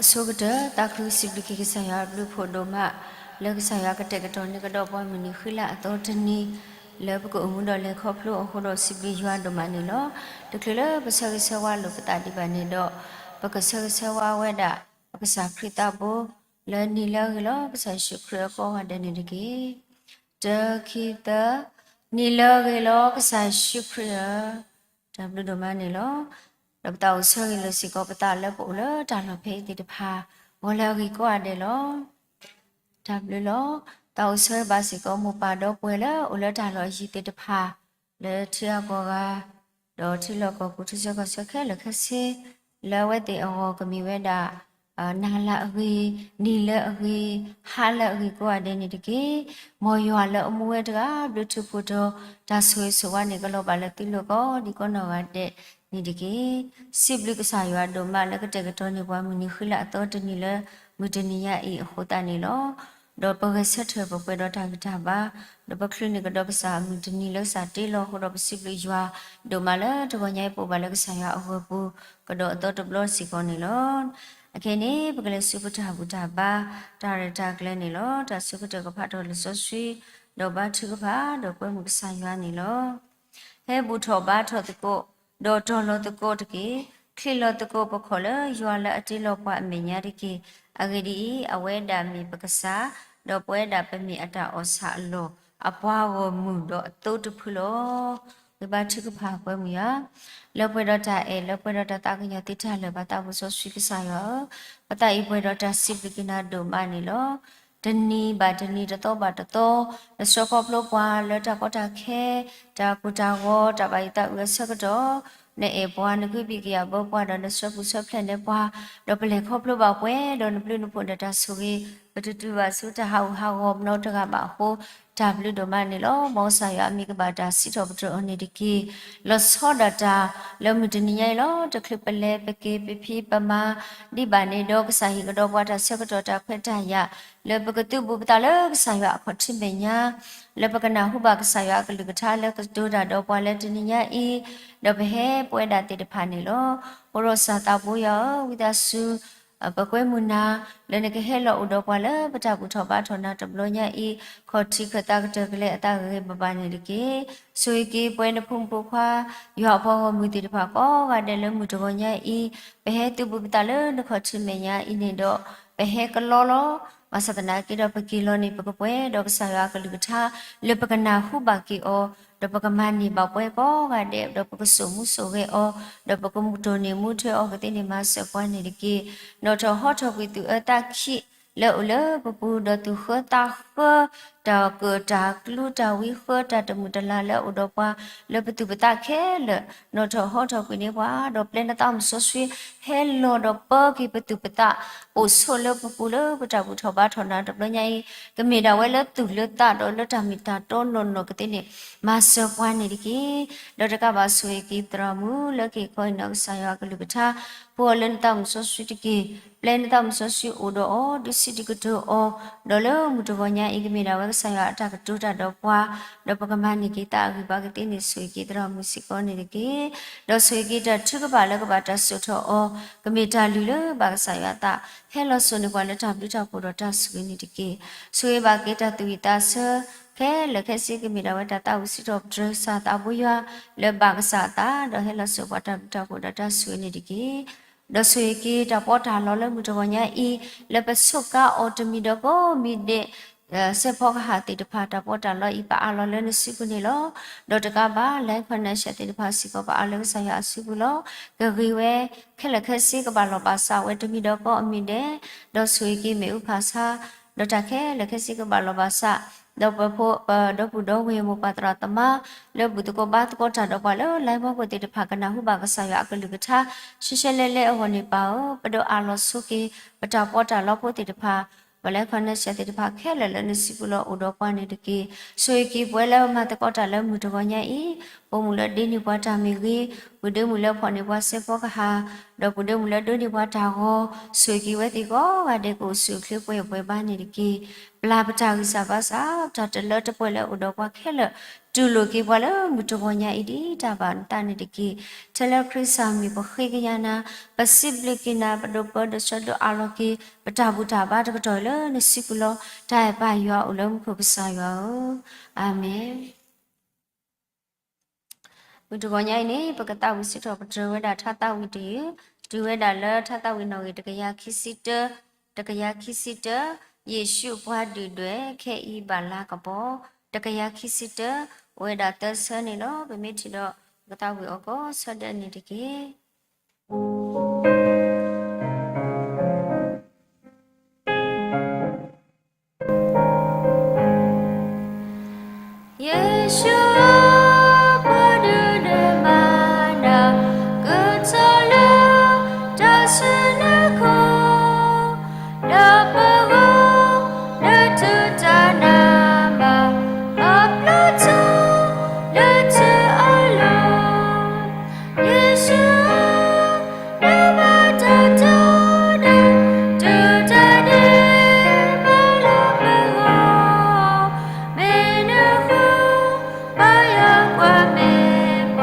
အဆိကတၢၢ် သးခုစံးဘျုးက့ၤကစၢ်ယွၤအဘျုးအဖှိၣ်ဒိၣ်မး လၢကစၢ်ယွၤကတဲာ်ကတီၤန့ၢ်ကဒီးပှၤမုၢ်နံၤဃုလါအသီတနံၤ လၢပကအိၣ်မူဒီးလဲၤခီဖျိအဃိဒီးစံးဘျုးယွၤဒိၣ်မးန့ၣ်လီၤ. တချုးလၢပဆၢဂ့ၤဆၢဝါလိာ်ပသးဒံးဘၣ်န့ၣ်ဒီး ပကဆၢဂ့ၤဆၢဝါဝဲဒၣ် ပကစၢ်ခရံာ်သးဘိ လၢနံၤလၢအဂ့ၤလီၤ ကစၢ်ယ့ၣ်ၡူးခရံာ်အကိးဂၤဒဲးန့ၣ်တက့ၢ်. တၢ ခံ သၢ, နံၤလၢအဂ့ၤလီၤ ကစၢ်ယ့ၣ်ၡူးခရံာ်ဧၢ, တၢ်ဘျုးဒိၣ်မးန့ၣ်လီၤ. ဒီးပသးအိၣ်ဆၢဂ့ၤလိာ်စ့ၢ်ကီးပသးလၢပအိၣ်လၢတၢ်လီၢ်ဖဲအံၤသ့ၣ်တဖၣ် ဂီၤလၢအဂ့ၤကိးဂၤဒဲးလီၤ. တၢ်ဘျုးလီၤ. သးအိၣ်ဆၢဂ့ၤဘၣ်စ့ၢ်ကီးမိၢ်ပၢ်ဒီပုၢ်ဝဲၢ်လၢအိၣ်လၢတၢ်လီၢ်အယံၤသ့ၣ်တဖၣ် လၢထံဂၤကီၢ်ဂၤ ဒီးထံလီၢ်ကီၢ်ပူၤ ထံဆၢကီၢ်ဆၢခဲလၢာ်ခဲဆ့ လၢအဝဲသ့ၣ်အဂီၢ်ကမ့ၢ်ဝဲဒၣ် နၤလၢအဂ့ၤ, နံၤလၢအဂ့ၤ, ဟါလၢအဂ့ၤကိးဂၤဒဲးန့ၣ်တက့ၢ်. မ်ယွၤလၢအမူဝဲတဂၤ ဘျုးထူးဖှိၣ်ဒီး တၢ်ဆိၣ်ဂ့ၤဆိၣ်ဝါန့ၣ် ကလီၤဘၣ်လၢသုလိၤကိးဒံးကိးနီၢ်ဂၤဒဲးန့ၣ်တက့ၢ်. စံးဘျုးကစၢ်ယွၤဒိၣ်မးလၢကတဲာ်ကတီၤန့ၢ်ပှၤမုၢ်နံၤဃုလါအသီတနံၤလၢ မုၢ်တနံၤညါအံၤအဃိသတးန့ၣ်လီၤ. ဒီးပဂဲၤဆၢထၢၣ်ပပှဲၤဒီးတၢ်ဂံၢ်တၢ်ဘါ, ဒီးပချုးန့ၢ်ကဒီးကစၢ်အမုၢ်တနံၤလၢကစၢ်တ့လီၤအဃိဒီး ပစံးဘျုးယွၤဒိၣ်မးလၢတဂီၤညါအံၤ ပအိၣ်ဘၣ်လၢကစၢ်ယွၤအဂီၢ်ပူၤ ကဒီးအသီတဘျီစ့ၢ်ကီးန့ၣ်လီၤ. အခဲအံၤန့ၣ် ပကလဲၤဆူပတၢ်ဘူၣ်တၢ်ဘါ တၢ်ရဲၣ်တၢ်ကျဲၤန့ၣ်လီၤ. တၢ်ဆၢကတီၢ်ကဖးထီၣ်လံာ်စီဆှံ, ဒီးဘါထုကဖၣ်, ဒီးကွဲမုာ်ကစၢ်ယွၤန့ၣ်လီၤ. ဟဲဘူၣ်ထီၣ်ဘါထီၣ်သကိး, ဒီးတီၤလီၤသကိးတက့ၢ်. ချံးလီၤသကိးပခီၣ်လၢယွၤလၢအတ့လီၤပှၤအမဲာ်ညါတက့ၢ်. အဂ့ၢ်ဒ်အံၤ, အဝဲဒၣ်မ့ၢ်ပကစၢ်, ဒီးပဝဲဒၣ်ပမ့ၢ်အတၢ်အီၣ်ဆၣ်အလီၢ်, အပှၤဂီၢ်မုၢ်ဒီးအသိတဖုလီၤ. ဂ့ၤဘါထုကဖၣ်ကွဲမုာ်ယွၤ, လၢပှဲၤဒီးတၢ်အဲၣ်, လၢပှဲၤဒီးတၢ်သးကညီၤသ့တၢ်လၢာ် ပသးပူၤစီဆှံကစၢ်ယွၤဧၢ, ပသးအံၤပှဲၤဒီးတၢ်စံးဘျုးက့ၤနၤဒိၣ်မးန့ၣ်လီၤ. တနံၤဘၣ်တနံၤ တသီဘၣ်တသီ, နဆှၢခီဖျိပှၤလၢတၢ်ကီတၢ်ခဲ, တၢ်ကိၢ်တၢ်ဂီၤ, တၢ်ဘၣ်ယိၣ်သးအုးအဆၢကတီၢ်, နအဲၣ်ပှၤ, နကဟုကယာ်ဘၢပှၤ, ဒီးနဆှၢပူၤဆှၢဖျဲးန့ၢ်ပှၤ, ဒီးပလဲၤခီဖျိဘၣ်ပှဲၤဒီးနဘျုးနဖှိၣ်ဒီးတၢ်ဆိၣ်ဂ့ၤ, ပတတုၤဘၣ်ဆူတၢ်ဟးဂူာ်ဟးဂီၤနီတဂၤဘၣ်အဃိ, တၢ်ဘျုးဒိၣ်မးန့ၣ်လီၤ. မ်ကစၢ်ယွၤအမံၤကဘၣ်တၢ်စံးထီၣ်ပတြၢၤအီၤန့ၣ်တက့ၢ်. လီၤဆီဒၣ်တၢ်လၢမုၢ်တနံၤညါအံၤလီၤ. တချုးပလဲၤပက့ၤပဖံးပမၤဒံးဘၣ်န့ၣ်ဒီး ကစၢ်ဟ့ၣ်ကဒီးပှၤတၢ်ဆၢကတီၢ်တၢ်ခွဲးတၢ်ယာ် လၢပကသုးဘူးပသးလၢကစၢ်ယွၤအခီၣ်ထံးမဲာ်ညါ, လၢပကနၢ်ဟူဘၣ်ကစၢ်ယွၤအကလုၢ်ကထါလၢကတိၤတၢ်ဒီးပှၤလၢတနံၤညါအံၤ, ဒီးပဟဲပဝဲဒၣ်သ့ၣ်တဖၣ်န့ၣ်လီၤ. အိၣ်ဒီးကစၢ်သးဘိယွၤဧၢ, ဝံသးစူၤ ပကွဲမုာ်နၤ လၢနကဟဲလီၤအိၣ်ဒီးပှၤလၢပတၢ်ဘူၣ်ထီၣ်ဘါထီၣ်နၤတဘျီညါအံၤ, ခီၣ်ထံးခၢၣ်သးကတၢၢ်ကလဲာ်အသးဂ့ၤဂ့ၤဘၣ်ဘၣ်န့ၣ်တက့ၢ်. ဆိၣ်ဂ့ၤက့ၤပဝဲနဖိမုၣ်ဖိခွါ ယွၤအပှၤဂီၢ်မုၢ်သ့ၣ်တဖၣ်ကိးဂၤဒဲးလၢမုၢ်တဂီၤညါအံၤ, ပဟဲသုးဘူးပသးလၢနခီၣ်ထံးမဲာ်ညါအံၤန့ၣ်ဒီး ပဟဲကလီလီၤ. ဘၣ်ဆၣ်သနာ်က့ဒီး ပက့ၤလီၤန့ၣ် ပကပှဲၤဒီးကစၢ်ယွၤအကလုၢ်ကထါ လၢပကနၢ်ဟူဘၣ်က့ၤအီၤ, ဒီးပကမၤန့ၢ်ဘၣ်ပှၤကိးဂၤဒဲး, ဒီးပကစိာ်မူစိာ်ဂဲၤအီၤ, ဒီးပကတိၢ်န့ၢ်မူထွဲအီၤကသ့န့ၣ် မၤစၢၤပှၤန့ၣ်တက့ၢ်. နီၣ်ထီၣ်ဟီထီၣ်ကွံာ်သူၣ်အၢသးခံ လၢအိၣ်လၢပပူၤ, ဒီးသူၣ်ဃၢသးဃၢ တၢ်ကၢၣ်တၢ်ကျူတၢ်ဝံဃၢ တၢ်တမုာ်တလၤလၢအအိၣ်ဒီးပှၤ လၢပသူၣ်ပသးခဲလၢာ်, နီၣ်ထီၣ်ဟီထီၣ်ကွံာ်န့ၢ်ပှၤ, ဒီးပျဲနသးမုၢ်စီဆှံ ဟဲလီၤဒီးပၢက့ၤပသူၣ်ပသး အိၣ်ဆိးလၢပပူၤလၢပတၢ်ဘူၣ်ထီၣ်ဘါထီၣ်နၤတဘျီညါအံၤ, ကမ့ၢ်ဒၣ်ဝဲလၢသူၣ်လၢသးဒီးလၢတၢ်မ့ၢ်တၢ်တီနီၢ်နီၢ်ကသ့န့ၣ် မၤစၢၤပှၤန့ၣ်တက့ၢ်. ဒီးတကးဘၣ်ဆိၣ်ဂ့ၤက့ၤသရၣ်မုၣ်လၢက့ၤခီအံၤနီၢ်ကစၢ်ယွၤအကလုၢ်ကထါ ပှဲၤအီၤလၢနသးမုၢ်စီဆှံတက့ၢ်. ပျဲနသးမုၢ်စီဆှံအိၣ်ဒီးအီၤ ဒုးစံးဒုးကတိၤအီၤ, ဒီးလၢမုၢ်တဂီၤညါအံၤ ကမ့ၢ်ဒၣ်ဝဲကစၢ်ယွၤအတၢ်ကတိၤတၢ်ဒီးပှၤ, ဒီးပကမၤန့ၢ်က့ၤသးအဂံၢ်ဘါကသ့န့ၣ် ဆိၣ်ဂ့ၤက့ၤသရၣ်မုၣ်စ့ၢ်ကီးန့ၣ်တက့ၢ်. ဒီးဆိၣ်ဂ့ၤက့ၤတၢ်ထုကဖၣ်လၢကဘၣ်တၢ်စိာ်ထီၣ်အီၤ, ကမ့ၢ်တၢ်လုၢ်လၢဘၣ်ကစၢ်ယွၤအသး, ဟဲလီၤစိာ်န့ၢ်ပှၤလၢတၢ်ဘျုးတၢ်ဖှိၣ်ဒီးတၢ်ဆိၣ်ဂ့ၤန့ၣ်တက့ၢ်. ဆိၣ်ဂ့ၤဘၣ်က့ၤတၢ်သူၣ်ဝံၣ်သးဆၢ ခဲလၢာ်ခဲဆ့ ကမ့ၢ်ဒၣ်ဝဲတၢ်သးဝံၣ်စံးထီၣ်ပတြၢၤကစၢ်သးဘိယွၤ လၢဘၣ်ကစၢ်အသး ဒီးဟဲလီၤစိာ်ပှၤတၢ်ဘျုးတၢ်ဖှိၣ်ဒီးတၢ်ဆိၣ်ဂ့ၤန့ၣ်တက့ၢ်. ဒီးဆိၣ်ဂ့ၤက့ၤတၢ်ပီးတၢ်လီလၢမုၢ်တဂီၤညါအံၤ လၢပဆိးကါအီၤတမံၤဒီးကိးမံၤဒဲး စဲးဖီကဟၣ်သ့ၣ်တဖၣ် တၢ်ပီးတၢ်လီအံၤပအးလီၤလၢနစုပူၤန့ၣ်လီၤ. ဒီးတကးဘၣ် Life Connection သ့ၣ်တဖၣ်စ့ၢ်ကီး ပအးလီၤလၢကစၢ်ယွၤအစုပူၤလီၤ. ကဂ့ၤဝဲ ခဲလၢာ်ခဲဆ့ကဘၣ်လီၤဘၣ်စးဝဲတမံၤဒီးကိးအမံၤဒဲး, ဒီးဆိၣ်ဂ့ၤက့ၤမ့ၣ်အူဖးဆါ, ဒီးတၢ်ခဲလၢာ်ခဲဆ့ကဘၣ်လီၤဘၣ်စး, ဒီးပဖိ ပဒီပုၢ်ဒီဝဲၢ်မိၢ်ပၢ်သရၣ်သမါ လၢဘူၣ်သကိးဘါသကိးတၢ်ဒီးပှၤလၢ Life မီၢ်ခိၣ်သ့ၣ်တဖၣ် ကနၢ်ဟူဘၣ်ကစၢ်ယွၤအကလုၢ်ကထါ ရှဲရှဲလဲလဲအဂီၢ်န့ၣ် ပၢ်ဧၢ, ပဒိးအးလီၤဆိက့ၤ ပတၢ်ပီးတၢ်လီဖိသ့ၣ်တဖၣ် ပ Life Connection သ့ၣ်တဖၣ်ခဲလၢာ်လၢနစုပူၤလီၤအိၣ်ဒီးပှၤန့ၣ်တက့ၢ်. ဆိၣ်ဂ့ၤက့ၤပဝဲလၢမၤသကိးတၢ်လၢမုၢ်တဂီၤညါအံၤ, ပိာ်မုၣ်လၢဒ့န့ၢ်ပှၤတၢ်မ့ၢ်ဂ့ၤ, ပှၤဒ့မုၣ်လၢဖီၣ်န့ၢ်ပှၤစဲးဖီကဟၣ်, ဒီးပှၤဒ့မုၣ်လၢဒိးန့ၢ်ပှၤတၢ်ဂီၤ, ဆိၣ်ဂ့ၤက့ၤဝဲသ့ၣ်ကိးဂၤဒဲး ကအိၣ်ဆူၣ်အိၣ်ချ့ပှဲၤပှဲၤဘါန့ၣ်တက့ၢ်. ပျၢ်ပတၢ်ဂံၢ်စၢ်ဘါစၢ်, ပတၢ်တလၢတပှဲၤလၢအိၣ်ဒီးပှၤခဲလၢာ် တူၢ်လိာ်က့ၤပှၤလၢမုၢ်တဂီၤညါအံၤဒ်တၢ်ဘၣ်နသးန့ၣ်တက့ၢ်. ထဲလၢခရံာ်စၢ်မံၤပဃ့ကညးနၤ, ပစံးဘျုးက့ၤနၤ, ပဒိးပၢဒိးဆၢဒိးအးလီၤက့ၤပတၢ်ဘူၣ်တၢ်ဘါတကတီၢ်လၢနစုပူၤလီၤ. တၢ်အဲၣ်ပၢ်ယွၤအိၣ်လၢမူခိၣ်ကစၢ်ယွၤဧၢ, အၤမ့ၣ်. မုၢ်တဂီၤညါအံၤန့ၣ် ပကသးဝံၣ်စံးထီၣ်ပတြၢၤဝဲဒၣ်ထါသးဝံၣ်တယုၢ်, တုၤဝဲဒၣ်လၢထါသးဝံၣ်နီၣ်ဂံၢ်တကယၤခံဆံတၢ, တကယၤခံဆံတၢ, ယ့ၣ်ၡူးအပှၤဒုၣ်ဒွဲၣ် ခဲအံၤဘၣ်လါကပီၤ, တကယၤခံဆံတၢ, အိၣ်ဝဲဒၣ်သၢဆၢန့ၣ်လီၤ. ပမ့ၢ်ထံၣ်ဒီး ပကသးဝံၣ်အီၤကီးဆၢဒၢးန့ၣ်တက့ၢ်. ယ့ၣ်ၡူးဧၢ, ပှၤဒုၣ်ဒွဲၣ်မၤနၤ ကထီၣ်လၢတၢ်စုနၢ်ခိၣ်, ဒီးပဂီၢ် နတူၢ်တၢ်နးမး ပာ်ဖျါထီၣ်လၢထူအလိၤ, ယ့ၣ်ၡူးဧၢ, နဘၣ်တၢ်တီဒီး တူၢ်တၢ်ဒဲးဘးလၢပဂီၢ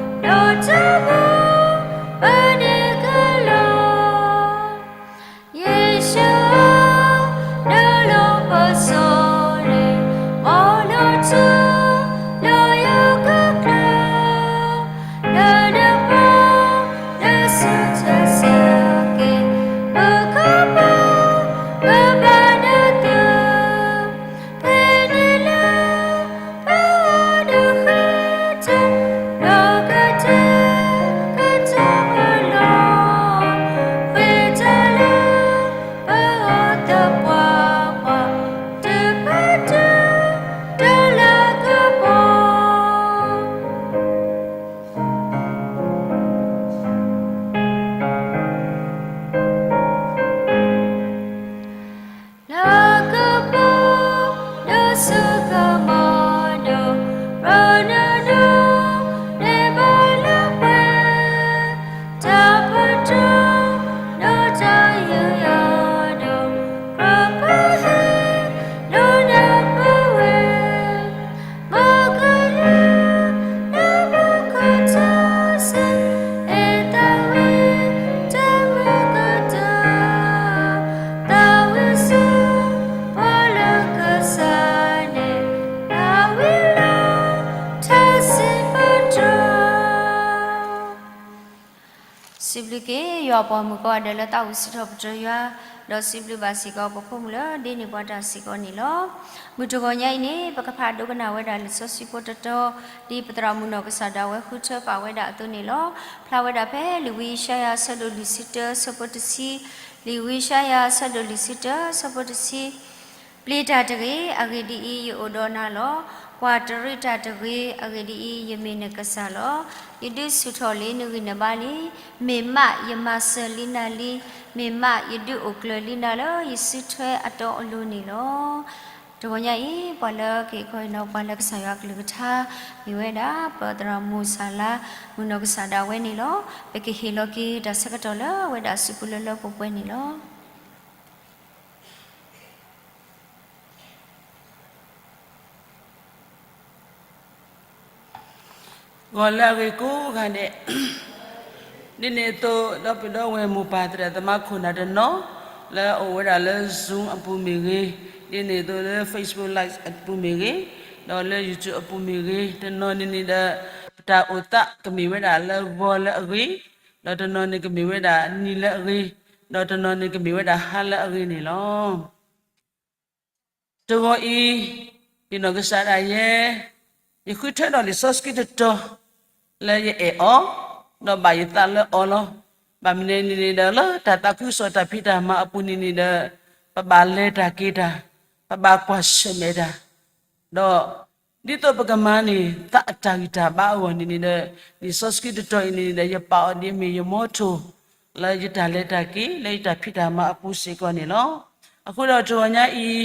်, မ့ၢ်နဃု ပယီၤကွၢ်မဲာ်ပှၤ ဒီးတၢ်ဘူၣ် ပန့ၢ်ကလီၤ. ယ့ၣ်ၡူးဧၢ, နလီၤပစီလ့ၣ် မ်နထူ လီၤယိာ်ကကျၢၤ, နနပၢ် နဆူၣ်ထီၣ်ဆၢက့ၤ ပကဘၣ် ပဘၣ်နသု ဖဲန့ၣ်လၢ ပအဒိၣ်ဃ့တၢ် ဒီးကတဲာ်ကတီၤပလီၢ်, ဃ့တၢ်လၢ ပဂီၢ်သပှၢ်ပှၢ် တုၤပတုၤ တလးကပီၤ လၢကပီၤ ဒီးစကမီၤဒီး ရနဒိး န့ၢ်ဘၣ်လၢပှဲၤ တၢ်ပတြၢၤ ဒီးတၢ်ယူးယီၣ်ဒီး ကြၢးပဟ့ၣ် ဒီးနၢ်ပၢၢ်ဝဲ မ့ၢ်ကယဲၢ် နဘၣ်ခိၣ်ထီၣ်စ့ၢ် အဲၣ်သးဝံၣ်တမုာ်ကတၢၢ် သးဝံၣ်ဆူ ပှၤလၢကစၢ်န့ၣ် သးဝံၣ်လၢ ထါစံးပတြၢၤ စံးဘျုးက့ၤ ယွၤအပှၤမုၣ်ကိးဂၤဒဲးလၢသးဝံၣ်စံးထီၣ်ပတြၢၤယွၤ, ဒီးစံးဘျုးဘၣ်စ့ၢ်ကီးပဖိမုၣ်လၢဒ်န့ၣ်ပှၤတၢ်စ့ၢ်ကီးန့ၣ်လီၤ. မုၢ်တဂီၤညါအံၤန့ၣ် ပကဖးဒိကနၣ်ဝဲဒၣ်လံာ်စီဆှံဖိတတီၤ ဒ်ပသရၣ်မုၣ်နီၢ်ကစၢ်ဒၣ်ဝဲဃုထၢပာ်ဝဲဒၣ်အသိးန့ၣ်လီၤ. ဖျါဝဲဒၣ်ဖဲလံာ်ဝံယၡါယၤအဆၢဒိၣ်လွံၢ်ဆံတၢ ဆၢဖိတဆံ, လံာ်ဝံယၡါယၤအဆၢဒိၣ်လွံၢ်ဆံတၢ ဆၢဖိတဆံ ပျံၤတၢ်တဂ့ၤ, အဂ့ၢ်ဒ်အံၤ, ယအိၣ်ဒီးနၤလီၤ. ကွၢ်တရံးတၢ်တဂ့ၤ, အဂ့ၢ်ဒ်အံၤ, ယမ့ၢ်နကစၢ်လီၤ. ယဒုးဆူၣ်ထီၣ်လံနဂံၢ်နဘါလံ. မ့ၢ်မးယမၤစၢၤလံနၤလံ. မ့ၢ်မးယဒုးအိၣ်ကျၢၤလံနၤလၢယစုထွဲအတီအလိၤန့ၣ်လီၤ. တဂီၤညါအံၤ ပှၤလၢကဟ့ၣ်ခီဟ့ၣ်နီၤ ပှၤလၢကစၢ်ယွၤအကလုၢ်ကထါ မ့ၢ်ဝဲဒၣ် ပသရၣ်မုၣ်စၤလါ မုၣ်နီၢ်ကစၢ်ဒၣ်ဝဲန့ၣ်လီၤ. ပကဟ့ၣ်လီၤက့ၤတၢ်ဆၢကတီၢ်လၢအဝဲဒၣ်အစုပူၤလၢလၢပှဲၤပှဲၤန့ၣ်လီၤ. ဂီၤလၢအဂ့ၤကိးဂၤဒဲး, ဒ်န့ၣ်အသိး ဒီပုၢ်ဒီဝဲၢ်မိၢ်ပၢ်သရၣ်သမါခိၣ်နၢ်တနီၤ လၢအအိၣ်ဝဲဒၣ်လၢ Zoom အပူၤမ့ၢ်ဂ့ၤ, ဒ်န့ၣ်အသိးလၢ Facebook Live အပူၤမ့ၢ်ဂ့ၤ, ဒီးလၢ YouTube အပူၤမ့ၢ်ဂ့ၤ, တနီၤန့ၣ်န့ၣ်ဒီး ပတၢ်အိၣ်သးကမ့ၢ်ဝဲဒၣ်လၢဂီၤလၢအဂ့ၤ, ဒီးတနီၤန့ၣ်ကမ့ၢ်ဝဲဒၣ်နံၤလၢအဂ့ၤ, ဒီးတနီၤန့ၣ်ကမ့ၢ်ဝဲဒၣ်ဟါလၢအဂ့ၤန့ၣ်လီၤ. တဂီၤအံၤ, ယနီၢ်ကစၢ်ဒၣ်ယဲ, ယဃုထၢဒီးလံာ်စီဆှံတတီၤ လၢယအဲၣ်အီၤ, ဒီးဘၣ်ယသးလၢအီၤလီၤ. ဘၣ်မနုၤန့ၣ်န့ၣ်ဒီး လၢတၢ်သးခုကစီၣ်တၢ်ဖံးတၢ်မၤအပူၤန့ၣ်န့ၣ်ဒီး ပဘၣ်လဲၤတၢ်က့ၤတၢ်, ပဘၣ်ကွၢ်ဆၢၣ်မဲာ်တၢ်, ဒီး ဒ်သိးပကမၤန့ၢ် သးအတၢ်ဂံၢ်တၢ်ဘါအဂီၢ်န့ၣ်န့ၣ်ဒီး လံာ်စီဆှံတတီၤအံၤန့ၣ်န့ၣ်ဒီး ယပာ်အီၤဒ်မ့ၢ်ယမီထိၣ် လၢယတၢ်လဲၤတၢ်က့ၤ လၢယတၢ်ဖံးတၢ်မၤအပူၤစ့ၢ်ကီးန့ၣ်လီၤ. အဃိဒီးတဂီၤညါအံၤ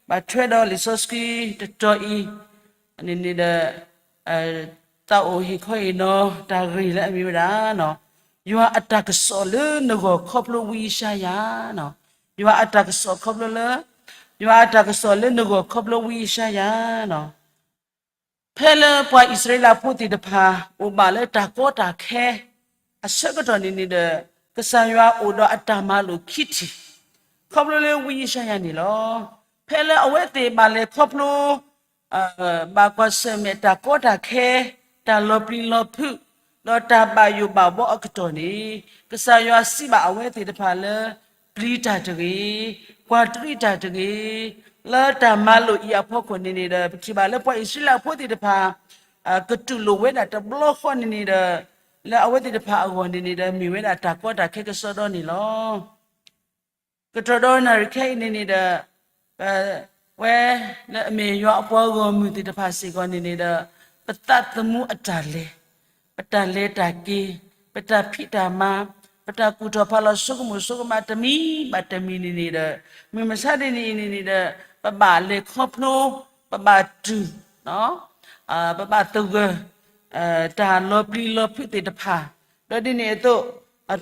ဘၣ်ထွဲဒီးလံာ်စီဆှံတတီၤအံၤ န့ၣ်န့ၣ်ဒီး သးအိၣ်ဟ့ၣ်ခီဟ့ၣ်နီၤတၢ်ဂ့ၢ်လၢအမ့ၢ်ဝဲဒၣ် ယွၤအတၢ်ကစီၣ်လၢနဂီၢ်ခီဖျိဝံယၡါယၤ, ယွၤအတၢ်ကစီၣ်ခီဖျိလၢ, ယွၤအတၢ်ကစီၣ်လၢနဂီၢ်ခီဖျိဝံယၡါယၤန့ၣ် ဖဲလၢပှၤအံၣ်စရ့လးဖိသ့ၣ်တဖၣ် အိၣ်ဘၣ်လၢတၢ်ကီတၢ်ခဲ အဆၢကတီၢ်န့ၣ်န့ၣ်ဒီး ကစၢ်ယွၤအိၣ်ဒီးအတၢ်မၤလိာ်ခံထံၣ် ခီဖျိလၢဝံယၡါယၤန့ၣ်လီၤ. ဖဲလၢအဝဲသ့ၣ်ဘၣ်လဲၤခီဖျိ ဘၣ်ကွၢ်ဆၢၣ်မဲာ်တၢ်ကီတၢ်ခဲ, တၢ်လီၤပျံၤလီၤဖုး, ဒီးတၢ်ဘၣ်ယိၣ်ဘၣ်ဘှီအကတီၢ်န့ၣ်, ကစၢ်ယွၤစံးဘၣ်အဝဲသ့ၣ်တဖၣ်လၢ ပျံၤတၢ်တဂ့ၤ, ကွၢ်တရံးတၢ်တဂ့ၤ, လၢတၢ်မၤလိာ်အံၤအဖီခိၣ်န့ၣ်န့ၣ်ဒီး ပထံၣ်ဘၣ်လၢပှၤအံၣ်စရ့လးဖိသ့ၣ်တဖၣ် ကတူၢ်လိာ်ဝဲဒၣ်တဘျီဃီန့ၣ်န့ၣ်ဒီး လၢအဝဲသ့ၣ်တဖၣ်အဂီၢ်န့ၣ်န့ၣ်ဒီး မ့ၢ်ဝဲဒၣ်တၢ်ကီတၢ်ခဲကစီဒီန့ၣ်လီၤ. ကတီၢ်ဒီးနၣ်ရံၣ်ခဲအံၤန့ၣ်န့ၣ်ဒီး ပဝဲလၢအမ့ၢ်ယွၤအပှၤဂီၢ်မုၢ်သ့ၣ်တဖၣ်စ့ၢ်ကီးန့ၣ်န့ၣ်ဒီး ပသးသမူအတၢ်လဲၤ, ပတၢ်လဲၤတၢ်က့ၤ, ပတၢ်ဖံးတၢ်မၤ, ပတၢ်ကူၣ်ထီၣ်ဖးလီၤဆိကမိၣ်ဆိကမးတမံၤဘၣ်တမံၤန့ၣ်န့ၣ်ဒီး မုၢ်မဆါတနံၤအံၤန့ၣ်န့ၣ်ဒီး ပဘၣ်လဲၤခီဖျိ, ပဘၣ်တူၢ် ပဘၣ်သဂၢၢ် တၢ်လီၤပျံၤလီၤဖုးသ့ၣ်တဖၣ်, ဒီးဒ်န့ၣ်အသိး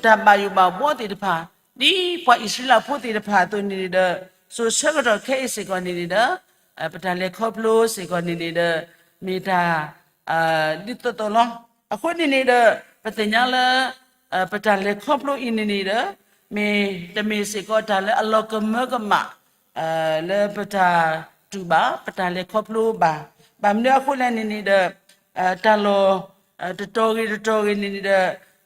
တၢ်ဘၣ်ယိၣ်ဘၣ်ဘှီသ့ၣ်တဖၣ်, ဒ်ပှၤအံၣ်စရ့လးဖိသ့ၣ်တဖၣ်အသိးန့ၣ်န့ၣ်ဒီး စိၤဆၢကတီၢ်ခဲအံၤစ့ၢ်ကီးန့ၣ်န့ၣ်ဒီး ပတၢ်လဲၤခီဖျိစ့ၢ်ကီးန့ၣ်န့ၣ်ဒီး မ့ၢ်တၢ် ဒ်သိးသိးလီၤ. အဃိန့ၣ်န့ၣ်ဒီး ပသ့ၣ်ညါလၢ ပတၢ်လဲၤခီဖျိအံၤန့ၣ်န့ၣ်ဒီး မ့ၢ်တမ့ၢ်စ့ၢ်ကီးတၢ်လၢအလီၤကမၢကမၣ် လၢပတၢ်တူၢ်ဘၣ် ပတၢ်လဲၤခီဖျိဘၣ်. ဘၣ်မနုၤအဃိလဲၣ်န့ၣ်န့ၣ်ဒီး တၢ်လီၢ် တတီၤဂ့ၤတတီၤဂ့ၤန့ၣ်န့ၣ်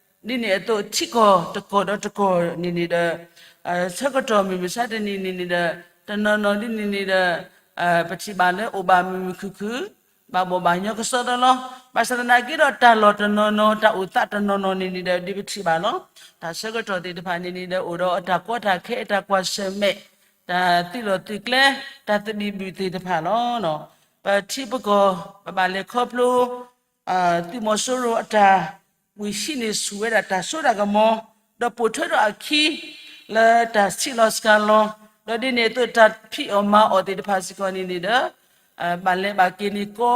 ဒီး ဒ်န့ၣ်အသိးထံကီၢ်တကီၢ်ဒီးတကီၢ်န့ၣ်န့ၣ်ဒီး ဆၢကတီၢ်မုၢ်မဆါတနံၤန့ၣ်န့ၣ်ဒီး တနီၤနီၤဒ်န့ၣ်န့ၣ်ဒီး ပထံၣ်ဘၣ်လၢအိၣ်ဘၣ်မုာ်မုာ်ခုၣ်ခုၣ် ဘၣ်ဘီၣ်ဘၣ်ညီကစီဒီလီၤ. ဘၣ်ဆၣ်သနာ်က့ဒီးတၢ်လီၢ်တနီၤနီၤ တၢ်အိၣ်သးတနီၤနီၤန့ၣ်န့ၣ်ဒီး ဒ်ပထံၣ်ဘၣ်လီၤ. တၢ်ဆၢကတီၢ်သ့ၣ်တဖၣ်န့ၣ်န့ၣ်ဒီး အိၣ်ဒီးတၢ်ကီတၢ်ခဲ တၢ်ကွၢ်ဆၢၣ်မဲာ် တၢ်သုးလီၢ်သုးကျဲ တၢ်သဘံၣ်ဘုၣ်သ့ၣ်တဖၣ်လီၤ. ပထံပကီၢ် ပဘၣ်လဲၤခီဖျိ သုးမီၤစိရိၤအတၢ်ဝံၤဟံးန့ၢ်ဆူၣ်ဝဲဒၣ်တၢ်စိတၢ်ကမီၤ, ဒီးပိာ်ထွဲထီၣ်အခံ လၢတၢ်ဆံးလီၤစှၤလီၤ, ဒီးဒ်န့ၣ်အသိးတၢ်ဖံးအီၣ်မၤအီၣ်သ့ၣ်တဖၣ်စ့ၢ်ကီးန့ၣ်န့ၣ်ဒီး ဘၣ်လဲၤဘၣ်က့ၤန့ၣ်ကီ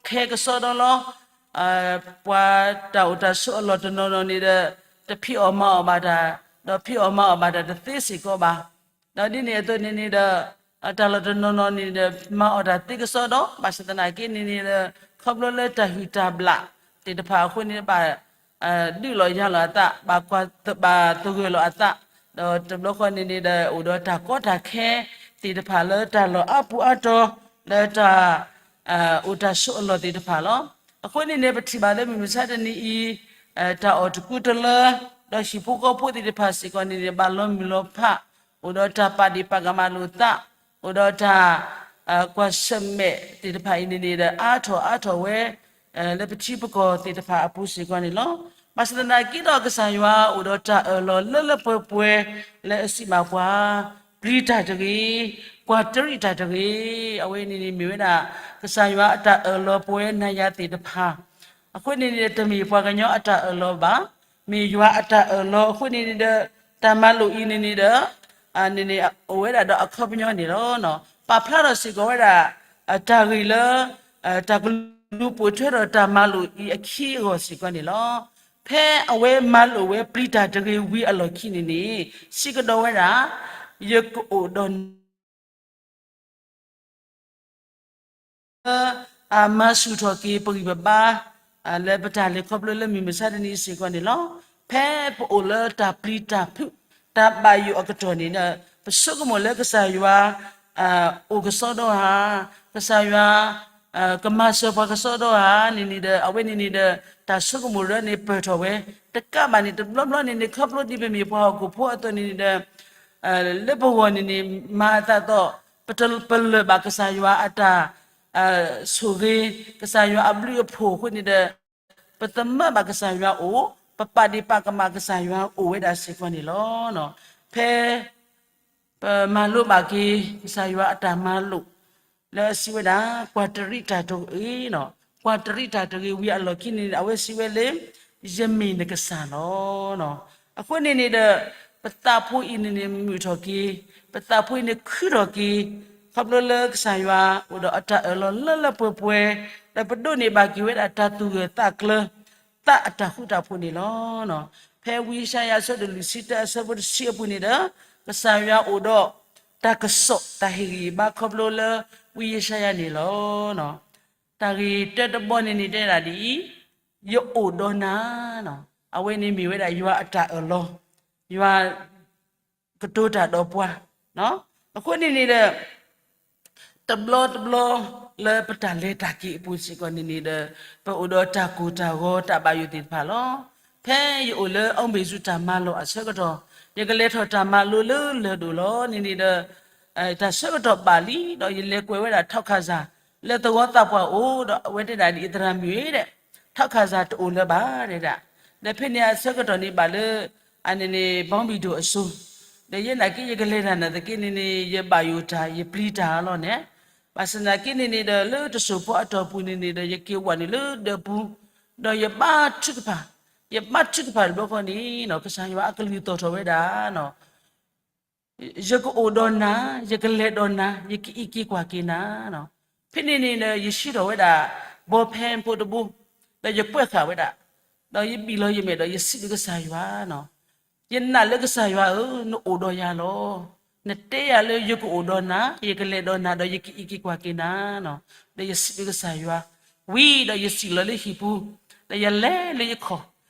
ခဲကစီဒီလီၤ. ပှၤတၢ်အိၣ်တၢ်ဆိးအလီၢ်တနီၤနီၤန့ၣ်ဒီး တဖံးအီၣ်မၤအီၣ်ဘၣ်တၢ်, ဒီးဖံးအီၣ်မၤအီၣ်ဘၣ်တၢ်တသ့စ့ၢ်ကီးဘၣ်. ဒီးဒ်န့ၣ်အသိးန့ၣ်န့ၣ်ဒီး တၢ်လီၢ်တနီၤနီၤန့ၣ်ဒီး မၤအီၣ်တၢ်သ့ကစီဒီ, ဘၣ်ဆၣ်သနာ်က့န့ၣ်န့ၣ်ဒီး ခီဖျိလၢတၢ်ဟုၣ်တၢ်ဘျၣ်သ့ၣ်တဖၣ်အဃိန့ၣ် ဘၣ်ဒုးလီၤယၤလီၤအသး, ဘၣ်ကွၢ်ဘၣ်သဂၢၢ်လီၤအသး, ဒီးတဘျီဃီန့ၣ်န့ၣ်ဒီး အိၣ်ဒီးတၢ်ကီတၢ်ခဲသ့ၣ်တဖၣ်လၢတၢ်လီၢ်အါပူၤအါတီၤ လၢတၢ် အိၣ်တၢ်ဆိးအလီၢ်သ့ၣ်တဖၣ်လီၤ. အဃိန့ၣ်န့ၣ် ပထံၣ်ဘၣ်လၢမုၢ်မဆါတနံၤအံၤ တၢ်အီၣ်တကူတလၢ ဒီးဟံၣ်ဖိဃီဖိသ့ၣ်တဖၣ်စ့ၢ်ကီးန့ၣ်န့ၣ် ဘၣ်လီၤမုၢ်လီၤဖး, အိၣ်ဒီးတၢ်ပာ်ဒ့ၣ်ပာ်ကမၣ်လိာ်သး, အိၣ်ဒီးတၢ် ကွၢ်ဆၢၣ်မဲာ်သ့ၣ်တဖၣ်အံၤန့ၣ်န့ၣ်ဒီး အါထီၣ်အါထီၣ်ဝဲ လၢပထံပကီၢ်သ့ၣ်တဖၣ်အပူၤစ့ၢ်ကီးန့ၣ်လီၤ. ဘၣ်ဆၣ်သနာ်က့ဒီး ကစၢ်ယွၤအိၣ်ဒီးတၢ်အၢၣ်လီၤလၢလၢပှဲၤပှဲၤ လၢအစံးဘၣ်ပှၤ ပျံၤတၢ်တဂ့ၤ, ကွၢ်တရံးတၢ်တဂ့ၤ. အဝဲန့ၣ်န့ၣ်မ့ၢ်ဝဲဒၣ် ကစၢ်ယွၤအတၢ်အၢၣ်လီၤပဝဲနၤယၤသ့ၣ်တဖၣ်, အဃိန့ၣ်န့ၣ် တမ့ၢ်ပှၤကညီအတၢ်အၢၣ်လီၤဘၣ်, မ့ၢ်ယွၤအတၢ်အၢၣ်လီၤအဃိန့ၣ်န့ၣ်ဒီး တၢ်မၤလိာ်အံၤန့ၣ်န့ၣ်ဒီး န့ၣ်န့ၣ် အိၣ်ဝဲဒၣ်ဒီးအခီပညီန့ၣ်လီၤ. ပာ်ဖျါထီၣ်စ့ၢ်ကီးဝဲဒၣ် တၢ်ဂ့ၢ်လၢ တၢ်ကလူၤပိာ်ထွဲဒီးတၢ်မၤလိာ်အံၤအခံအဂီၢ်စ့ၢ်ကီးန့ၣ်လီၤ. ဖဲအဝဲမၤလိာ်ဝဲပျံၤတၢ်တဂ့ၤဝံၤအလီၢ်ခံန့ၣ်န့ၣ် စံးကဒီးဝဲဒၣ် ယကအိၣ်ဒီး လၢ အမၤဆူၣ်ထီၣ်က့ၤပဂံၢ်ပဘါ လၢပတၢ်လဲၤခီဖျိလၢမုၢ်မဆါတနံၤစ့ၢ်ကီးန့ၣ်လီၤ. ဖဲပအိၣ်လၢတၢ်ပျံၤတၢ်ဖုး တၢ်ဘၣ်ယိၣ်အကတီၢ်န့ၣ်ဒီး ပဆိကမိၣ်လၢကစၢ်ယွၤ အိၣ်ကစီဒီဧါ, ကစၢ်ယွၤ ကမၤစၢၤပှၤကစီဒီဧါန့ၣ်န့ၣ်ဒီး အဝဲန့ၣ်န့ၣ်ဒီး တၢ်ဆိကမိၣ်ရၢန့ၣ်ပၢၢ်ထီၣ်ဝဲ, တကးဘၣ်န့ၣ် တဘျီဘျီန့ၣ်န့ၣ် ခီဖျိဒ်ပမ့ၢ်ပှၤဟီၣ်ခိၣ်ဖိအသိးန့ၣ်န့ၣ်ဒီး လၢပဂီၢ်န့ၣ်န့ၣ် မၤအသးဒီး ပတပလၢၢ်ဘၣ်ကစၢ်ယွၤအတၢ် ဆိၣ်ဂ့ၤ, ကစၢ်ယွၤအဘျုးအဖှိၣ်အဃိန့ၣ်ဒီး ပသမၢဘၣ်ကစၢ်ယွၤအိၣ်, ပပာ်ဒ့ၣ်ပာ်ကမၣ်ကစၢ်ယွၤအိၣ်ဝဲဒၣ်စ့ၢ်ကီးန့ၣ်လီၤ. ဖဲ ပမၤလိဘၣ်က့ၤ ကစၢ်ယွၤအတၢ်မၤလိာ် လၢအစံးဝဲဒၣ် ကွၢ်တရံးတၢ်တဂ့ၤ, ကွၢ်တရံးတၢ်တဂ့ၤဝံၤအလီၢ်ခံန့ၣ် အဝဲစံးဝဲလၢ ယမ့ၢ်နကစၢ်လီၤ. အဃိန့ၣ်န့ၣ်ဒီး ပသးဖိအံၤန့ၣ်န့ၣ်မုာ်ထီၣ်က့ၤ, ပသးဖိအံၤန့ၣ်ခုထီၣ်က့ၤ, ခီဖျိလၢကစၢ်ယွၤအိၣ်ဒီးအတၢ်အၢၣ်လီၤလၢလၢပှဲၤပှဲၤ, ဒီးပဒိးန့ၢ်ဘၣ်က့ၤဝဲဒၣ်တၢ်သူၣ်ဂၢၢ်သးကျၢၤ သးအတၢ်ဃူတၢ်ဖိးန့ၣ်လီၤ. ဖဲဝံယၡါယၤအဆၢဒိၣ်လွံၢ်ဆံတၢအဆၢဖိတဆံအပူၤန့ၣ်ဒီး ကစၢ်ယွၤအိၣ်ဒီးတၢ်ကစီၣ်တၢ်ဟ့ၣ်ဂံၢ်ဟ့ၣ်ဘါခီဖျိလၢဝံယၡါယၤန့ၣ်လီၤ. တၢ်ဂ့ၢ်တၢတဘီန့ၣ်န့ၣ်တဲဒၣ်ဒ်အံၤ, ယအိၣ်ဒီးနၤ, အဝဲန့ၣ်မ့ၢ်ဝဲဒၣ်ယွၤအတၢ်အၢၣ်လီၤ, ယွၤ ကတိၤတၢ်ဒီးပှၤ, အဃိန့ၣ်န့ၣ်ဒီး တဘျီတဘျီလၢပတၢ်လဲၤတၢ်က့ၤအပူၤစ့ၢ်ကီးန့ၣ်န့ၣ်ဒီး ပအိၣ်ဒီးတၢ်ကိၢ်တၢ်ဂီၤတၢ်ဘၣ်ယိၣ်သ့ၣ်တဖၣ်လီၤ. ဖဲယအိၣ်လၢအီမ့ၢ်စူၤတၢ်မၤလိာ်အဆၢကတီၢ်, ယကလဲၤထီၣ်တၢ်မၤလိာ်လၢလၢၢ်ဒိၣ်လီၤန့ၣ်န့ၣ်ဒီး တၢ်ဆၢကတီၢ်ဘၣ်လံဒီး ယလဲၤကွဲးဝဲဒၣ်ထီခၣ်စၢ် လၢသဝီသးပှၢ်အိၣ်ဒီး အဝဲတဲဒၣ်ဒ်အံၤ သရၣ်မုၣ်ဧၢ, ထီခၣ်စၢ်တအိၣ်လၢၤဘၣ်ဒဲဒၣ်, ဒီးဖဲန့ၣ်အဆၢကတီၢ်န့ၣ်ဘၣ်လၢ အန့ၣ်န့ၣ် ဘီဘံၣ်ဒိၣ်အစိၤ, ဒီးယဲနာ်က့ယကလဲၤတၢ်နာ်သက့န့ၣ်န့ၣ် ယဘၣ်ယိၣ်တၢ် ယပျံၤတၢ်လီၤန့ၣ်, ဘၣ်ဆၣ်နာ်က့န့ၣ်န့ၣ်ဒီး လၢတစိၢ်ဖိအတီၢ်ပူၤန့ၣ်န့ၣ်ဒီး ယက့ၤဝဲနုာ်လၢဒၢးပူၤ, ဒီးယဘါထုကဖၣ်, ယဘါထုကဖၣ်တဘျီဃီန့ၣ် ကစၢ်ယွၤအကလုၢ်သီၣ်ထီၣ်ဝဲဒၣ် ယကအိၣ်ဒီးနၤ, ယကလဲၤဒီးနၤ, ယကအံးက့ၤကွၢ်က့ၤနၤ, ဖဲန့ၣ်န့ၣ်ဒီး ယဆှၢထီၣ်ဝဲဒၣ် ဘီဖဲဖိတဘိ, ဒီးယကွဲးဃာ်ဝဲဒၣ်, ဒီးယဘံၣ်လီၤယမဲာ်ဒီးယစံးလၢကစၢ်ယွၤ, ယနာ်လၢကစၢ်ယွၤဧၢ, နအိၣ်ဒီးယၤလီၤ. နတဲယၤလၢယကအိၣ်ဒီးနၤ, ယကလဲၤဒီးနၤ, ဒီးယကအံးက့ၤကွၢ်က့ၤနၤ, ဒီးယစံးလၢကစၢ်ယွၤ, ဝံၤဒီးယစံၣ်လီၤလၢဟံၣ်ပူၤ, ဒီးယလဲၤလၢယခီၣ်,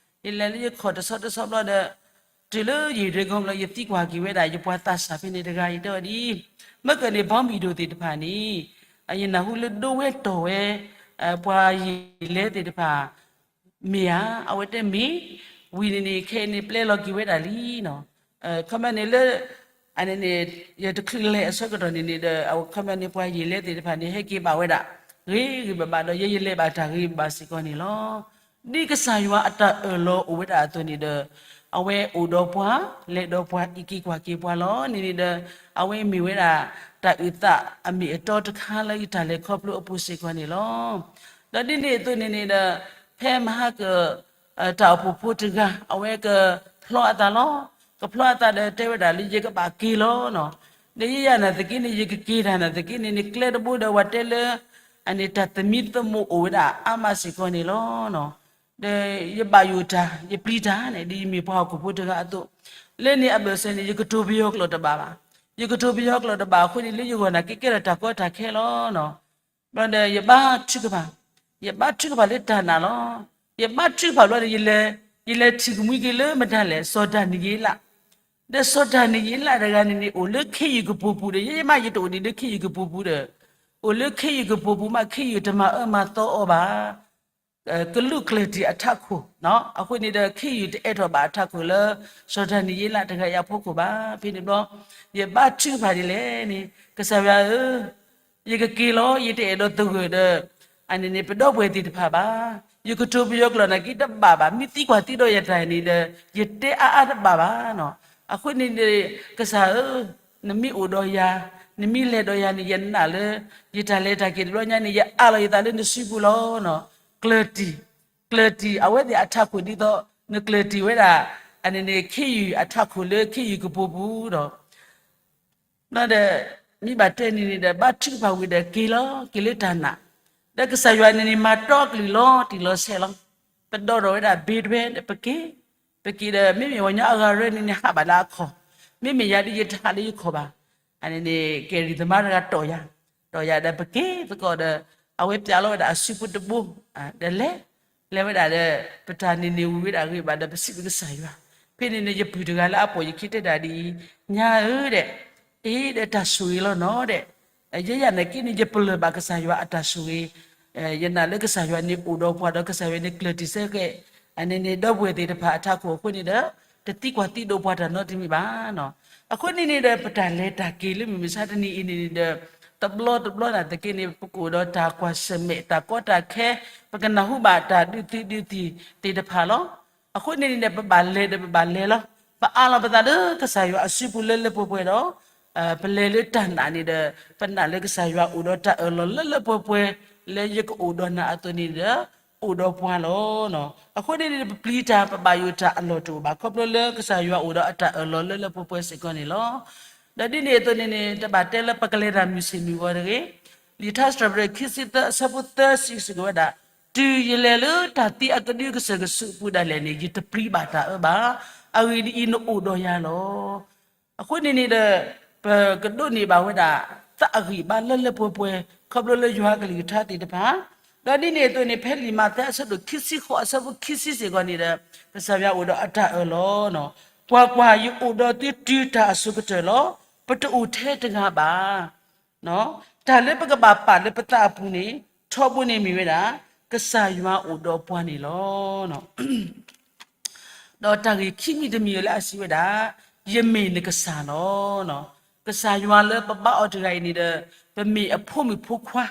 ယလဲၤလၢယခီၣ်တဆီတဆီဘျီဒီး တုၤလၢယံာ်ဒဲကီဘျီ ယသံကွၢ်က့ၤဝဲဒၣ် ယပှၤသးစၢ်ဖဲန့ၣ်တဂၤအံၤတဲဝဲဒ်အံၤ, မ့ၢ်ကန့ၣ် ဘီဘံၣ်ဒိၣ်သ့ၣ်တဖၣ်န့ၣ် ယနၢ်ဟူလၢဒိဝဲတီၢ်ဝဲ ပှၤယံာ်လဲသ့ၣ်တဖၣ် မ့ၢ်ဧါ, အဝဲတဲမ့ၢ်, ဝံၤန့ၣ်န့ၣ် ခဲအံၤန့ၣ် ပျဲလီၤက့ၤဝဲဒၣ်လံနီၤ, ခီပညီန့ၣ်လၢ အန့ၣ်န့ၣ် ယတချုးလဲၤအဆၢကတီၢ်န့ၣ်န့ၣ်ဒီး အဝဲခီပညီန့ၣ် ပှၤယံာ်လဲသ့ၣ်တဖၣ်န့ၣ် ဟဲက့ၤဘၣ်ဝဲဒၣ် ဂ့ၤဂ့ၤဘၣ်ဘၣ်ဒီး ယဲယလဲၤဘၣ်တၢ်ဂ့ၤဘၣ်စ့ၢ်ကီးန့ၣ်လီၤ. ဒ်ကစၢ်ယွၤအတၢ်အၢၣ်လီၤအိၣ်ဝဲဒၣ်အသိးန့ၣ်ဒီး အဝဲအိၣ်ဒီးပှၤ, လဲၤဒီးပှၤ, အံးက့ၤကွၢ်က့ၤပှၤလီၤ. န့ၣ်န့ၣ်ဒီး အဝဲမ့ၢ်ဝဲဒၣ် တၢ်အုၣ်သးအမ့ၢ်အတီတခါလၢယတၢ်လဲၤခီဖျိအပူၤစ့ၢ်ကီးန့ၣ်လီၤ. ဒီးဒ်န့ၣ်အသိးန့ၣ်န့ၣ်ဒီး ဖဲမဟါက တၢ်အိၣ်ဖှိၣ်ဖိတဂၤ အဝဲကဖျီအသးလီၤ. ကဖျီအသးဒီးတဲဝဲဒၣ်လၢယကဘၣ်က့ၤလီၤနီၤ. ဒီးယဲယၤနာ်သက့န့ၣ် ယကက့ၤတၢ်နာ်သက့န့ၣ်န့ၣ် ကျဲတဘိဒီးဝဲတဲလၢ အန့ၣ်တၢ်သမံသမိးအိၣ်ဝဲဒၣ်အါမးစ့ၢ်ကီးန့ၣ်လီၤ. ဒီးယဘၣ်ယိၣ်တၢ် ယပျံၤတၢ်န့ၣ် ဒ်ယမ့ၢ်ပှၤဟီၣ်ခိၣ်ဖိတဂၤအသိး, လၢန့ၣ်အဘၢၣ်စၢၤန့ၣ် ယကတိၤပယီၤကျိာ်တဘၣ်ဘၣ်. ယကတိၤပယီၤကျိာ်တဘၣ်အဃိန့ၣ် လၢယဂီၢ်နာ်က့ကဲထီၣ်တၢ်ကီတၢ်ခဲလီၤနီၤ. ဘျီဒီးယဘါထုကဖၣ်, ယဘါထုကဖၣ်လၢတၢ်နာ်လီၤ. ယဘါထုကဖၣ်ဘျီဒီး ယလဲၤထံၣ်ကမှံက့ၤလၢမတၤလဲၣ် စီၤဒၤနံးယ့လး, ဒီးစီၤဒၤနံးယ့လးတဂၤန့ၣ်န့ၣ် အိၣ်လၢခ့ယုၢ်ကပူၤပူၤဒီး ယဲယမးယတအိၣ်ဒံးလၢခ့ယုၢ်ကပူၤပူၤဒီး, အိၣ်လၢခ့ယုၢ်ကပူၤပူၤမး ခ့ယုၢ်တမၤအၢမၤသီအီၤဘၣ်. ကလူးကျၢၢ်တံၢ်အထးခိၣ်, အဃိန့ၣ်ဒီး ခ့ယုၢ်တအဲးထီၣ်ဘၣ်အထးခိၣ်လၢ စီၤဒၤနံးယ့လးတဂၤအံၤအဖီခိၣ်ဘၣ်. ဖဲန့ၣ်ဘျီ ယဘါထုကဖၣ်ဒ်လဲၣ်န့ၣ် ကစၢ်ယွၤဧၢ, ယကက့ၤလီၤ, ယတအဲၣ်ဒိးသဂၢၢ်ဒီး အန့ၣ်န့ၣ် ပဒီပုၢ်ဝဲၢ်သ့ၣ်တဖၣ်ဘၣ်. ယကတိၤပယီၤကျိာ်နာ်က့တဘၣ်ဘၣ်, မ့ၢ်သံကွၢ်သံဒီးယၤတၢ်န့ၣ်ဒီး ယတဲအါအါတဘၣ်ဘၣ်နီၤ. အဃိန့ၣ်န့ၣ် ကစၢ်ဧၢ, နမ့ၢ်အိၣ်ဒီးယၤ, နမ့ၢ်လဲၤဒီးယၤန့ၣ် ယနာ်လၢ ယတၢ်လဲၤတၢ်က့ၤတဘျီညါန့ၣ် ယအးလီၤယသးလၢနစုပူၤလီၤနီၤ. ကျၢၢ်တံၢ်, ကျၢၢ်တံၢ် အဝဲသ့ၣ်အထးခိၣ်ဒ်သိး နကျၢၢ်တံၢ်ဝဲဒၣ် အန့ၣ်န့ၣ် ခ့ယုၢ်အထးခိၣ်လၢခ့ယုၢ်ကပူၤပူၤဒီး ဒီး မ့ၢ်ဘၣ်တဲန့ၣ်န့ၣ်ဒီး ဘါထုကဖၣ်ဝံၤဒီးက့ၤလီၤ, က့ၤလၢတၢ်နာ်, ဒီးကစၢ်ယွၤန့ၣ်န့ၣ် မၤတီအကလုၢ်လီၤတံၢ်လီၤဆဲးလီၤ. ပဒီဒီးဝဲဒၣ်ဘ့ဒွဲဒီးပက့ၤ, ပက့ၤဒီး မ့မ့ၢ်ဝဲညီအဂၤရၢန့ၣ်န့ၣ် ဟးဘၣ်လၢအခီၣ်, မ့မ့ၢ်ယၤဒ်ယတဟးလၢယခီၣ်ဘၣ်. အန့ၣ်န့ၣ် ကဲရံၣ်သမါတဂၤတီၢ်ယၤ, တီၢ်ယၤဒီးပက့ၤသကိးဒီး အဝဲပျးလီၤဝဲဒၣ်အစုဖိတဘိ, ဒီးလဲၤ လဲၤဝဲဒၣ်ဒီး ပတၢ်န့ၣ်န့ၣ်ဝံၤဝဲဒၣ်ဂ့ၤဘၣ်ဒီး ပစံးဘျုးကစၢ်ယွၤ. ဖဲန့ၣ်န့ၣ် ယပုၢ်တဂၤလၢအပိာ်ယခံတဲဒၣ်ဒ်အံၤ, ညါဧၢဒီး, အ့ဒီးတၢ်ဆိၣ်ဂ့ၤလီၤနီၤဒီး, ယဲယၤနာ်က့န့ၣ် ယပလၢၢ်ဘၣ်ကစၢ်ယွၤအတၢ်ဆိၣ်ဂ့ၤ, ယနာ်လၢကစၢ်ယွၤန့ၣ်အိၣ်ဒီးပှၤဒီးကစၢ်ယွၤန့ၣ်ကျၢၢ်တံၢ်ဆၢကဲး, အန့ၣ်န့ၣ် ဒီပုၢ်ဝဲၢ်သ့ၣ်တဖၣ်အထးခိၣ်အဃိန့ၣ်ဒီး, တသံကွၢ်သံဒိးပှၤတၢ်နီတမံၤဘၣ်နီၤ. အဃိန့ၣ်န့ၣ်ဒီး ပတၢ်လဲၤတၢ်က့ၤလၢမုၢ်မဆါတနံၤအံၤန့ၣ်န့ၣ်ဒီး, တဘျီတဘျီနာ်သက့န့ၣ် ပကအိၣ်ဒီးတၢ်ကွၢ်ဆၢၣ်မဲာ် တၢ်ကီတၢ်ခဲ, ပကနၢ်ဟူဘၣ်တၢ်ဒုးသုးဒုးသံၣ်သ့ၣ်တဖၣ်လီၤ. အဃိန့ၣ်န့ၣ်ဒီး ပဘၣ်လဲၤဒီးပဘၣ်လဲၤလီၤ. ပအးလီၤပသးလၢကစၢ်ယွၤအစုပူၤလၢလၢပှဲၤပှဲၤဒီး, ပလဲၤလၢတၢ်နာ်န့ၣ်ဒီး, ပနာ်လၢကစၢ်ယွၤအိၣ်ဒီးတၢ်အၢၣ်လီၤလၢလၢပှဲၤပှဲၤ, လၢယကအိၣ်ဒီးနၤအသိးန့ၣ်ဒီး, အိၣ်ဒီးပှၤလီၤ. အဃိန့ၣ်န့ၣ် ပပျံၤတၢ်ပဘၣ်ယိၣ်တၢ်အလီၢ်တအိၣ်ဘၣ် ခီဖျိလၢကစၢ်ယွၤအိၣ်ဒီးအတၢ်အၢၣ်လီၤလၢလၢပှဲၤပှဲၤစ့ၢ်ကီးန့ၣ်လီၤ. ဒီးဒ်န့ၣ်အသိးန့ၣ်န့ၣ် တဘၣ်တဲလၢပကလဲၤတၢ်မုၢ်ဆ့ၣ်မုၢ်ဂီၤတဂ့ၤ. လံာ်ထါစံးထီၣ်ပတြၢၤခံဆံသၢအဆၢဖိသၢစံးစ့ၢ်ကီးဝဲဒၣ်, တုၤယလဲၤလၢတၢ်သံအကဒုကစၢၢ်ကစုာ်အပူၤဒၣ်လဲာ်န့ၣ် ယတပျံၤဘၣ်တၢ်အၢဘၣ်. အဂ့ၢ်ဒ်အံၤ, နအိၣ်ဒီးယၤလီၤ. အဃိန့ၣ်န့ၣ်ဒီး, ပကဒိးန့ၢ်ဘၣ်ဝဲဒၣ် သးအဂံၢ်ဘါလၢလၢပှဲၤပှဲၤ ခီဖျိလၢယွၤအကလုၢ်ကထါသ့ၣ်တဖၣ်, ဒီးဒ်န့ၣ်အသိးန့ၣ် ဖဲလံာ်မးသဲအဆၢဒိၣ်ခံဆံဃိး အဆၢဖိခံဆံစ့ၢ်ကီးန့ၣ်ဒီး ကစၢ်ယွၤအိၣ်ဒီးအတၢ်အၢၣ်လီၤ, ကွၢ်ကွၢ်, ယအိၣ်ဒီးသုတုၤတၢ်အစိၤကတၢၢ်လီၤ. ပတအိၣ်ထဲတဂၤဘၣ်. တၢ်လၢပကဘၣ်ပာ်လၢပသးအပူၤန့ၣ် ထီဘိန့ၣ်မ့ၢ်ဝဲဒၣ် ကစၢ်ယွၤအိၣ်ဒီးပှၤန့ၣ်လီၤ. ဒီးတၢ်ဂ့ၢ်ခံမံၤတမံၤလၢအစံးဝဲဒၣ်, ယမ့ၢ်နကစၢ်လီၤ. ကစၢ်ယွၤလၢပဘါအီၤတဂၤအံၤန့ၣ်ဒီး ပမ့ၢ်အဖိမုၣ်ဖိခွါ,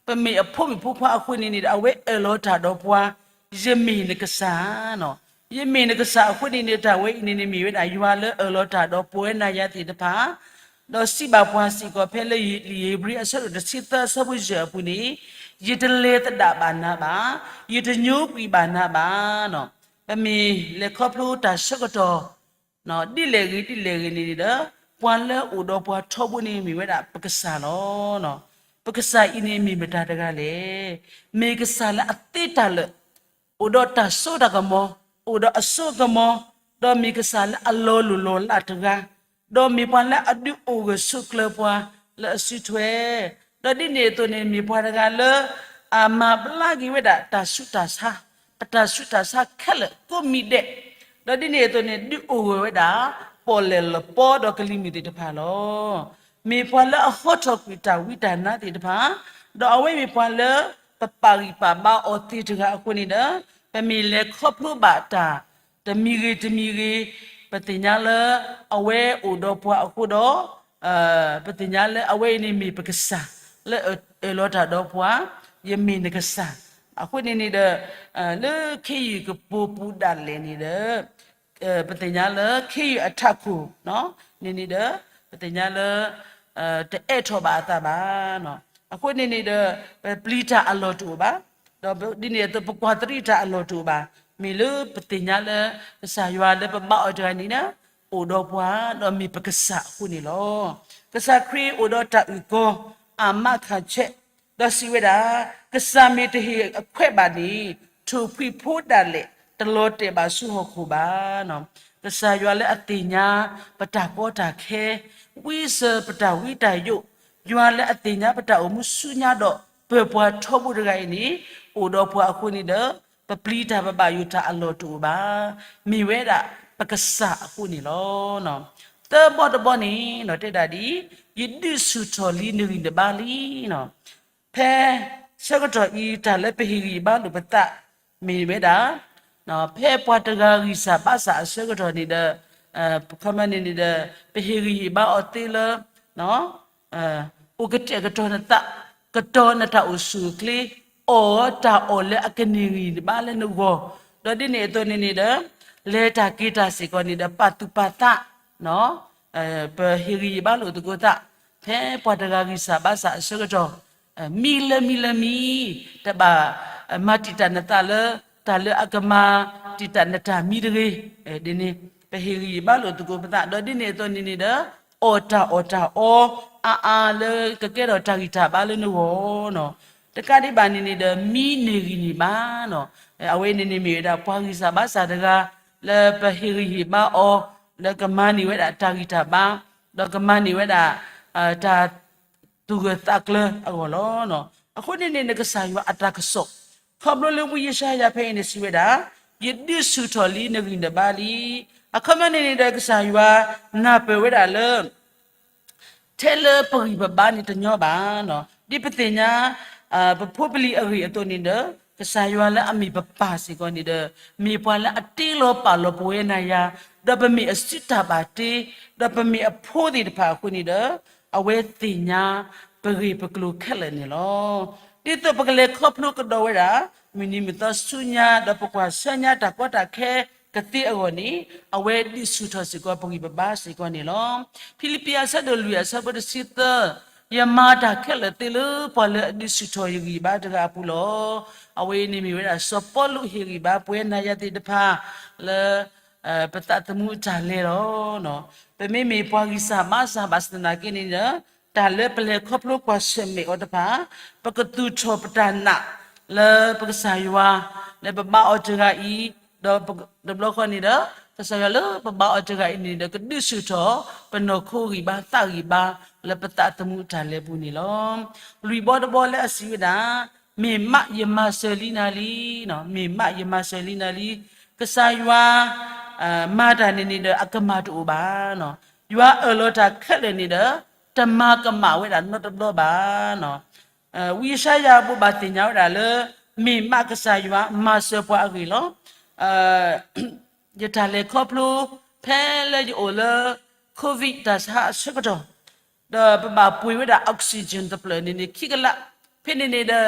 ပမ့ၢ်အဖိမုၣ်ဖိခွါအဃိန့ၣ်န့ၣ်ဒီး အဝဲအၢၣ်လီၤတၢ်ဒီးပှၤ, ယမ့ၢ်နကစၢ်, ယမ့ၢ်နကစၢ်အဃိန့ၣ်န့ၣ် တၢ်ဝဲအံၤန့ၣ်န့ၣ်မ့ၢ်ဝဲဒၣ် ယွၤလၢအၢၣ်လီၤတၢ်ဒီးပဝဲနၤယၤသ့ၣ်တဖၣ် ဒီးစံးဘၣ်ပှၤစ့ၢ်ကီးဖဲလၢလံာ်ဧ့ၤဘြံၤအဆၢဒိၣ်တဆံသၢအဆၢဖိယဲၢ်အပူၤန့ၣ်, ယတလဲၤသဒၣ်ဘၣ်နၤဘၣ်, ယတညိကွံာ်ဘၣ်နၤဘၣ်. ပမ့ၢ်လဲၤခီဖျိတၢ်ဆၢကတီၢ် ဒ်လဲၣ်ဂ့ၤဒ်လဲၣ်ဂ့ၤန့ၣ်ဒီး ပှၤလၢအအိၣ်ဒီးပှၤထီဘိန့ၣ်မ့ၢ်ဝဲဒၣ်ပကစၢ်လီၤ. ပကစၢ်အံၤန့ၣ်မ့ၢ်မတၤတဂၤလဲၣ်. မ့ၢ်ကစၢ်လၢအသ့တၢ်လၢာ်, အိၣ်ဒီးတၢ်စိတၢ်ကမီၤ, အိၣ်ဒီးအစိအကမီၤ, ဒီးမ့ၢ်ကစၢ်လၢအလီၤလိၢ်လီၤလးတဂၤ, ဒီးမ့ၢ်ပှၤလၢအဒုးအိၣ်ဂၢၢ်ဆိးကျၢၤပှၤလၢအစုထွဲ, ဒီးဒ်န့ၣ်အသိးန့ၣ် မ့ၢ်ပှၤတဂၤလၢ အမၤဘျါက့ၤဝဲဒၣ်တၢ်ဆူးတၢ်ဆါ, ပတၢ်ဆူးတၢ်ဆါခဲလၢာ်ကိးမံၤဒဲး, ဒီးဒ်န့ၣ်အသိးန့ၣ် ဒုးအိၣ်ဂၢၢ်ဝဲဒၣ် ပီၣ်လဲၣ်လပီဒီးကလံၤမုၢ်သ့ၣ်တဖၣ်လီၤ. မ့ၢ်ပှၤလၢအဟီထီၣ်ကွံာ်တၢ်ဝံတၢ်နါသ့ၣ်တဖၣ်, ဒီးအဝဲမ့ၢ်ပှၤလၢ ပပာ်ဂံၢ်ပာ်ဘါအီၤသ့တဂၤအဃိန့ၣ်ဒီး ပမ့ၢ်လဲၤခီဖျိဘၣ်တၢ် တမံၤဂ့ၤတမံၤဂ့ၤ, ပသ့ၣ်ညါလၢ အဝဲအိၣ်ဒီးပှၤအဃိဒီး ပသ့ၣ်ညါလၢအဝဲအံၤန့ၣ်မ့ၢ်ပကစၢ် လၢအအၢၣ်လီၤတၢ်ဒီးပှၤ, ယမ့ၢ်နကစၢ်, အဃိန့ၣ်န့ၣ်ဒီး လၢခ့ယုၢ်ကပိာ်ပူၤဒၣ်လဲာ်န့ၣ်ဒီး ပသ့ၣ်ညါလၢခ့ယုၢ်အထးခိၣ်န့ၣ်န့ၣ်ဒီး ပသ့ၣ်ညါလၢ တအဲၣ်ထီၣ်ဘၣ်အသးဘၣ်. အဃိန့ၣ်န့ၣ်ဒီး ပပျံၤတၢ်အလီၢ်တအိၣ်ဘၣ်, ဒီးဒ်န့ၣ်အသိး ပကွၢ်တရံးတၢ်အလီၢ်တအိၣ်ဘၣ်. မ့ၢ်လၢပသ့ၣ်ညါလၢ ကစၢ်ယွၤလၢပဘါအီၤတဂၤန့ၣ် အိၣ်ဒီးပှၤ ဒီးမ့ၢ်ပကစၢ်အဃိန့ၣ်လီၤ. ကစၢ်ခရံာ်အိၣ်ဒီးတၢ်အုၣ်ကီၤ အမးခးဆဲး ဒီးစံးဝဲဒၣ်, ကစၢ်မ့ၢ်တဟ့ၣ်အခွဲးဘၣ်န့ၣ် ထိၣ်ဖှံဖိဒၣ်လဲာ် တလီၤတဲာ်ဘၣ်ဆူဟီၣ်ခိၣ်ဘၣ်. ကစၢ်ယွၤလၢအသ့ၣ်ညါပတၢ်ကီတၢ်ခဲ, ဝံစၢၤပတၢ်ဝံတၢ်ယိး, ယွၤလၢအသ့ၣ်ညါပတၢ်အိၣ်မူဆူညါဒီး ပၢၤပှၤထီဘိတဂၤအံၤန့ၣ် အိၣ်ဒီးပှၤအဃိန့ၣ်ဒီး ပပျံၤတၢ်ပဘၣ်ယိၣ်တၢ်အလီၢ်တအိၣ်ဘၣ်. မ့ၢ်ဝဲဒၣ်ပကစၢ်အဃိန့ၣ်လီၤ. သၢဘီတဘီန့ၣ် တဲဒၣ်ဒ်အံၤ, ယဒုးဆူၣ်ထီၣ်လံနဂံၢ်နဘါလံ. ဖဲဆၢကတီၢ်အံၤ တၢ်လၢပဟ့ၣ်ဂံၢ်ဟ့ၣ်ဘါလိာ်ပသး မ့ၢ်ဝဲဒၣ် ဖဲပှၤတဂၤဂံၢ်စၢ်ဘါစၢ်အဆၢကတီၢ်န့ၣ်ဒီး ခီမန့ၣ်န့ၣ်ဒီး ပဟ့ၣ်ဂံၢ်ဟ့ၣ်ဘါအီၤသ့လၢ အိၣ်ကတဲာ်ကတီၤနသး, ကတီၤနတၢ်အိၣ်ဆူၣ်အိၣ်ချ့, အီၣ်တၢ်အီၣ်လၢအကန့ၢ်ဂံၢ်နဘါလၢနဂီၢ်, ဒီးဒ်န့ၣ်အသိးန့ၣ်န့ၣ်ဒီး လဲၤတၢ်က့ၤတၢ်စ့ၢ်ကီးန့ၣ်ဒီး ပာ်သူၣ်ပာ်သး ပဟ့ၣ်ဂံၢ်ဟ့ၣ်ဘါလိာ်သကိးသး, ဖဲပှၤတဂၤဂံၢ်စၢ်ဘါစၢ်အဆၢကတီၢ်, မံလၢမံလၢမံ, တဘၣ်မၤတံာ်တာ်နသးလၢ တၢ်လၢအကမၤတံာ်တာ်နတၢ်မံတဂ့ၤ, ဒ်န့ၣ် ပဟ့ၣ်ဂံၢ်ဟ့ၣ်ဘါလိာ်သကိးပသး, ဒီးဒ်န့ၣ်အသိးန့ၣ်န့ၣ်ဒီး အီၣ်တၢ်အီၣ်တၢ်အီ အါအါလၢကကဲထီၣ်တၢ်ဂံၢ်တၢ်ဘါလၢနဂီၢ် တကးဒံးဘၣ်န့ၣ်န့ၣ်ဒီး မံန့ၢ်ဂံၢ်န့ၢ်ဘါ, အဝဲန့ၣ်န့ၣ်မ့ၢ်ဝဲဒၣ် ပှၤဂံၢ်စၢ်ဘါစၢ်တဂၤ လၢပဟ့ၣ်ဂံၢ်ဟ့ၣ်ဘါအီၤ လၢကမၤန့ၢ်ဝဲဒၣ်တၢ်ဂံၢ်တၢ်ဘါ, ဒီးကမၤန့ၢ်ဝဲဒၣ် တၢ်သူၣ်ဂၢၢ်သးကျၢၤအဂီၢ်လီၤ. အဃိန့ၣ်န့ၣ် နကစၢ်ယွၤအတၢ်ကစီၣ် ခီဖျိလၢဝံယၡါယၤဖဲအံၤန့ၣ်စံးဝဲဒၣ်, ယဒုးဆူၣ်ထီၣ်လံနဂံၢ်နဘါလံ. အခီပညီန့ၣ်န့ၣ်ဒီး ကစၢ်ယွၤနၢ်ပၢၢ်ဝဲဒၣ်လၢ ထဲလၢပဂံၢ်ပဘါန့ၣ်တညီဘၣ်, ဒ်ပသ့ၣ်ညါ ပဖိပလံၤအဂ့ၢ်အသိးန့ၣ်ဒီး ကစၢ်ယွၤလၢအမ့ၢ်ပပၢ်စ့ၢ်ကီးန့ၣ်ဒီး မ့ၢ်ပှၤလၢအတ့လီၤပာ်လီၤပဝဲနၤယၤ, ဒီးပမ့ၢ်အစုတၢ်ဘၣ်တ့, ဒီးပမ့ၢ်အဖိသ့ၣ်တဖၣ်အဃိန့ၣ်ဒီး အဝဲသ့ၣ်ညါပဂ့ၢ်ပကျိၤခဲလၢာ်န့ၣ်လီၤ. ဒ်သိးပကလဲၤခီဖျိကဒီးဝဲဒၣ် မုၢ်နံၤမုၢ်သီဆူညါ ဒီးပကွၢ်ဆၢညါတၢ်ကီတၢ်ခဲကသ့အဂီၢ်န့ၣ် အဝဲဒုးဆူၣ်ထီၣ်စ့ၢ်ကီးပဂံၢ်ပဘါစ့ၢ်ကီးန့ၣ်လီၤ. ဖံလံးပံးအဆၢဒိၣ်လွံၢ်အဆၢဖိတဆံသၢ, ယမၤတၢ်ခဲလၢာ်သ့လၢပှၤလၢအဒုးဆူၣ်ထီၣ်ယဂံၢ်ယဘါတဂၤအပူၤလီၤ. အဝဲအံၤန့ၣ်မ့ၢ်ဝဲဒၣ်စီၤပီလူးဟ့ၣ်ဂံၢ်ဘါပဝဲနၤယၤသ့ၣ်တဖၣ်လၢ ပသးသမူအတၢ်လဲလီၤ. ပမ့မ့ၢ်ပှၤဂံၢ်စၢ်ဘါစၢ်ဘၣ်ဆၣ်သနာ်က့န့ၣ်ဒီး တၢ်လၢပလဲၤခီဖျိကွၢ်ဆၢၣ်မဲာ်အီၤတဖၣ် ပကသူၣ်ထီၣ်ပတၢ်နာ်လၢပကစၢ်ယွၤ လၢပဘါအီၤတဂၤအံၤ, ဒီးတဘျီဃီန့ၣ်ဒီး ကစၢ်ယွၤလၢပဘါအီၤတဂၤအံၤန့ၣ်ဒီး ကဒုးဆူၣ်ထီၣ်ပနီၢ်ခိဂံၢ်ဘါသးဂံၢ်ဘါ လၢပသးသမူအတၢ်လဲပူၤန့ၣ်လီၤ. လွံၢ်ဘီတဘီလၢအစံးဝဲဒၣ် မ့ၢ်မးယမၤစၢၤလံနၤလံ, မ့ၢ်မးယမၤစၢၤလံနၤလံ, ကစၢ်ယွၤ မၤတၢ်န့ၣ်န့ၣ်ဒီးအကမၣ်တအိၣ်ဘၣ်နီၤ, ယွၤအၢၣ်လီၤတၢ်ခဲလၢာ်န့ၣ်ဒီး တမၤကမၣ်ဝဲဒၣ်နီတဘျီဘၣ်နီၤ. ဝံယၡါယၤဘိးဘၣ်သ့ၣ်ညါဝဲဒၣ်လၢ မ့ၢ်မးကစၢ်ယွၤမၤစၢၤပှၤအဂ့ၢ်လီၤ. ယတၢ်လဲၤခီဖျိ ဖဲလၢယအိၣ်လၢ COVID တၢ်ဆါအဆၢကတီၢ်, ဒီးပဘၣ်ပှ့ၤဝဲဒၣ် oxygen တဖျၢၣ်န့ၣ်န့ၣ် ခံကလး, ဖဲန့ၣ်န့ၣ်ဒီး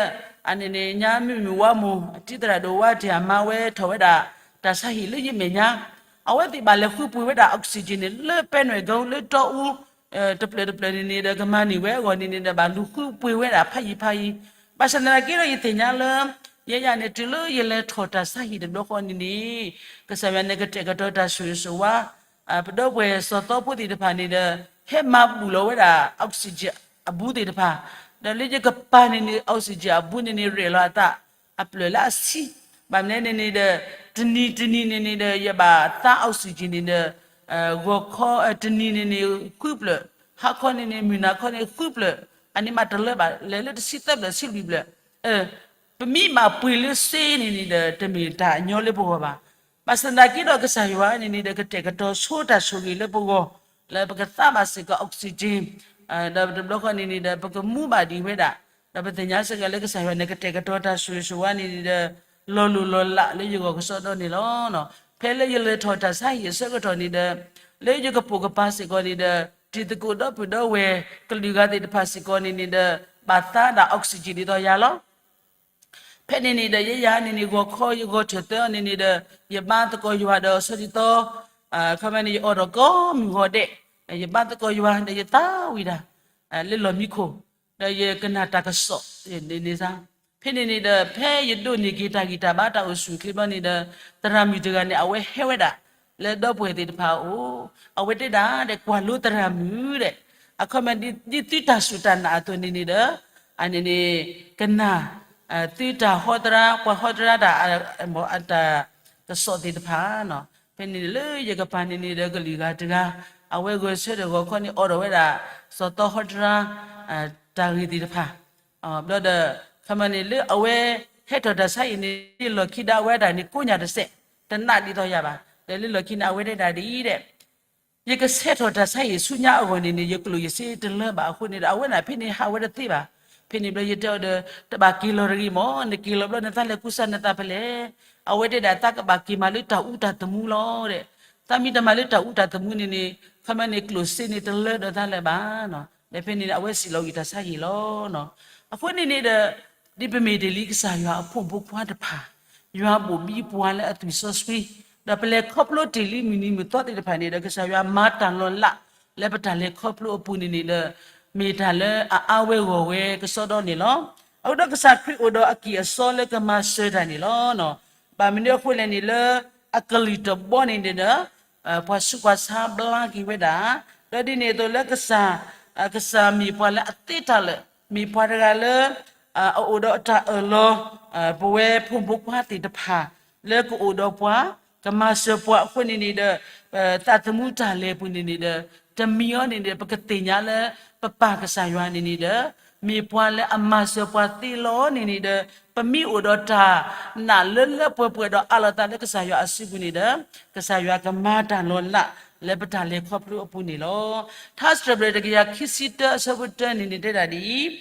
အန့ၣ်န့ၣ် ညါမုၢ်မုၢ်ဝါမိၢ် အတံၤသရၣ်ဒိၣ်ဝါတ့ၢ်အမါဝဲထီၣ်ဝဲဒၣ် တၢ်ဆါဟံၣ်လၢယမဲာ်ညါ, အဝဲသ့ၣ်ဘၣ်လဲၤဃုပှ့ၤဝဲဒၣ် oxygen န့ၣ် လၢပဲနွဲၣ်ကီ လၢတီအူ တဖျၢၣ်တဖျၢၣ်န့ၣ်န့ၣ်ဒီး ကမၤန့ၢ်ဝဲအဂီၢ်န့ၣ်န့ၣ်ဒီး ဘၣ်လူၤဃုပှ့ၤဝဲဒၣ်ဖးယံၤဖးယံၤ, ဘၣ်ဆၣ်သနာ်က့ဒီး ယသ့ၣ်ညါလၢ ယဲယၤန့ၣ် တုၤလၢယလဲၤထီၣ်တၢ်ဆါဟံၣ်တဘျီဃီန့ၣ်န့ၣ် ကစၢ်ယွၤန့ၣ်ကတဲာ်ကတီၤတၢ်ဆိၣ်ဂ့ၤဆိၣ်ဝါ ပဒီပုၢ်ဝဲၢ်စီၤသီဖိသ့ၣ်တဖၣ်န့ၣ်ဒီး ဟဲမၤဘူၣ်လီၤဝဲဒၣ် oxygen အဘူးသ့ၣ်တဖၣ်, ဒီးလၢယကပၤန့ၣ်န့ၣ် oxygen အဘူးန့ၣ်န့ၣ် ရဲၣ်လီၤအသး အဖျၢၣ်လၢအဆံ, ဘၣ်မနုၤန့ၣ်န့ၣ်ဒီး တနံၤတနံၤန့ၣ်န့ၣ်ဒီး ယဘၣ်သါ oxygen န့ၣ်ဒီး ဂီၤခီ တနံၤန့ၣ်န့ၣ် ဃုဖျၢၣ်, ဟါခီန့ၣ်န့ၣ် မုၢ်နၤခီန့ၣ် ဃုဖျၢၣ်, အန့ၣ်မးတလၢဘၣ် လဲၤလၢတဆံသၢဖျၢၣ် ဆံလွံၢ်ဖျၢၣ်, ပမ့ၢ်ဘၣ်ပှ့ၤလၢစ့န့ၣ်န့ၣ်ဒီး တမ့ၢ်တၢ်အညီလၢပဂီၢ်ဘၣ်. ဘၣ်ဆၣ်သနာ်က့ဒီး ကစၢ်ယွၤန့ၣ်န့ၣ်ဒီး ကတဲာ်ကတီၤဆိတၢ်ဆိၣ်ဂ့ၤလၢပဂီၢ်, လၢပကသါဘၣ်စ့ၢ်ကီး oxygen, ဒီးတဘျီဃီန့ၣ်န့ၣ်ဒီး ပကမူဘၣ်ဒံးဝဲဒၣ်, ဒီးပသ့ၣ်ညါစ့ၢ်ကီးလၢကစၢ်ယွၤန့ၣ် ကတဲာ်ကတီၤတၢ်ဆိၣ်ဂ့ၤဆိၣ်ဝါန့ၣ်န့ၣ်ဒီး လီၤလိၢ်လီၤလးလၢယဂီၢ်ကစီဒီန့ၣ်လီၤ. ဖဲလၢယလဲၤထီၣ်တၢ်ဆါဟံၣ်အဆၢကတီၢ်န့ၣ်ဒီး လၢယကပိာ်ကပၤစ့ၢ်ကီးန့ၣ်ဒီး တံၤသကိးဒီပုၢ်ဒီဝဲၢ်ကလုာ်ဂၤသ့ၣ်တဖၣ်စ့ၢ်ကီးန့ၣ်န့ၣ်ဒီး ဘၣ်သါဒၣ် oxygen ဒ်သိးယၤလီၤ. ဖဲန့ၣ်န့ၣ်ဒီး ယဲယၤန့ၣ်န့ၣ် ဂီၤခီယဂီၤထၢၣ်သၢအီၤန့ၣ်န့ၣ်ဒီး ယဘါသကိးယွၤဒီး ဆီဒံၣ်သီ ခီမ့ၢ်န့ၣ် ယအိၣ်ဒီးကိးမုၢ်ဂီၤဒဲး, ယဘါသကိးယွၤဒီး ယသးဝံၣ်တၢ် လၢလီၢ်မံခိၣ်, ဒီးယကနၣ်တၢ်ကစီၣ်န့ၣ်စ့ၢ်, ဖဲန့ၣ်န့ၣ်ဒီး ဖဲယဒိးန့ၢ်က့ၤတၢ်ဂံၢ်တၢ်ဘါတၢ်အိၣ်ဆူၣ်အိၣ်ချ့ဘျီန့ၣ်ဒီး သရၣ်မုၣ်တဂၤန့ၣ် အဝဲဟဲဝဲဒၣ် လၢဒီပုၢ်ဝဲၢ်သ့ၣ်တဖၣ်အအိၣ်, အဝဲတဲဒၣ်ဒီး ကွၢ်လိသရၣ်မုၣ်ဒီး အခီပညီ ဒ်သုတၢ်စူၢ်တၢ်နာ်အသိးန့ၣ်န့ၣ်ဒီး အန့ၣ်န့ၣ် ကနၣ် သုတၢ်ဟီသရၣ် ပှၤဟီသရၣ်တၢ် တၢ်ကစီၣ်သ့ၣ်တဖၣ်, ဖဲန့ၣ်လၢယကပၤန့ၣ်န့ၣ်ဒီး ကလုာ်ဂၤတဂၤ အဝဲဂဲၤဆၢထၢၣ်ဂီၤခီန့ၣ် အိးထီၣ်ဝဲဒၣ် စီၤသီဟီသရၣ် တၢ်ဂ့ၢ်သ့ၣ်တဖၣ်, ဘျီဒီး ခီမ့ၢ်န့ၣ် လၢအဝဲဟဲထီၣ်တၢ်ဆါအံၤန့ၣ် လၢလီၢ်ခံဒီးအဝဲဒၣ်န့ၣ် ကိးညၣ်တစဲး, တနာ်ဒ်သိးယၤဘၣ်, ဒီးလၢလီၢ်ခံန့ၣ် အဝဲတဲဒၣ်ဒ်အံၤဒီး ယကဆဲးထီၣ်တၢ်ဆါဟံၣ်ဆူညါအဂီၢ်န့ၣ်န့ၣ် ယကျိၣ်ယစ့တလၢဘၣ်အဃိန့ၣ်ဒီး အဝဲန့ၣ်ဖဲန့ၣ်ဟးဝဲတသ့ဘၣ်. ဖဲန့ၣ်ဘျီယတဲအီၤဒီး တဘၣ်က့ၤလီၤတဂ့ၤမၢ်, နက့ၤလီၤဘျီနသးလဲၤကူစါနသးဖဲလဲၣ်. အဝဲတဲဒၣ်သးကဘၣ်က့ၤမးလၢ တၢ်အူတၢ်သမူလီၤဒီး, သးမ့ၢ်တမၤလၢတၢ်အူတၢ်သမူန့ၣ်န့ၣ် ခီမ့ၢ်န့ၣ် ကျိၣ်စ့န့ၣ်တလၢဒီးသးလၢၤဘၣ်. ဒီးဖဲန့ၣ်န့ၣ် အဝဲစံးလီၤဂ့ၤတၢ်ဆါဟံၣ်လီၤ. အဃိန့ၣ်န့ၣ်ဒီး ဒ်ပမ့ၢ်တ့ၢ်လံကစၢ်ယွၤအဖိမုၣ်ဖိခွါတဖၣ်, ယွၤဘိၣ်ဘံပှၤလၢအသွံၣ်စီဆှံ, ဒီးပလဲၤခီဖျိတ့ၢ်လံမုၢ်နံၤမုၢ်သီသ့ၣ်တဖၣ်န့ၣ်ဒီး ကစၢ်ယွၤမၤတၢ်လီၤလး လၢပတၢ်လဲၤခီဖျိအပူၤန့ၣ်န့ၣ်ဒီး မ့ၢ်တၢ်လၢအအါဝဲဂီၢ်ဝဲကစီဒီန့ၣ်လီၤ. အဃိဒီးကစၢ်ခရံာ်အိၣ်ဒီးအကံၢ်အစီလၢကမၤစၢၤတၢ်န့ၣ်လီၤ. ဘၣ်မနုၤအဃိလဲၣ်န့ၣ်လၢ အကလုၢ်တဘီန့ၣ်န့ၣ်ဒီး ပှၤဆူးပှၤဆါဘျါက့ၤဝဲဒၣ်, ဒီးဒ်န့ၣ်အသိးလၢကစၢ်, ကစၢ်မ့ၢ်ပှၤလၢအသ့တၢ်လၢာ်, မ့ၢ်ပှၤတဂၤလၢ အအိၣ်ဒီးအတၢ်အၢၣ်လီၤ, ပဝဲဖိမုၣ်ဖိခွါသ့ၣ်တဖၣ် လၢကအိၣ်ဒီးပှၤ, ကမၤစၢၤပှၤအဃိန့ၣ်န့ၣ်ဒီး သးသမူတၢ်လဲၤပူၤန့ၣ်န့ၣ်ဒီး တမံၤအီၤန့ၣ်ဒီး ပကသ့ၣ်ညါလၢ ပပၢ်ကစၢ်ယွၤန့ၣ်န့ၣ်ဒီး မ့ၢ်ပှၤလၢအမၤစၢၤပှၤသ့လီၤန့ၣ်န့ၣ်ဒီး ပမ့ၢ်အိၣ်ဒီးတၢ်နာ်လၢလၢပှဲၤပှဲၤဒီးအးလီၤသးလၢကစၢ်ယွၤအစုပူၤန့ၣ်ဒီး ကစၢ်ယွၤကမၤတၢ်လီၤလး လၢပတၢ်လဲၤခီဖျိအပူၤန့ၣ်လီၤ. ထါစံးထီၣ်ပတြၢၤတကယၤခံဆံတၢအဆၢဖိတၢန့ၣ်န့ၣ်တဲဒၣ်ဒ်အံၤ,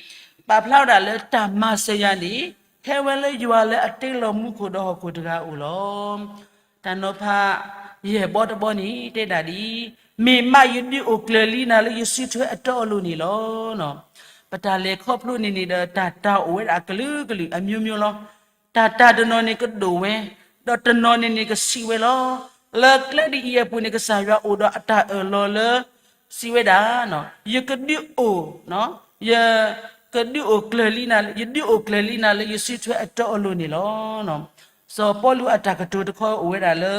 ပာ်ဖျါဝဲဒၣ်လၢတၢ်မၤစၢၤယၤန့ၣ် ဟဲဝဲလၢယွၤလၢအတ့လီၤမူခိၣ်ဒီးဟီၣ်ခိၣ်တဂၤအအိၣ်လီၤ. တၢ်နီၤဖး ယဲၢ်ဘီတဘီန့ၣ် တဲဒၣ်ဒ်အံၤ, မ့ၢ်မးယဒုးအိၣ်ကျၢၤလံနၤလၢယစုထွဲအတီအလိၤန့ၣ်လီၤ. ပတၢ်လဲၤခီဖျိန့ၣ်န့ၣ်ဒီး တၢ်တၢ်အိၣ်ဝဲဒၣ်အကလုာ်ကလုာ်အမျိုးမျိုးလီၤ. တၢ်တၢ်တနီၤန့ၣ်ကဒိၣ်ဝဲ, ဒီးတနီၤန့ၣ်န့ၣ်ကဆံးဝဲလီၤ. လၢကျဲဒ်အံၤအပူၤန့ၣ် ကစၢ်ယွၤအိၣ်ဒီးအတၢ်အၢၣ်လီၤလၢ စံးဝဲဒၣ်, ယကဒုးအိၣ်, ယကဒုးအိၣ်ကျၢၤလံနၤ, ယဒုးအိၣ်ကျၢၤလံနၤလၢယစုထွဲအတီအလိၤန့ၣ်လီၤ. စီၤပီလူးအတၢ်ကတိၤတခီအိၣ်ဝဲဒၣ်လၢ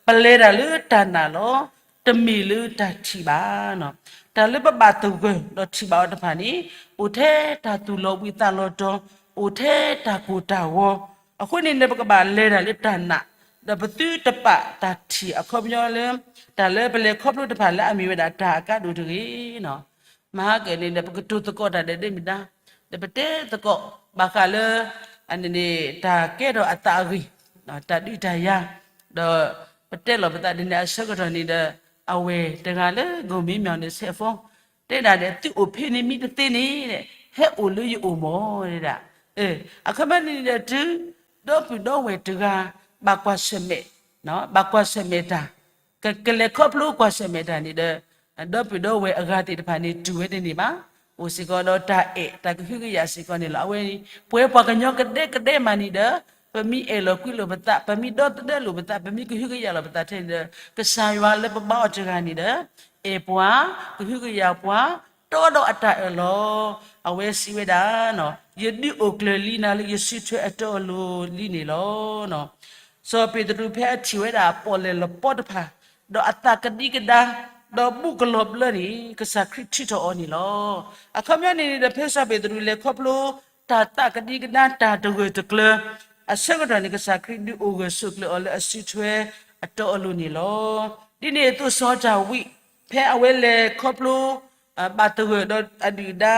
ပလဲၤတၢ်လၢတၢ်နာ်လီၤ, တမ့ၢ်လၢတၢ်ထံၣ်ဘၣ်. တၢ်လၢပဘၣ်သဂၢၢ်ဒီးထံၣ်ဘၣ်အီၤတဖၣ်န့ၣ် အိၣ်ထဲတၢ်သူၣ်လီၤဘှံးသးလီၤတီၤ, အိၣ်ထဲတၢ်ကိၢ်တၢ်ဂီၤ, အဃိန့ၣ်န့ၣ် ပကဘၣ်လဲၤတၢ်လၢတၢ်နာ်, ဒီးပသုတပာ်တၢ်ထံၣ်အခီပညီလၢ တၢ်လၢပလဲၤခီဖျိတဖၣ်လၢအမ့ၢ်ဝဲဒၣ်တၢ်အကါဒိၣ်တဂ့ၤ. မဟါကၢန့ၣ်ဒီး ပကတိၤသကိးတၢ်ဒီးဒ်မတၤ, ဒီးပတဲသကိး ဘၣ်ဃးလၢ န့ၣ် တၢ်ကဲထီၣ်အသးအဂ့ၢ်, တၢ်ဒုးတၢ်ယၤ, ဒီးပတဲလီၤပသးဒ်န့ၣ်အဆၢကတီၢ်န့ၣ်ဒီး အဝဲၢ်တဂၤလၢ ကိးမံၤမၠီၣ်န့ၣ် ဆဲးဖီ တဲဒၣ်ဒီး သုအိၣ်ဖဲန့ၣ်မ့ၢ်တသ့န့ၣ် ဟဲအိၣ်လၢယအိၣ်မၢ်ဒၣ်. အခီပညီန့ၣ်ဒီး တုၤဒီပုၢ်ဒီဝဲၢ်တဂၤ ဘၣ်ကွၢ်ဆၢၣ်မဲာ်, ဘၣ်ကွၢ်ဆၢၣ်မဲာ်တၢ် က ကလဲၤခီဖျိကွၢ်ဆၢၣ်မဲာ်တၢ်န့ၣ်ဒီး ဒီပုၢ်ဒီဝဲၢ်အဂၤသ့ၣ်တဖၣ်န့ၣ် တူၢ်ဝဲတန့ၢ်ဘၣ်. အိၣ်စ့ၢ်ကီးဒီးတၢ်အဲၣ်တၢ်ကဟုကယာ်စ့ၢ်ကီးန့ၣ်လီၤ. အဝဲန့ၣ် ပဝဲပှၤကညီကဒဲကဒဲမးန့ၣ်ဒီး ပမ့ၢ်အဲၣ်လိာ်ကွံလိာ်ပသး, ပမ့ၢ်ဒီသဒၢလိာ်ပသး, ပမ့ၢ်ကဟုကယာ်လိာ်ပသးထဲန့ၣ်ဒီး ကစၢ်ယွၤလၢပဘါအီၤတဂၤန့ၣ်ဒီး အဲၣ်ပှၤ, ကဟုကယာ်ပှၤ, တီဒီးအတၢ်အၢၣ်လီၤ. အဝဲစံးဝဲဒၣ်, ယဒုးအိၣ်ကျၢၤလံနၤလၢယစုထွဲအတီအလိၤလံန့ၣ်လီၤ. စီၤပ့းတရူးဖဲအထံၣ်ဝဲဒၣ်ပီၣ်လဲၣ်လပီတဖၣ်, ဒီးအသးကဒံကဒါ, ဒီးဘူးကလီၤဘျၢန့ၣ် ကစၢ်ခရံာ်ထုးထီၣ်အီၤန့ၣ်လီၤ. အခီပညီန့ၣ်န့ၣ်ဒီး ဖဲစီၤပ့းတရူးလဲၤခီဖျိ တၢ်သးကဒံကဒါ တၢ်တဂၢၢ်တကျၢၤ အဆၢကတီၢ်န့ၣ် ကစၢ်ခရံာ်ဒုးအိၣ်ဂၢၢ်ဆိးကျၢၤအီၤလၢအစုထွဲအတီအလိၤန့ၣ်လီၤ. ဒ်န့ၣ်အသိးစီၤဒၤဝံး ဖဲအဝဲလဲၤခီဖျိ ဘၣ်သဂၢၢ်ဒီးအဒုၣ်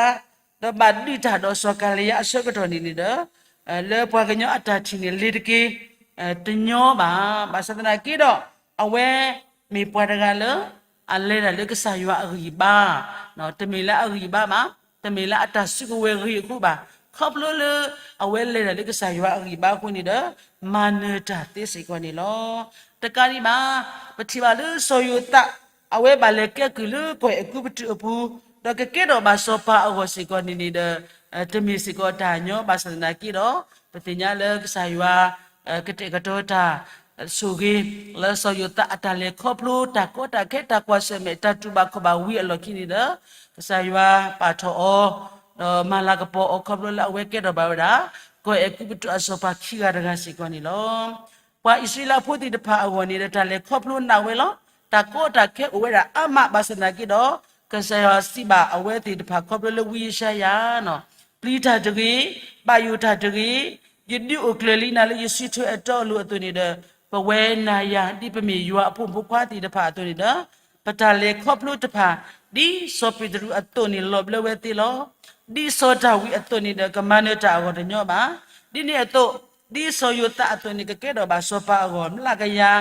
အဒါ ဒီးဘၣ်ဒုးတၢ်ဒီးစီၤကၤလံယါအဆၢကတီၢ်န့ၣ်န့ၣ်ဒီး လၢပှၤကညီအတၢ်ထံၣ်န့ၣ် လ့ၤတက့ၤ တညီဘၣ်. ဘၣ်ဆၣ်သနာ်က့ဒီး အဝဲမ့ၢ်ပှၤတဂၤလၢ အလဲၤတၢ်လၢကစၢ်ယွၤအဂံၢ်ဘါ, တမ့ၢ်လၢအဂံၢ်ဘါဘၣ်, တမ့ၢ်လၢအတၢ်စုကဝဲၤဂ့ၤအဃိဘၣ်. ခီဖျိလၢ အဝဲလဲၤတၢ်လၢကစၢ်ယွၤအဂံၢ်ဘါအဃိန့ၣ်ဒီး မၤနၢၤတၢ်သ့စ့ၢ်ကီးန့ၣ်လီၤ. တကးဒံးဘၣ် ပထံၣ်ဘၣ်လၢစီၤယိၤသး အဝဲဘၣ်လဲၤကဲကုၢ်လၢကီၢ်အဲၤကူပတူးအပူၤ, ဒီးကကဲထီၣ်ဘၣ်စီၤပၤအဂီၢ်စ့ၢ်ကီးန့ၣ်န့ၣ်ဒီး တမ့ၢ်စ့ၢ်ကီးတၢ်ညီဘၣ်ဆၣ်သနာ်က့ဒီး ပသ့ၣ်ညါလၢကစၢ်ယွၤ ကတဲာ်ကတီၤတၢ်ဆိၣ်ဂ့ၤ လၢစီၤယိၤသးအတၢ်လဲၤခီဖျိတၢ်ကီတၢ်ခဲတၢ်ကွၢ်ဆၢၣ်မဲာ်တၢ်တူၢ်ဘၣ်ခီၣ်ဘၣ်ဝံၤအလီၢ်ခံန့ၣ်ဒီး ကစၢ်ယွၤပာ်ထီၣ်အီၤ ဒီးမၤလၤကပီၤအီၤခီဖျိလၢအဝဲကဲထီၣ်ဘၣ်ဝဲဒၣ် ကီၢ်အဲၤကူပတူးအစီၤပၤခံဂၤတဂၤစ့ၢ်ကီးန့ၣ်လီၤ. ပှၤအံၣ်စရ့လးဖိသ့ၣ်တဖၣ်အဂီၢ်န့ၣ်ဒီး တၢ်လဲၤခီဖျိနးဝဲလီၤ. တၢ်ကီတၢ်ခဲအိၣ်ဝဲဒၣ်အါမးဘၣ်ဆၣ်သနာ်က့ဒီး ကစၢ်ယွၤစံးဘၣ်အဝဲသ့ၣ်တဖၣ်ခီဖျိလၢဝံယၡါယၤ ပျံၤတၢ်တဂ့ၤ, ဘၣ်ယိၣ်တၢ်တဂ့ၤ, ယဒုးအိၣ်ကျၢၤလံနၤလၢယစုထွဲအတီအလိၤအသိးန့ၣ်ဒီး ပဝဲနၤယၤဒ်ပမ့ၢ်ယွၤအဖိမုၣ်ဖိခွါသ့ၣ်တဖၣ်အသိးန့ၣ်ဒီး ပတၢ်လဲၤခီဖျိတဖၣ် ဒ်စီၤပ့းတရူးအသိးန့ၣ်လီၤဘျၢဝဲသ့လီၤ. ဒ်စီၤဒၤဝံးအသိးန့ၣ်ဒီး ကမၤနၢၤတၢ်အဂီၢ်တညီဘၣ်. ဒ်န့ၣ်အသိး ဒ်စီၤယိၤသးအသိးန့ၣ် ကကဲထီၣ်ဘၣ်စီၤပၤအဂီၢ် မျးကယၤ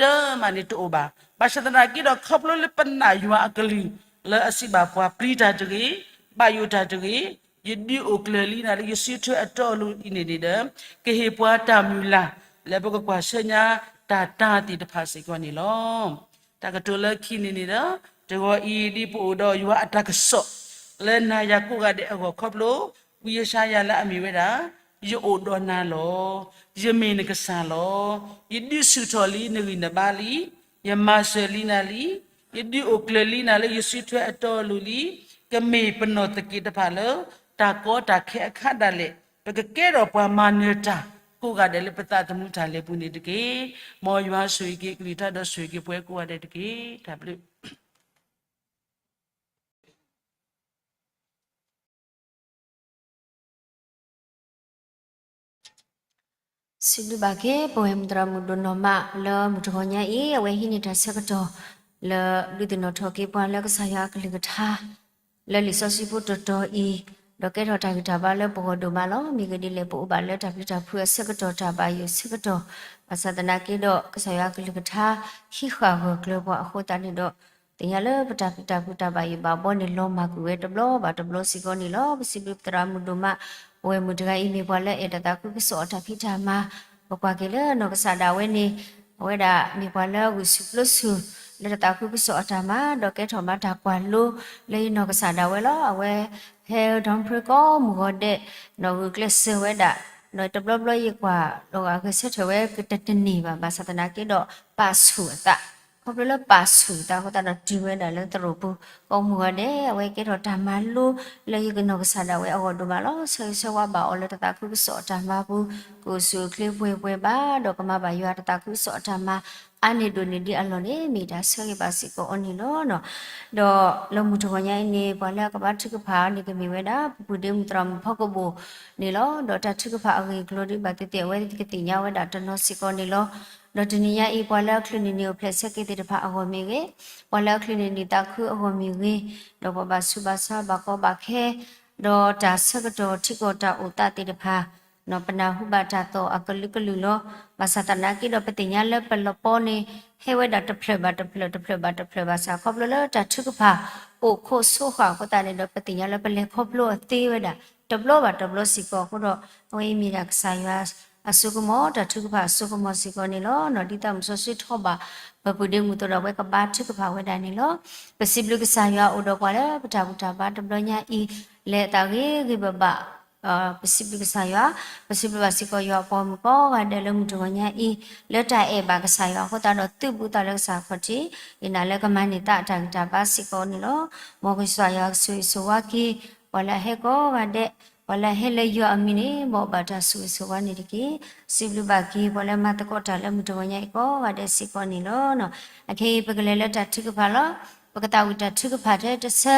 တၢမးန့ၣ်တအိၣ်ဘၣ်. ဘၣ်ဆၣ်သနာ်က့ဒီး ခီဖျိလၢပနာ်ယွၤအကလုၢ် လၢအစံးဘၣ်ပှၤပျံၤတၢ်တဂ့ၤ, ဘၣ်ယိၣ်တၢ်တဂ့ၤ, ယဒုးအိၣ်ကျၢၤလံနၤလၢယစုထွဲအတီအလိၤအံၤန့ၣ်န့ၣ်ဒီး ကဟ့ၣ်ပှၤတၢ်မုၢ်လၢ် လၢပကကွၢ်ဆၢညါတၢ်တၢ်သ့ၣ်တဖၣ်စ့ၢ်ကီးန့ၣ်လီၤ. တၢ်ကတိၤလၢခံန့ၣ်န့ၣ်ဒီး တဂီၤအံၤဒ်ပအိၣ်ဒီးယွၤအတၢ်ကစီၣ် လၢနၤယၤကိးဂၤဒဲးအဂီၢ်ခီဖျိ ဝံယၡါယၤလၢအမ့ၢ်ဝဲဒၣ် ယအိၣ်ဒီးနၤလီၤ. ယမ့ၢ်နကစၢ်လီၤ. ယဒုးဆူၣ်ထီၣ်လံနဂံၢ်နဘါလံ. ယမၤစၢၤလံနၤလံ. ယဒုးအိၣ်ကျၢၤလံနၤလၢယစုထွဲအတီအလိၤလံ. ကမ့ၢ်ပနီၢ်သက့းတဖၣ်လၢ တၢ်ကီတၢ်ခဲအခါဒၣ်လဲာ် ပကကဲထီၣ်ပှၤမၤနၢၤတၢ် ကိးဂၤဒဲးလၢပသးသမူတၢ်လဲၤပူၤန့ၣ်တက့ၢ်. မ်ယွၤဆိၣ်ဂ့ၤက့ၤ ကလုၢ်ကထါဒီးဆိၣ်ဂ့ၤက့ၤပှၤကိးဂၤဒဲးတက့ၢ်. တၢ်ဘျုး စံးဘျုးဘၣ်က့ၤ ပဝဲမုၢ်သရၣ်မုၣ်ဒိၣ်နီၢ်မး လၢမုၢ်တဂီၤညါအံၤ အဝဲဟံးန့ၢ်တၢ်ဆၢကတီၢ် လၢဒုးသ့ၣ်နီၣ်ထီၣ်က့ၤပှၤလၢကစၢ်ယွၤအကလုၢ်ကထါ လၢလံာ်စီဆှံဖိတတီၤအံၤ, ဒီးကဲထီၣ်တၢ်ဂံၢ်တၢ်ဘါလၢပဂီၢ်ဒိၣ်မးလီၤ. မ့ၢ်ဂ့ၢ်ဒ်လဲၣ် ပအိၣ်ဘၣ်လၢတၢ်ပျံၤတၢ်ဖုးအဆၢကတီၢ် တၢ်ဘၣ်ယိၣ်အဆၢကတီၢ်, ဘၣ်ဆၣ်သနာ်က့ဒီး ကစၢ်ယွၤအကလုၢ်ကထါ ဟံးဃာ်ဂၢၢ်ကျၢၤပှၤအဃိသတးန့ၣ်ဒီး သ့ၣ်ညါလၢပတၢ်ပျံၤတၢ်ဖုးတၢ်ဘၣ်ယိၣ်ဘၣ်ဘီန့ၣ် လီၤမၢ်ကွံာ်ဝဲတဘျီဘၣ်တဘျီစ့ၢ်ကီးန့ၣ်လီၤ. ပစံးဘျုးပသရၣ်မုၣ်ဒိၣ်မး, ပဝဲမုၢ်တဂၤအံၤမ့ၢ်ပှၤလၢအဲၣ်တၢ်သးခုကစီၣ်အတၢ်ဖံးတၢ်မၤ, ပကွၢ်က့ၤလၢနီၢ်ကစၢ်ဒၣ်ဝဲန့ၣ်, အဝဲဒၣ်မ့ၢ်ပှၤလၢအဂုာ်ဆူၣ်ပျိဆူၣ် လၢတၢ်သးခုကစီၣ်အတၢ်မၤ, ဒီးကဲထီၣ်မၤတၢ်ကွၢ်လိ လၢယနီၢ်ကစၢ်ဒၣ်ဝဲလီၤ. အဝဲဟဲဒီဖုကိးမုၢ်ဂီၤဒဲး, နီၢ်ဂုာ်ကျဲးစၢးဝဲဒၣ်, ဒီးတဘျီဘျီယကွၢ်လီၤဂာ်ဂဲၤဆၢထၢၣ်ဝဲကတတန့ၢ်ဘၣ်, ဘၣ်ဆၣ်သနာ်က့ဒီး ပာ်ဆူၣ်အသး, ခီဖျိလၢပာ်ဆူၣ်အသးအဃိသတးဒီးတုၤဝဲဒၣ်လၢသရိာ်ပူၤ, ကိးမုၢ်ဂီၤဒဲး အဝဲကဲထီၣ်တၢ်မၤလိ လၢယနီၢ်ကစၢ်ဒၣ်ဝဲအဂီၢ်ဒိၣ်မးလီၤ. ဆၢဂ့ၤဆၢဝါဘၣ်အီၤလၢတၢ်သးခုကစီၣ်အတၢ်မၤပူၤ, ကအိၣ်ဆူၣ်အိၣ်ချ့ပှဲၤပှဲၤဘၣ်, ဒီးကမၤဘၣ်ယွၤတၢ်သးခုကစီၣ်အတၢ်မၤ အါန့ၢ်ဒိၣ်န့ၢ်ဒံးအလီၢ်န့ၣ် မ့ၢ်တၢ်ဆၢဂ့ၤဘၣ်စ့ၢ်ကီးအီၤန့ၣ်လီၤ. ဒီးလၢမုၢ်တဂီၤညါအံၤန့ၣ် ပှၤလၢအကဘါထုကဖၣ်န့ၣ်ကမ့ၢ်ဝဲဒၣ် ပပုၢ်ဒ့မုၣ်သရၣ်မုၣ်ဖီကဘိၣ်န့ၣ်လီၤ. ဒီးတၢ်ထုကဖၣ်အဂ့ၢ်အကျိၤဒ်ဘၣ်သ့ၣ်သ့ၣ် အဝဲသ့ၣ်ကသ့ၣ်ညါဝဲဒၣ်တနီၤစ့ၢ်ကီးန့ၣ်လီၤ. ဒီးတနံၤညါအံၤ ပှၤလၢအချုးန့ၢ်နံၣ်အိၣ်ဖျဲၣ်ဆၢက့ၤသ့ၣ်တဖၣ်အဂီၢ်မ့ၢ်ဂ့ၤ, ပှၤလၢအချုးန့ၢ်နံၣ်သးခုအဂီၢ်မ့ၢ်ဂ့ၤ, ဒီးပှၤဘၣ်ဆူးဘၣ်ဆါဘၣ်ကီဘၣ်ခဲ, ဒီးတၢ်ဆၢကတီၢ်ထံကီၢ်တၢ်အိၣ်သးသ့ၣ်တဖၣ် ပနၢ်ဟူဘၣ်တၢ်သီၣ်အကလုာ်ကလုာ်လီၤ. ဘၣ်ဆၣ်သနာ်က့ဒီး ပသ့ၣ်ညါလၢပလပီန့ၣ် ဟဲဝဲဒၣ်တဖျၢၣ်ဘၣ်တဖျၢၣ် တဖျၢၣ်ဘၣ်တဖျၢၣ်ဘၣ်ဆၣ် ခီဖျိလၢတၢ်ထုကဖၣ်အိၣ်ခိးဆိဃာ်အဃိသတးန့ၣ်ဒီး ပသ့ၣ်ညါလၢပလဲၤခီဖျိအီၤသ့ဝဲဒၣ် တဘျီဘၣ်တဘျီစ့ၢ်ကီးအဃိဒီး အဝဲအံၤမ့ၢ်ဒၣ်ကစၢ်ယွၤအစိကမီၤ တၢ်ထုကဖၣ်အစိကမီၤစ့ၢ်ကီးန့ၣ်လီၤ. ဒ်သိးမုၢ်စီဆှံထီၣ်ဘၣ် ပပုၢ်ဒ့မုၢ်သရိာ်ဒီး အဝဲကဘါထုကဖၣ်ဝဲဒၣ်န့ၣ်လီၤ. ပစံးဘျုးကစၢ်ယွၤအိၣ်ဒီးပှၤလၢပတၢ်ဘူၣ်တၢ်ဘါတဘျီညါအံၤ လဲၤအသးဂ့ၤဂ့ၤဘၣ်ဘၣ် ပစံးဘျုးကစၢ်ယွၤ, ပစံးဘျုးဘၣ်စ့ၢ်ကီးယွၤအပှၤမုၣ်ကိးဂၤဒဲးလၢမုၢ်တဂီၤညါအံၤ လၢတၢ်အဲၣ်ဘၣ်ကစၢ်ယွၤအဃိသတးဒီး သုးဘူးသးလၢကစၢ်အခီၣ်ထံး ယနာ်လၢကမၤန့ၢ်သးအတၢ်ဂံၢ်တၢ်ဘါစ့ၢ်ကီးန့ၣ်လီၤ. မ်ကစၢ်ယွၤကဆိၣ်ဂ့ၤဆိၣ်ဝါက့ၤ ပှၤလၢအဟဲကိးဂၤဒဲး, ပှၤလၢအဟဲလၢယွၤအမံၤန့ၣ် မ်အဘၣ်တၢ်ဆိၣ်ဂ့ၤဆိၣ်ဝါန့ၣ်တက့ၢ်. စံးဘျုးဘၣ်က့ၤ ပှၤလၢမၤသကိးတၢ်လၢမုၢ်တဂီၤညါအံၤကိးဂၤဒဲးစ့ၢ်ကီးန့ၣ်လီၤ. အခဲအံၤ ပကလဲၤလၢတၢ်ထုကဖၣ်လီၤ. ပကသးဝံၣ်တၢ်ထုကဖၣ်ထဲတဆၢ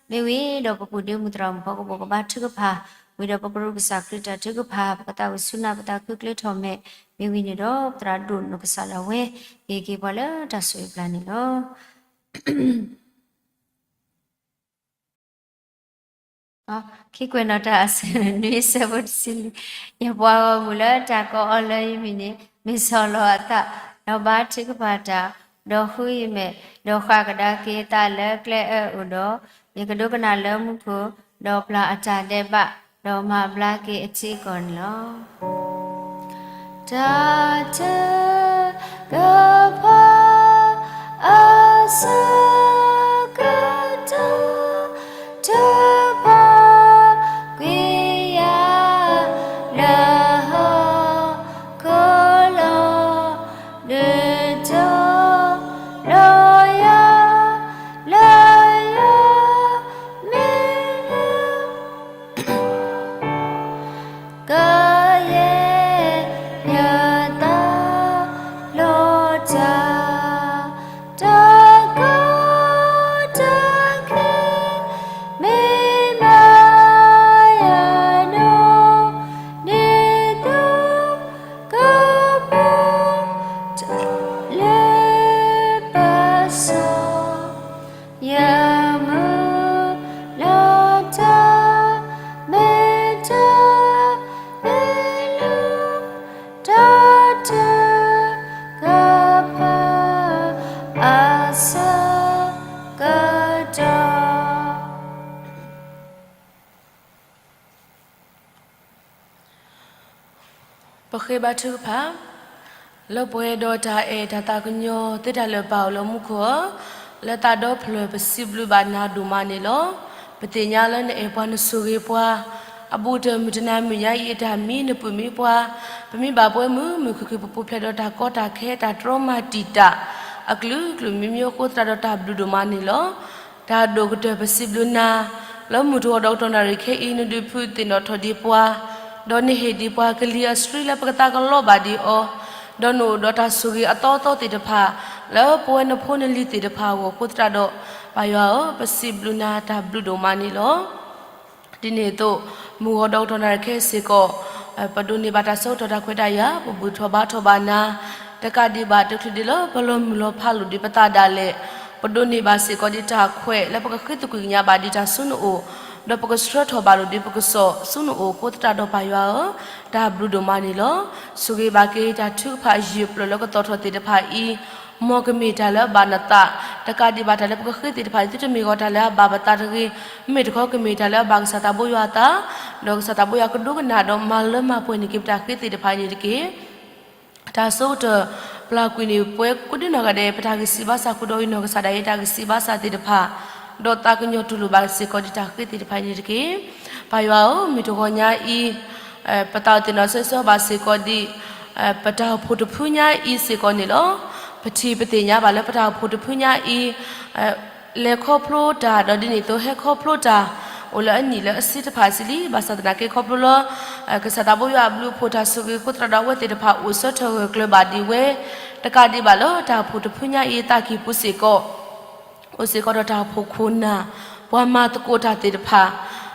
မ့ၢ်ဝံၤဒီးပပုၢ်ဒ့မုၢ်သရိာ်မုၣ်ဖီကပိာ်ကဘါထုကဖၣ်, ဝံၤဒီးပကရူၢ်ကစၢ်ခရံာ်တၢ်ထုကဖၣ်, ပသးဝံၣ်ဆူနၤ ပသးခုကျဲထီၣ်မဲာ်, မ့ၢ်ဝံၤန့ၣ်ဒီး ပသရၣ်ဒိၣ်နီၢ်ကစၢ်ဒၣ်ဝဲ က့ၤက့ၤပှၤလၢတၢ်ဆိၣ်ဂ့ၤပျၢ်န့ၣ်လီၤ. ခံကွဲးနီၣ်တၢ်အဆၢနွံဆၢဖိတဆံလွံၢ်, ယပှၤဂီၢ်မုၢ်လၢတၢ်ကိးအီၤလၢယမံၤန့ၣ် မ့ၢ်ဆီၣ်လီၤအသး, ဒီးဘါထုကဖၣ်တၢ်, ဒီးဃုယမဲာ်, ဒီးဃၣ်ကဒါက့ၤအသးလၢကျဲအၢအအိၣ်ဒီး, ယကဒိကနၣ်လၢမူခိၣ်, ဒီးပျၢ်အတၢ်ဒဲးဘး, ဒီးမၤဘျါက့ၤအထံအကီၢ်န့ၣ်လီၤ. တၢ်ထုကဖၣ်အဆၢကတီၢ် ထုကဖၣ်ကွံာ်ယၤလၢဟီၣ်ခိၣ်လီၤ. ဒုးတီၤလီၤယၤလၢယွၤမ့ၢ် ကယဲၢ်ယသးလီၤတၢ်, တၢ်ကီတၢ်ခဲ မ့ၢ်မၤယၤဒိၣ် ဒ်သိးကပူၤ လၢပစီ ယမုၢ်လၢတၢ်မ့ၢ်တၢ် မ့ၢ်လၢ တၢ်ထုကဖၣ်အဆၢကတီၢ်. ပဃ့ဘါထုကဖၣ်, လၢပှဲၤဒီးတၢ်အဲၣ်တၢ်သးကညီၤသ့တၢ်လၢာ်ပာ်အိၣ်လၢမူခိၣ်ဧၢ, လၢသးဒီဖျၢၣ်ပစံးဘျုးဘၣ်နၤဒိၣ်မးန့ၣ်လီၤ. ပသ့ၣ်ညါလၢနအဲၣ်ပှၤနဆိၣ်ဂ့ၤပှၤ, အဘူးတၢၢ်မုၢ်တနၤမုၢ်ညါအံၤအတၢ်မံနပုၢ်မံပှၤ, ပမ့ၢ်ဘၣ်ပှဲၤမုာ်မုာ်ခုၣ်ခုၣ်ပူၤပူၤဖျဲးဒီးတၢ်ကီတၢ်ခဲတၢ်တြီမၤတံာ်တာ် အကလုာ်ကလုာ်မံၤမံၤအဃိသတးဒီးတၢ်ဘျုးဒိၣ်မးန့ၣ်လီၤ. တၢ်ဒိၣ်ကတၢၢ်ပစံးဘျုးနၤ, လၢမုၢ်တဂီၤဒီးကတီၢ်နၣ်ရံၣ်ခဲအံၤ နဒုးဖုးသ့ၣ်နီၣ်ထီၣ်ဒံးပှၤ, ဒီးနဟ့ၣ်ဒံးပှၤကလံၤအဆှံလၢပကသးကလီဘၣ်ဒံးအီၤ, ဒီးနအိၣ်ဒီးတၢ်ဆိၣ်ဂ့ၤအသီသီသ့ၣ်တဖၣ် လၢပဝဲနဖိနလံၤသ့ၣ်တဖၣ်အဂီၢ်အဃိသတးဒီး ပၢ်ယွၤဧၢ, ပစံးဘျုးနၤတၢ်ဘျုးဒိၣ်မးန့ၣ်လီၤ. ဒ်န့ၣ်အသိး မုၢ်ဂီၤဒီးကတီၢ်နၣ်ရံၣ်ခဲအံၤစ့ၢ်ကီး ပဒိးန့ၢ်ဘၣ်တၢ်ဆၢကတီၢ်တၢ်ခွဲးတၢ်ယာ် ပဘူၣ်ထီၣ်ဘါထီၣ်ဘၣ်နၤ, တကးဒံးဘၣ် တချုးဒံးလၢပလီၤမုၢ်လီၤဖးလိာ်ဒံးပသးဒၣ်လဲာ် ပဒိးန့ၢ်ဘၣ်စ့ၢ်ကီးဒံးတၢ်ခွဲးလၢပကဃ့သကွံာ်ကညးဘၣ်ဒံးတၢ်ဆူနအိၣ်, ဒီးပကဆှၢထီၣ်ဘၣ်လိာ်ဒံးပကစီၣ်ဆူနအိၣ်အဃိသတးဒီးပၢ်ယွၤဧၢ, တၢ်ဘျုးဒိၣ်မးန့ၣ်လီၤ. ဆိၣ်ဂ့ၤဘၣ်က့ၤတၢ်ထုကဖၣ်ယုၢ်ပျၢၢ်လၢကသီၣ်ထီၣ်သ့ၣ်တဖၣ်အံၤ, မ်ကမ့ၢ်တၢ်လၢအဘၣ်နသး, တကးဒံးဘၣ်တၢ်လၢပကဃ့သ့ၣ်တဖၣ် သုတမ့ၢ်ဂီၤတၢ်လၢအဘၣ်ပသးတဂ့ၤ, မ့မ့ၢ်တခီကမ့ၢ်တၢ်လၢအဘၣ်ကစၢ်သးဘိယွၤအသး, ဒီးကစၢ်သးဘိယွၤကဒိကနၣ်ဒီးမၤလၢမၤပှဲၤန့ၢ်က့ၤပတၢ်ဃ့သ့ၣ်တဖၣ်အံၤန့ၣ်တက့ၢ်. တၢ်ဆၢကတီၢ်ပျၢ်ကွံာ်န့ၣ် ပဝဲကိးဒံနီၢ်ဂၤဒဲး ပတၢ်ဂံၢ်စၢ်ဘါစၢ် ဃုာ်ဒီးအံၤနီၢ်ကစၢ်ဒၣ်ယဲ တၢ်ဂံၢ်စၢ်ဘါစၢ်သ့ၣ်တဖၣ်, ဒီးသးကညီၤတူၢ်လိာ်ဘၣ်စ့ၢ်ကီးဒံးတၢ်ဃ့သ့ၣ်တဖၣ်အံၤန့ၣ်တက့ၢ်. ပၢ်ယွၤဧၢ, မုၢ်တဂီၤညါအံၤ ပသးအိၣ်သ့ၣ်နီၣ်ဆၢဆၢဘၣ်စ့ၢ်ကီးဒံး ပတၢ်အိၣ်ဖှိၣ်တဖုညါအံၤစ့ၢ်ကီးန့ၣ်လီၤ. ပထံၣ်ပသ့ၣ်ညါဘၣ်လၢပတၢ်အိၣ်ဖှိၣ်တဖုညါအံၤ လဲၤခီဖျိတၢ် ဒီးဒ်န့ၣ်အသိးဟဲခီဖျိတၢ် အိၣ်လၢအနံၣ်လၢအဆံတဖၣ်စံးလံ, ဘၣ်ဆၣ်သနာ်က့ခီဖျိလၢ ကစၢ်သးဘိယွၤအဘျုးအဖှိၣ်တၢ်ဆိၣ်ဂ့ၤအဃိသတးဒီး အဝဲသ့ၣ်တဖၣ်အိၣ်ဆၢထၢၣ်ဂၢၢ်ကျၢၤဘၣ်ဒံးဝဲ, တကးဒံးဘၣ်လၢတၢ်အိၣ်ဖှိၣ်တဖုညါအံၤအသးကံၢ်ပူၤစ့ၢ်ကီး အိၣ်စ့ၢ်ကီးဒီးတၢ်အိၣ်ဖှိၣ်ခိၣ်နၢ်, ပှၤမၤသကိးတၢ်သ့ၣ်တဖၣ်,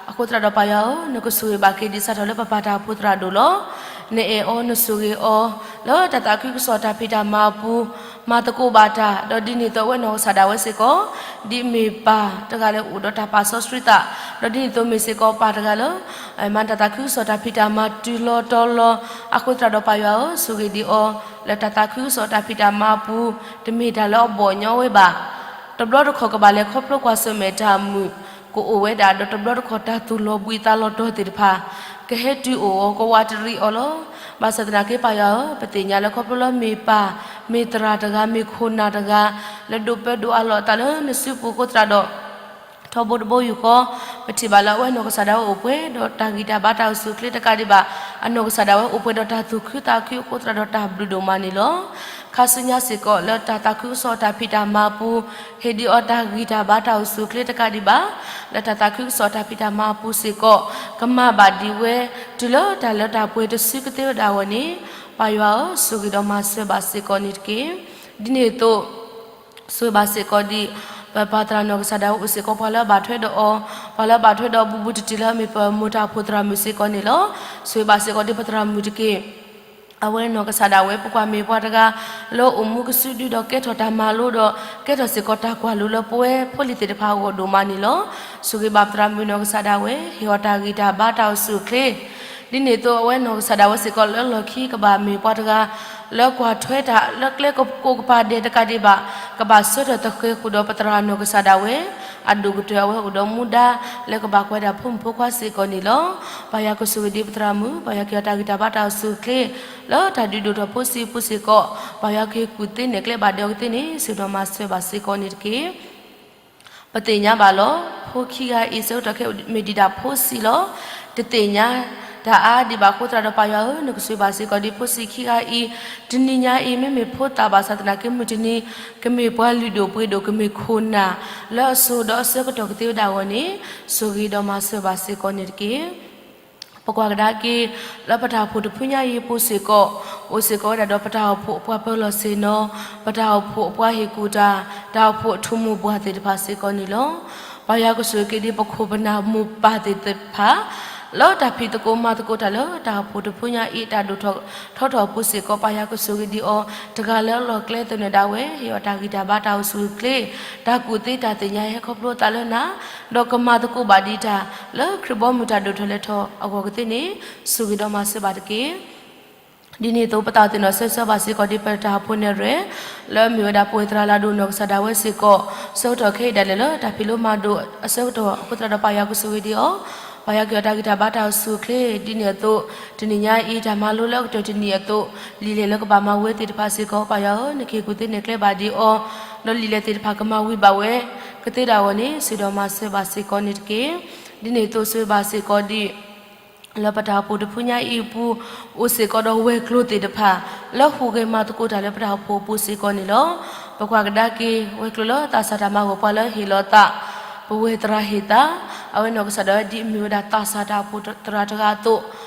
အဃိသတးဒီးပၢ်ယွၤဧၢ, နကဆိၣ်ဂ့ၤဘၣ်က့ၤဒံးစးထီၣ်လၢပပၢ်တၢ်အိၣ်ဖှိၣ်သရၣ်ဒိၣ်လီၤ. နအဲၣ်အီၤ နဆိၣ်ဂ့ၤအီၤ လၢတၢ်သးခုကစီၣ်တၢ်ဖံးတၢ်မၤအပူၤ မၤသကိးဘၣ်တၢ် ဒီးဒ်န့ၣ်အသိးအဝဲနီၢ်ကစၢ်ဒၣ်ဝဲစ့ၢ်ကီး ဒ်မ့ၢ်ပၢ်တဂၤလၢအိၣ်ဒီးတၢ်ပာ်စီဆှံသး ဒီးဒ်န့ၣ်အသိးမ့ၢ်စ့ၢ်ကီးပၢ်တဂၤလၢ မၤတၢ်သးခုကစီၣ်တၢ်ဖံးတၢ်မၤတုၤလီၤတီၤလီၤ အဃိသတးဒီးပၢ်ယွၤဧၢ ဆိၣ်ဂ့ၤဒံးအီၤ လၢတၢ်သးခုကစီၣ်တၢ်ဖံးတၢ်မၤအပူၤ တမ့ၢ်တၢ်လၢအဘီၣ်ညီဝဲဘၣ် တဘျီတခီၣ်ကဘၣ်လဲၤခီဖျိကွၢ်ဆၢၣ်မဲာ်တၢ်မုာ် ကအိၣ်ဝဲဒၣ် ဒီးတဘျီတခီၣ်တၢ်သူၣ်လီၤဘှံးသးလီၤတီၤသ့ၣ်တဖၣ် ကဟဲတုၤအိၣ်အီၤ ကဝးတရံးအီၤလီၤ. ဘၣ်ဆၣ်သနာ်က့ပၢ်ယွၤဧၢ ပသ့ၣ်ညါလၢခီဖျိလၢမ့ၢ်ပၢ် မ့ၢ်သရၣ်တဂၤ မ့ၢ်ခိၣ်နၢ်တဂၤ လၢဒိးပၢဒိးအးလီၤအသးလၢနစုပူၤအဃိသတးဒီး ထီဘိတဘိယူၢ်ဃီ ပထံၣ်ဘၣ်လၢအဝဲနီၢ်ကစၢ်ဒၣ်ဝဲအိၣ်ပှဲၤဒီးတၢ်ဂံၢ်တၢ်ဘါတၢ်အိၣ်ဆူၣ်အိၣ်ချ့တကးဒံးဘၣ် အနီၢ်ကစၢ်ဒၣ်ဝဲအိၣ်ပှဲၤဒီးတၢ်သူၣ်ခုသးခုအဃိသတးဒီးတၢ်ဘျုးဒိၣ်မးန့ၣ်လီၤ. ခါဆူညါစ့ၢ်ကီးလၢတၢ်သးခုကစီၣ်တၢ်ဖံးတၢ်မၤအပူၤ ဟ့ၣ်ဒံးအီၤတၢ်ဂံၢ်တၢ်ဘါတၢ်အိၣ်ဆူၣ်အိၣ်ချ့တကးဒံးဘၣ် လၢတၢ်သးခုကစီၣ်တၢ်ဖံးတၢ်မၤအပူၤစ့ၢ်ကီး ကမၤဘၣ်ဒံးဝဲ တုၤလၢတၢ်လၢတၢ်ပှဲၤတစုကသ့ဝဲဒၣ်အဂီၢ်န့ၣ် ပၢ်ယွၤဧၢ ဆိၣ်ဂ့ၤဒီးမၤစၢၤဘၣ်စ့ၢ်ကီးန့ၣ်တက့ၢ်. ဒ်န့ၣ်အသိး ဆိၣ်ဂ့ၤဘၣ်စ့ၢ်ကီးဒံး ပပၢ်သရၣ်နီၢ်ကစၢ်ဒၣ်ဝဲအိၣ်စ့ၢ်ကီး ပှၤလၢအဘၣ်ထွဲဒီးအီၤ, ပှၤလၢအဘၣ်ထွဲဒီးအဘူးဘူးတံၢ်တံၢ်လၢအမ့ၢ်ပမိၢ်တၢ်အိၣ်ဖှိၣ်သရၣ်မုၣ်စ့ၢ်ကီးန့ၣ်လီၤ. ဆိၣ်ဂ့ၤဘၣ်စ့ၢ်ကီးဒံးပသရၣ်မုၣ်တက့ၢ်. အဝဲနီၢ်ကစၢ်ဒၣ်ဝဲ ပကွၢ်မ့ၢ်ပှၤတဂၤ လၢအိၣ်မူကစုဒုဒီးကဲထီၣ်တၢ်မၤလိဒီး ကဲထီၣ်စ့ၢ်ကီးတၢ်ကွၢ်လိလၢပဝဲဖိလံၤသ့ၣ်တဖၣ်အဂီၢ်ဒိၣ်မးန့ၣ်လီၤ. ဆိၣ်ဂ့ၤဘၣ်ပသရၣ်မုၣ်နီၢ်ကစၢ်ဒၣ်ဝဲ ဟ့ၣ်အီၤတၢ်ဂံၢ်တၢ်ဘါတၢ်အိၣ်ဆူၣ်အိၣ်ချ့ ဒ်န့ၣ်အသိးအဝဲနီၢ်ကစၢ်ဒၣ်ဝဲစ့ၢ်ကီးလၢလီၢ်ခံကဘၣ်မ့ၢ်ပှၤတဂၤ လၢကွၢ်ထွဲတၢ်လၢကျဲကပိာ်ကပၤဒဲးတကးဒံးဘၣ် ကဘၣ်ဆၢထၢၣ်သဃဲၤဃုာ်ဒီးပသရၣ်နီၢ်ကစၢ်ဒၣ်ဝဲ အဒိၣ်ကတၢၢ်အဝဲအိၣ်ဒီးမူဒါ လၢကဘၣ်ကွၢ်ဒၣ်ဖိမုၣ်ဖိခွါစ့ၢ်ကီးန့ၣ်လီၤ. ပၢ်ယွၤကဆိၣ်ဂ့ၤဒံးပသရၣ်မုၣ် ပၢ်ယွၤကဟ့ၣ်အီၤတၢ်ဂံၢ်တၢ်ဘါတၢ်အိၣ်ဆူၣ်အိၣ်ချ့ လၢတၢ်ဒုးဒိၣ်ထီၣ်ဖိဆံးဖိစ့ၢ်ကီး ပၢ်ယွၤကဟ့ၣ်ကူၣ်သ့နဲၣ်ကျဲဘၣ်ဒဲးအီၤကသ့န့ၣ် ဆိၣ်ဂ့ၤဒီးမၤစၢၤဘၣ်စ့ၢ်ကီးန့ၣ်တက့ၢ်. ပသ့ၣ်ညါဘၣ်လီၤ. ဖိခံဂၤအံၤ ဆၢကတီၢ်ခဲအံၤမ့ၢ်ဒံးဒၣ်ဖိဆံးလီၤ. တသ့ၣ်ညါတၢ်အါဒံးဘၣ်အဃိသတးဒီး ပၢ်ယွၤဧၢ နကဆိၣ်ဂ့ၤဘၣ်စ့ၢ်ကီးဒံးဖိဆံးခံဂၤအံၤ, တနံၤညါအံၤ မ့မ့ၢ်ဖိသၣ်ဘၣ်ဆၣ်သနာ်က့ မုၢ်တနံၤ ကမ့ၢ်ပှၤလုၢ်ဒိၣ်ပှ့ၤဒိၣ် ကမ့ၢ်ခိၣ်နၢ် လၢအစိၤဒီးအဆၢကတီၢ်ကသ့ဝဲဒၣ်အဂီၢ်န့ၣ် ဆိၣ်ဂ့ၤဒီးမၤစၢၤဘၣ်စ့ၢ်ကီးန့ၣ်တက့ၢ်. ပကွၢ်ကဒါက့ၤ လၢပတၢ်အိၣ်ဖှိၣ်တဖုညါအံၤအပူၤစ့ၢ်ကီး အိၣ်စ့ၢ်ကီးဝဲဒၣ်ဒီးပတၢ်အိၣ်ဖှိၣ်အပှၤပၢၤလီၢ်ဆ့ၣ်နီၤ, ပတၢ်အိၣ်ဖှိၣ်အပှၤဟ့ၣ်ကူၣ်တၢ်, တၢ်အိၣ်ဖှိၣ်အထူမိၢ်ပှၢ်သ့ၣ်တဖၣ်စ့ၢ်ကီးန့ၣ်လီၤ. ပၢ်ယွၤကဆိၣ်ဂ့ၤက့ၤဒံးပခိၣ်ပနၢ်မိၢ်ပၢ်သ့ၣ်တဖၣ် လၢတၢ်ဖံးသကိးမၤသကိးတၢ်လၢတၢ်အိၣ်ဖှိၣ်တဖုညါအံၤ တၢ်ဒိၣ်ထီၣ်ထီထီၣ်အပူၤစ့ၢ်ကီး ပၢ်ယွၤကဆိၣ်ဂ့ၤဒံးအီၤ တဂၤလၢအလီၢ်ကျဲသနၢၣ်ဒၣ်ဝဲ ဟ့ၣ်အီၤတၢ်ဂံၢ်တၢ်ဘါတၢ်အိၣ်ဆူၣ်အိၣ်ချ့, တၢ်ကူၣ်သ့တၢ်သ့ၣ်ညါဟဲခီဖျိသးလၢနၤ, ဒီးကမၤသကိးဘၣ်ဒံးတၢ် လၢခရံာ်ဘီမုၢ်တၢ်ဒိၣ်ထီၣ်လဲၤထီၣ်အဂီၢ်ကသ့န့ၣ် ဆိၣ်ဂ့ၤဒီးမၤစၢၤဘၣ်တက့ၢ်. ဒ်န့ၣ်အသိး ပသးသ့ၣ်နီၣ်ဆၢဆၢဘၣ်စ့ၢ်ကီးဒံးပတၢ်အိၣ်ဖှိၣ်နဲၣ်ရွဲၣ် လၢအမ့ၢ်ဝဲဒၣ်ပဝဲသရၣ်လၢအဒိၣ်နီၢ်ကစၢ်ဒၣ်ဝဲစ့ၢ်ကီး ဆၢကတီၢ်ခဲအံၤဒၣ်လဲာ်လၢတၢ်ဖံးလိမၤဒိးအဆၢကတီၢ်အဃိသတးဒီး ပၢ်ယွၤကဆိၣ်ဂ့ၤဒံးအီၤ, ပၢ်ယွၤကဟ့ၣ်အီၤတၢ်ဂံၢ်တၢ်ဘါတၢ်အိၣ်ဆူၣ်အိၣ်ချ့, ဒ်န့ၣ်အသိး တနံၤညါအံၤ တၢ်မၤလိလၢအကတၢၢ်တနံၤအသိး လံာ်လဲၢ်လၢကဘၣ်မၤဝဲသ့ၣ်တဖၣ်စ့ၢ်ကီး ပၢ်ယွၤဧၢ နကဟ့ၣ်ကူၣ်သ့နဲၣ်ကျဲဘၣ်ဒံးအီၤ, ဒီးလံာ်လဲၢ်သ့ၣ်တဖၣ်ကမၤဝံၤဘၣ်ဝဲကသ့ဒၣ်အဂီၢ်န့ၣ် ဆိၣ်ဂ့ၤဒီးမၤစၢၤဘၣ်စ့ၢ်ကီးန့ၣ်တက့ၢ်. ဒ်န့ၣ်အသိးဆိၣ်ဂ့ၤဘၣ်စ့ၢ်ကီးဒံး လၢပတၢ်အိၣ်ဖှိၣ်တဖုညါအံၤအပူၤ အိၣ်စ့ၢ်ကီးဒီးဝဲၤကျိၤသ့ၣ်တဖၣ် လၢဟူးဂဲၤမၤသကိးတၢ်လၢပတၢ်အိၣ်ဖှိၣ်အပူၤစ့ၢ်ကီးန့ၣ်လီၤ. ပကွၢ်ကဒါက့ၤ ဝဲၤကျိၤလၢသးစၢ်တၢ်မၤဂီၢ်ပှၤလၢဟ့ၣ်လီၤသး ပဝဲသရၣ်ဟ့ၣ်သး, အဝဲနီၢ်ကစၢ်ဒၣ်ဝဲဒ်အမ့ၢ်ဝဲဒၣ်သးစၢ်တၢ်အိၣ်ဖှိၣ်သရၣ်တဂၤအသိး,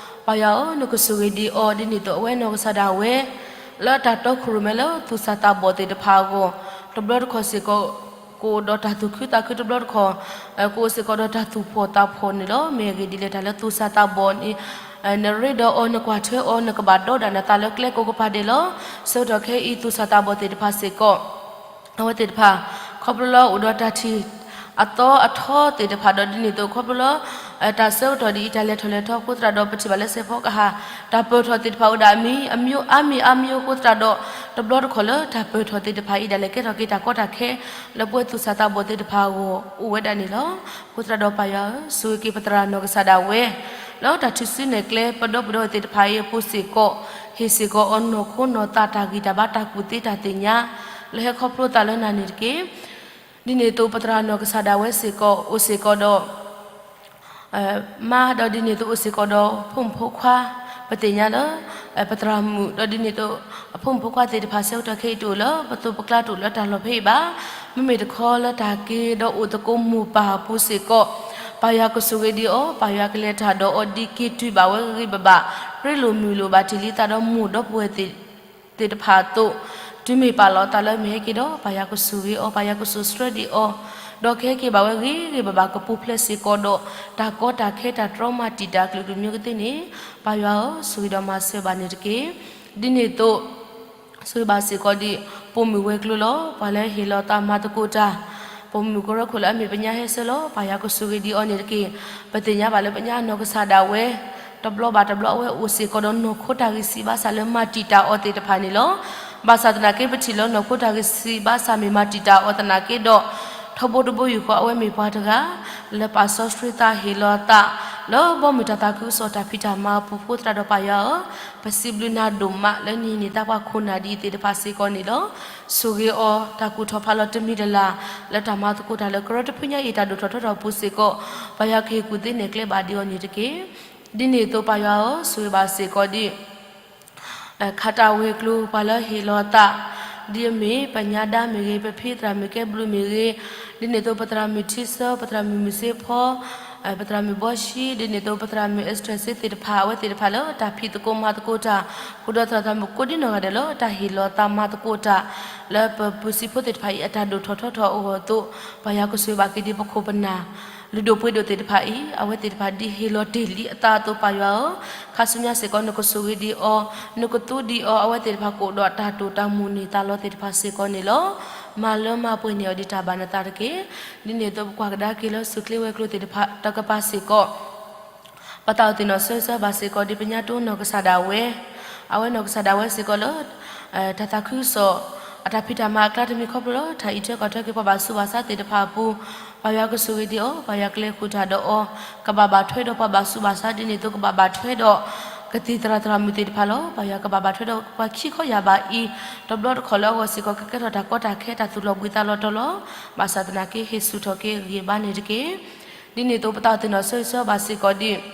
ပၢ်ယွၤဧၢ နကဆိၣ်ဂ့ၤဒံးအီၤ ဒ်န့ၣ်အသိးအဝဲနီၢ်ကစၢ်ဒၣ်ဝဲ လၢတၢ်တီခိၣ်ရိၣ်မဲလၢသူၣ်စၢ်သးဘီၣ်သ့ၣ်တဖၣ်အဂီၢ်, တဘျီတခီၣ်စ့ၢ်ကီး ကအိၣ်ဒီးတၢ်သူၣ်ခုသးခုတဘျီတခီၣ်, ကအိၣ်စ့ၢ်ကီးဒီးတၢ်သူၣ်ဖှီၣ်သးဖှီၣ်န့ၣ်လီၤ. မ့ၢ်အဂ့ၢ်ဒ်လဲၣ် တၢ်လၢသူၣ်စၢ်သးဘီၣ်န့ၣ် နရ့ဒီးအီၤ နကွၢ်ထွဲအီၤ နကဘၣ်ဒီးဒၣ်နသးလၢကျဲကိးကပၤဒဲးလီၤ. ဆၢကတီၢ်ခဲအံၤ သူၣ်စၢ်သးဘီၣ်သ့ၣ်တဖၣ်စ့ၢ်ကီး အဝဲသ့ၣ်တဖၣ် ခီဖျိလၢအိၣ်ဒီးတၢ်ထံၣ်အသီအထီသ့ၣ်တဖၣ်ဒီး ဒ်န့ၣ်အသိး ခီဖျိလၢ တၢ်ဆၢကတီၢ်ဒ်အံၤ တၢ်လဲၤထီၣ်လဲၤထီအဃိသတးဒီး ပထံၣ်ဘၣ်လၢစဲးဖီကဟၣ် တၢ်ပၢၢ်ထီၣ်သ့ၣ်တဖၣ်အိၣ်ဒၣ်အမံၤအမံၤ အါမံၤအါမံၤအဃိသတးဒီး တဘျီတခီၣ်လၢတၢ်ပၢၢ်ထီၣ်သ့ၣ်တဖၣ်အံၤဒၣ်လဲာ် ကဲထီၣ်က့ၤတၢ်ကီတၢ်ခဲ လၢပဝဲသူၣ်စၢ်သးဘီၣ်သ့ၣ်တဖၣ်အဂီၢ် အိၣ်ဝဲဒၣ်န့ၣ်လီၤ. အဃိသတးဒီးပၢ်ယွၤဧၢ ဆိၣ်ဂ့ၤက့ၤပသရၣ်နီၢ်ကစၢ်ဒၣ်ဝဲ လၢတၢ်ထုးစုနဲၣ်ကျဲ ပဒီပုၢ်ဒီဝဲၢ်သ့ၣ်တဖၣ်အံၤအပူၤစ့ၢ်ကီး ဟ့ၣ်စ့ၢ်ကီးအီၤနီၢ်ခိနီၢ်သး တၢ်ဂံၢ်တၢ်ဘါ တၢ်ကူၣ်သ့တၢ်သ့ၣ်ညါ လၢဟဲခီဖျိသးလၢနၤန့ၣ်တက့ၢ်. ဒ်န့ၣ်အသိး ပသရၣ်နီၢ်ကစၢ်ဒၣ်ဝဲစ့ၢ်ကီး အိၣ်စ့ၢ်ကီးဒီး မါ ဒီးဒ်န့ၣ်အသိးအိၣ်စ့ၢ်ကီးဒီးဖိမုၣ်ဖိခွါ ပသ့ၣ်ညါလၢ ပသရၣ်မုၣ် ဒီးဒ်န့ၣ်အသိး အဖိမုၣ်ဖိခွါသ့ၣ်တဖၣ်ဆၢကတီၢ်ခဲအံၤတအိၣ်လၢပသိးပကျါ တအိၣ်လၢတၢ်လီၢ်ဖဲအံၤဘၣ်. မ့မ့ၢ်တခီလၢတၢ်က့ၤဒီးအိၣ်သကိးမိၢ်ပၢ်အပူၤစ့ၢ်ကီး ပၢ်ယွၤကဆိၣ်ဂ့ၤဒံးအီၤ ပၢ်ယွၤကလဲၤတၢ်ဒီးအီၤဒ်က့ၤတုၤဘၣ်ဝဲဂ့ၤဂ့ၤဘၣ်ဘၣ် ရ့လိာ်မုာ်လိာ်ဘၣ်တ့ၢ်လံသးဒီးမိၢ်ဒီပုၢ်ဝဲၢ်သ့ၣ်တဖၣ်အသိး တုၤမ့ၢ်ပာ်လီၤအသးလၢမ့ၢ်ဟဲက့ၤဒီး ပၢ်ယွၤကဆိၣ်ဂ့ၤအီၤ ပၢ်ယွၤကစိၤဆှၢဒံးအီၤ ဒီးကဟဲက့ၤဘၣ်ဝဲဂ့ၤဂ့ၤဘၣ်ဘၣ် ကပူၤဖျဲးစ့ၢ်ကီးဒီး တၢ်ကီတၢ်ခဲ တၢ်တြီမၤတံာ်တာ် ကလုာ်ကလုာ်မံၤကသ့ၣ်န့ၣ်, ပၢ်ယွၤဧၢ, ဆိၣ်ဂ့ၤဒီးမၤစၢၤဘၣ်န့ၣ်တက့ၢ်. ဒ်န့ၣ်အသိး ဆိၣ်ဂ့ၤဘၣ်စ့ၢ်ကီးဒ် ပိာ်မုၣ်ဝဲၤကျိၤလီၤ. ပှၤလၢဟ့ၣ်လီၤသးမၤသကိးတၢ်, ပိာ်မုၣ်ကရၢခိၣ်လၢအမ့ၢ်ပညါဟဲဆၢလီၤ. ပၢ်ယွၤကဆိၣ်ဂ့ၤဒံးအီၤန့ၣ်တက့ၢ်. ပသ့ၣ်ညါဘၣ်လၢပညါအနီၢ်ကစၢ်ဒၣ်ဝဲ တဘျီဘၣ်တဘျီ အဝဲအိၣ်စ့ၢ်ကီးဒီးနီၢ်ခိတၢ်ဂံၢ်စၢ်ဘါစၢ်လၢမၤတံာ်တာ်အီၤသ့ၣ်တဖၣ်န့ၣ်လီၤ. ဘၣ်ဆၣ်သနာ်က့ ပထံၣ်လၢနီၢ်ခိတၢ်ဂံၢ်စၢ်ဘါစၢ်မ့ၢ်မၤတံာ်တာ်အီၤသနာ်က့ဒီး ထီဘိတဘိယူၢ်ဃီ အဝဲမ့ၢ်ပှၤတဂၤ လၢပာ်စီဆှံသးဟ့ၣ်လီၤသး လၢဘီမုၢ်တၢ်သးခုကစီၣ်တၢ်ဖံးတၢ်မၤအပူၤအဃိသတးဒီး ပၢ်ယွၤဧၢ, ပစံးဘျုးနၤဒိၣ်မးလၢနဟ့ၣ်န့ၢ်သးပှၤခိၣ်နၢ်ဒ်အံၤသ့ၣ်တဖၣ်စ့ၢ်ကီးန့ၣ်လီၤ. ဆိၣ်ဂ့ၤအီၤတၢ်ကူၣ်ထီၣ်ဖးလီၤတမံၤလၢ်လၢ် လၢတၢ်မၤသကိးတၢ်လၢကရၢတဖုညါအံၤ တၢ်ဒိၣ်ထီၣ်ထီထီၣ်အပူၤစ့ၢ်ကီး, ပၢ်ယွၤကဟ့ၣ်ကူၣ်သ့န့ၢ်ကျဲဘၣ်ဒံးအီၤန့ၣ်တက့ၢ်. ဒ်န့ၣ်အသိးပၢ်ယွၤဧၢ, ဆိၣ်ဂ့ၤဘၣ်စ့ၢ်ကီးဒ် ခးတၢ်ဝဲၤကျိၤ ပှၤလၢဟ့ၣ်လီၤသး ဒ်အမ့ၢ် ပညါဒါမ့ၢ်ဂ့ၤ, ပဖံသရၣ်မုၣ်ကဲဘျုးမ့ၢ်ဂ့ၤ, ဒ်န့ၣ်အသိးပသရၣ်မုၣ်ထံဆၢ, ပသရၣ်မုၣ်မုၢ်စ့ဖီ, ပသရၣ်မုၣ်ဘီၡံ, ဒ်န့ၣ်အသိးပသရၣ်မုၣ်အ့စတြဲၤစ့သ့ၣ်တဖၣ် အဝဲသ့ၣ်တဖၣ်လၢတၢ်ဖံးသကိးမၤသကိးတၢ်, ဃုာ်ဒီးသရၣ်သရၣ်မုၣ်ကိးဒံနီၢ်ဂၤဒဲးလၢတၢ်ဟ့ၣ်လီၤသးမၤသကိးတၢ် လၢပပုၢ်စံးဖိသ့ၣ်တဖၣ်အံၤ အတၢ်ဒိၣ်ထီၣ်ထီထီၣ်အဂီၢ်အသိး, ပၢ်ယွၤကဆိၣ်ဂ့ၤဘၣ်က့ၤဒံးပခိၣ်ပနၢ် လုၢ်ဒိၣ်ပှ့ၤဒိၣ်သ့ၣ်တဖၣ်အံၤ အဝဲသ့ၣ်တဖၣ်ဒ်ဟ့ၣ်လီၤတ့ၢ်လံအသးအသိးပၢ်ယွၤဧၢ, ခါဆူညါစ့ၢ်ကီး နကဆိၣ်ဂ့ၤဒံးအီၤ, နကသူဒံးအီၤ, အဝဲသ့ၣ်တဖၣ်ကအိၣ်ဒီးတၢ်တိာ်တၢ်မိၣ်န့ၢ်သးလီသ့ၣ်တဖၣ်စ့ၢ်ကီးန့ၣ်လီၤ. မၤလၢမၤပှဲၤန့ၢ်အီၤဒံးတၢ်ဘၣ်နသးတက့ၢ်. ဒ်န့ၣ်အသိးပကွၢ်ကဒါက့ၤလၢ စူၢ်ချ့ဝဲၤကျိၤသ့ၣ်တဖၣ်တကပၤစ့ၢ်ကီး ပသးအိၣ်သ့ၣ်နီၣ်ဆၢဂ့ၤဆၢဝါဘၣ်စ့ၢ်ကီး ဒ်ပညါတိနီၢ်ကစၢ်ဒၣ်ဝဲ, အဝဲနီၢ်ကစၢ်ဒၣ်ဝဲစ့ၢ်ကီးလၢ တၢ်သးခုကစီၣ် အတၢ်ဖံးတၢ်မၤအကျါတမံၤခီဖျိလၢ တၢ်အံးထွဲကွၢ်ထွဲက့ၤပှၤဘၣ်ဆူးဘၣ်ဆါသ့ၣ်တဖၣ်အပူၤ, ပၢ်ယွၤကဆိၣ်ဂ့ၤဒံးအီၤ, ပၢ်ယွၤကလဲၤဃုာ်တၢ်ဒီးအီၤ, ကဘၣ်ဘၣ်ထွဲဒီးပှၤဘၣ်ဆူးဘၣ်ဆါ ဒ်န့ၣ်အသိးကဘၣ်ဘၣ်ထွဲဒီး ကသံၣ်သရၣ်သရၣ်မုၣ်သ့ၣ်တဖၣ်လီၤ. ပၢ်ယွၤကဘၣ်ဘၣ်ထွဲဒီးပှၤခံခီယၢ်ဘးအံၤ, တဘျီတခီၣ်လၢအဂီၢ်စ့ၢ်ကီး ကကဲထီၣ်တၢ်ကီတၢ်ခဲ တၢ်သူၣ်လီၤဘှံးသးလီၤတီၤလီၤ. ဘၣ်ဆၣ်သနာ်က့ ဟ့ၣ်ဆူၣ်ထီၣ်က့ၤဂံၢ်ဘါန့ၣ်တက့ၢ်. ဒ်န့ၣ်အသိးပသးအိၣ်သ့ၣ်နီၣ်ဆၢဂ့ၤဆၢဝါဘၣ်စ့ၢ်ကီးဒ်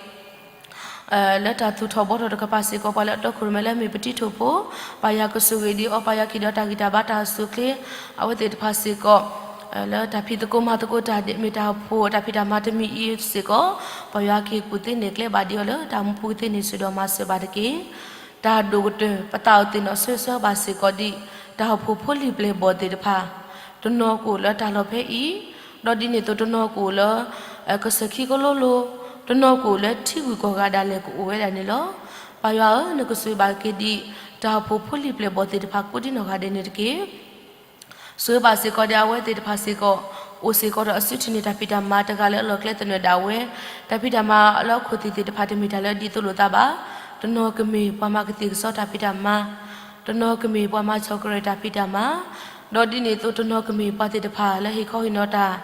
လၢတၢ်သူၣ်ထီၣ်ဘှီထီၣ်တကပၤစ့ၢ်ကီး ပှၤလၢအတီခိၣ်ရိၣ်မဲလၢအမ့ၢ်ပတံၤထိၣ်ဖိ, ပၢ်ယွၤကဆိၣ်ဂ့ၤဒံးအီၤ, ပၢ်ယွၤကဟ့ၣ်ဒီးတၢ်ဂံၢ်တၢ်ဘါတၢ်အိၣ်ဆူၣ်အိၣ်ချ့ အဝဲသ့ၣ်တဖၣ်စ့ၢ်ကီး, လၢတၢ်ဖံးသကိးမၤသကိးတၢ်ဒ်မ့ၢ်တၢ်အိၣ်ဖှိၣ်တၢ်ဖံးတၢ်မၤတမံၤအံၤစ့ၢ်ကီး, ပၢ်ယွၤကဟ့ၣ်ကူၣ်သ့န့ၢ်ကျဲဘၣ်ဒံးအီၤလၢတၢ်မူပူၤကသ့န့ၣ် ဆိၣ်ဒီးမၤစၢၤဘၣ်တက့ၢ်. တၢ်ဒိၣ်ကတၢၢ် ပသးအိၣ်သ့ၣ်နီၣ်ဆၢဂ့ၤဆၢဝါဘၣ်စ့ၢ်ကီးဒ် တၢ်အိၣ်ဖှိၣ်ဖိလံၤပျဲၢ်ဘီၣ်သ့ၣ်တဖၣ်, တနီၤကအိၣ်လၢတၢ်လီၢ်ဖဲအံၤ, ဒီးဒ်န့ၣ်အသိးတနီၤကအိၣ်လၢ ကစၢၢ်ခံကလိလိ, တနီၤကအိၣ်လၢထံဂုၤကီၢ်ဂၤဒၣ်လဲာ်ကအိၣ်ဝဲဒၣ်န့ၣ်လီၤ. ပၢ်ယွၤဧၢ, နကဆိၣ်ဂ့ၤဘၣ်က့ၤဒံး တၢ်အိၣ်ဖှိၣ်ဖိလံၤပျဲၢ်ဘီၣ်သ့ၣ်တဖၣ်ကိးဒံနီၢ်ဂၤဒဲးန့ၣ်တက့ၢ်. ဆိၣ်ဂ့ၤဘၣ်စ့ၢ်ကီးဒံးအဝဲသ့ၣ်တဖၣ်စ့ၢ်ကီး, အိၣ်စ့ၢ်ကီးဒီးအစုထံၣ်န့ၢ်တၢ်ဖံးတၢ်မၤတဂၤလၢအလီၢ်ကျဲသနၢၣ်ဒၣ်ဝဲ, တၢ်ဖံးတၢ်မၤလၢအခိၣ်သ့ၣ်သ့ၣ်တဖၣ်တမ့ၢ်တၢ်လၢအဒ်သိးလိာ်သးဘၣ်. တနီၤကမ့ၢ်ပှၤမၤကသ့ၣ်ကစီတၢ်ဖံးတၢ်မၤ, တနီၤကမ့ၢ်ပှၤမၤဆီၣ်ကရၢၢ်တၢ်ဖံးတၢ်မၤ, ဒီးဒ်န့ၣ်အသိးတနီၤကမ့ၢ်ပှၤသ့ၣ်တဖၣ်လၢဟ့ၣ်ခီဟ့ၣ်နီၤတၢ်,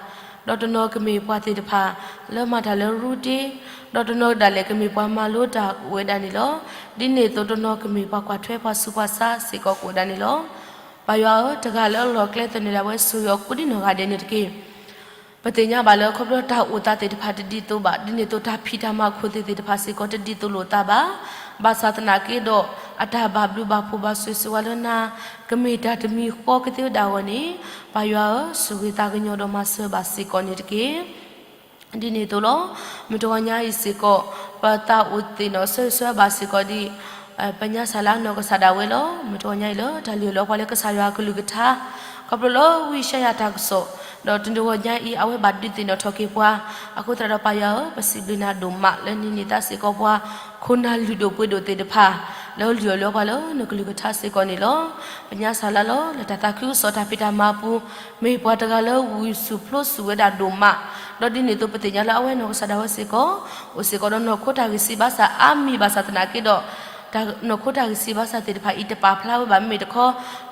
ဒီးတနီၤကမ့ၢ်ပှၤသ့ၣ်တဖၣ်လၢမၤတၢ်လၢရူတ့, ဒီးတနီၤဒၣ်လဲာ်ကမ့ၢ်ပှၤမၤလိတၢ်ကအိၣ်ဝဲဒၣ်န့ၣ်လီၤ. ဒ်န့ၣ်အသိးတနီၤကမ့ၢ်ပှၤကွၢ်ထွဲပှၤဆူးပှၤဆါစ့ၢ်ကီးကအိၣ်ဝဲဒၣ်န့ၣ်လီၤ. ပၢ်ယွၤဧၢ, တဂၤလၢအလီၢ်ကျဲသနၢၣ်ဒၣ်ဝဲ ဆိၣ်ဂ့ၤအီၤကိးဒံနီၢ်ဂၤဒဲးန့ၣ်တက့ၢ်. ပသ့ၣ်ညါဘၣ်လၢခီဖျိတၢ်အိၣ်သးသ့ၣ်တဖၣ်တဒ်သိးဘၣ်, ဒ်န့ၣ်အသိးတၢ်ဖံးတၢ်မၤအခိၣ်သ့ၣ်သ့ၣ်တဖၣ်စ့ၢ်ကီးတဒ်သိးလိာ်သးဘၣ်. ဘၣ်ဆၣ်သနာ်က့ဒီး အတၢ်ဘၣ်ဘျုးဘၣ်ဖှိၣ်ဘၣ်ဆိၣ်ဂ့ၤဆိၣ်ဝါလၢနၤ ကမ့ၢ်တၢ်တမံၤဃီကသ့ဝဲဒၣ်အဂီၢ်န့ၣ်, ပၢ်ယွၤဧၢ, ဆိၣ်ဂ့ၤသးကညီၤဒီးမၤစၢၤဘၣ်စ့ၢ်ကီးန့ၣ်တက့ၢ်. ဒ်န့ၣ်အသိးလီၤ. မုၢ်တဂီၤညါအံၤစ့ၢ်ကီး ပသးအိၣ်သ့ၣ်နီၣ်ဆၢဂ့ၤဆၢဝါဘၣ်စ့ၢ်ကီးဒ် ပညါစၢ်လၢနီၢ်ကစၢ်ဒၣ်ဝဲလီၤ. မုၢ်တဂီၤညါအံၤလၢတၢ်လုၢ်အီၣ်လီၤပှၤလၢကစၢ်ယွၤအကလုၢ်ကထါ, ခီဖျိလၢဝံယၡါယၤတၢ်ကစီၣ်, ဒီးတနံၤတဂီၤညါအံၤ အဝဲဘၣ်ဒုးသ့ၣ်နီၣ်ထီၣ်က့ၤပှၤ, အဃိသတးဒီးပၢ်ယွၤဧၢ, ပစံးဘျုးနၤဒိၣ်မးလၢနဟ့ၣ်န့ၢ်သးစ့ၢ်ကီး ပှၤခိၣ်နၢ်လုၢ်ဒိၣ်ပှ့ၤဒိၣ်သ့ၣ်တဖၣ် လၢလုၢ်အီၣ်လီၤပှၤလၢနကလုၢ်ကထါစ့ၢ်ကီးန့ၣ်လီၤ. ပညါစၢ်လၢလီၤ လၢတၢ်သးခုကစီၣ်တၢ်ဖံးတၢ်မၤအပူၤ, မ့ၢ်ပှၤတဂၤလၢဝံၤစူၢ်ဖျိစူၢ်ဝဲဒၣ်ဒိၣ်မး, ဒီးဒ်န့ၣ်အသိးပသ့ၣ်ညါလၢအဝဲနီၢ်ကစၢ်ဒၣ်ဝဲစ့ၢ်ကီး, အိၣ်စ့ၢ်ကီးဒီးနီၢ်ခိတၢ်ဂံၢ်စၢ်ဘါစၢ်အါမံၤဘၣ်ဆၣ်သနာ်က့ဒီး တၢ်နီၢ်ခိတၢ်ဂံၢ်စၢ်ဘါစၢ်သ့ၣ်တဖၣ်အံၤ တပာ်ဖျါဝဲဘၣ်မ့မ့ၢ်တခီ,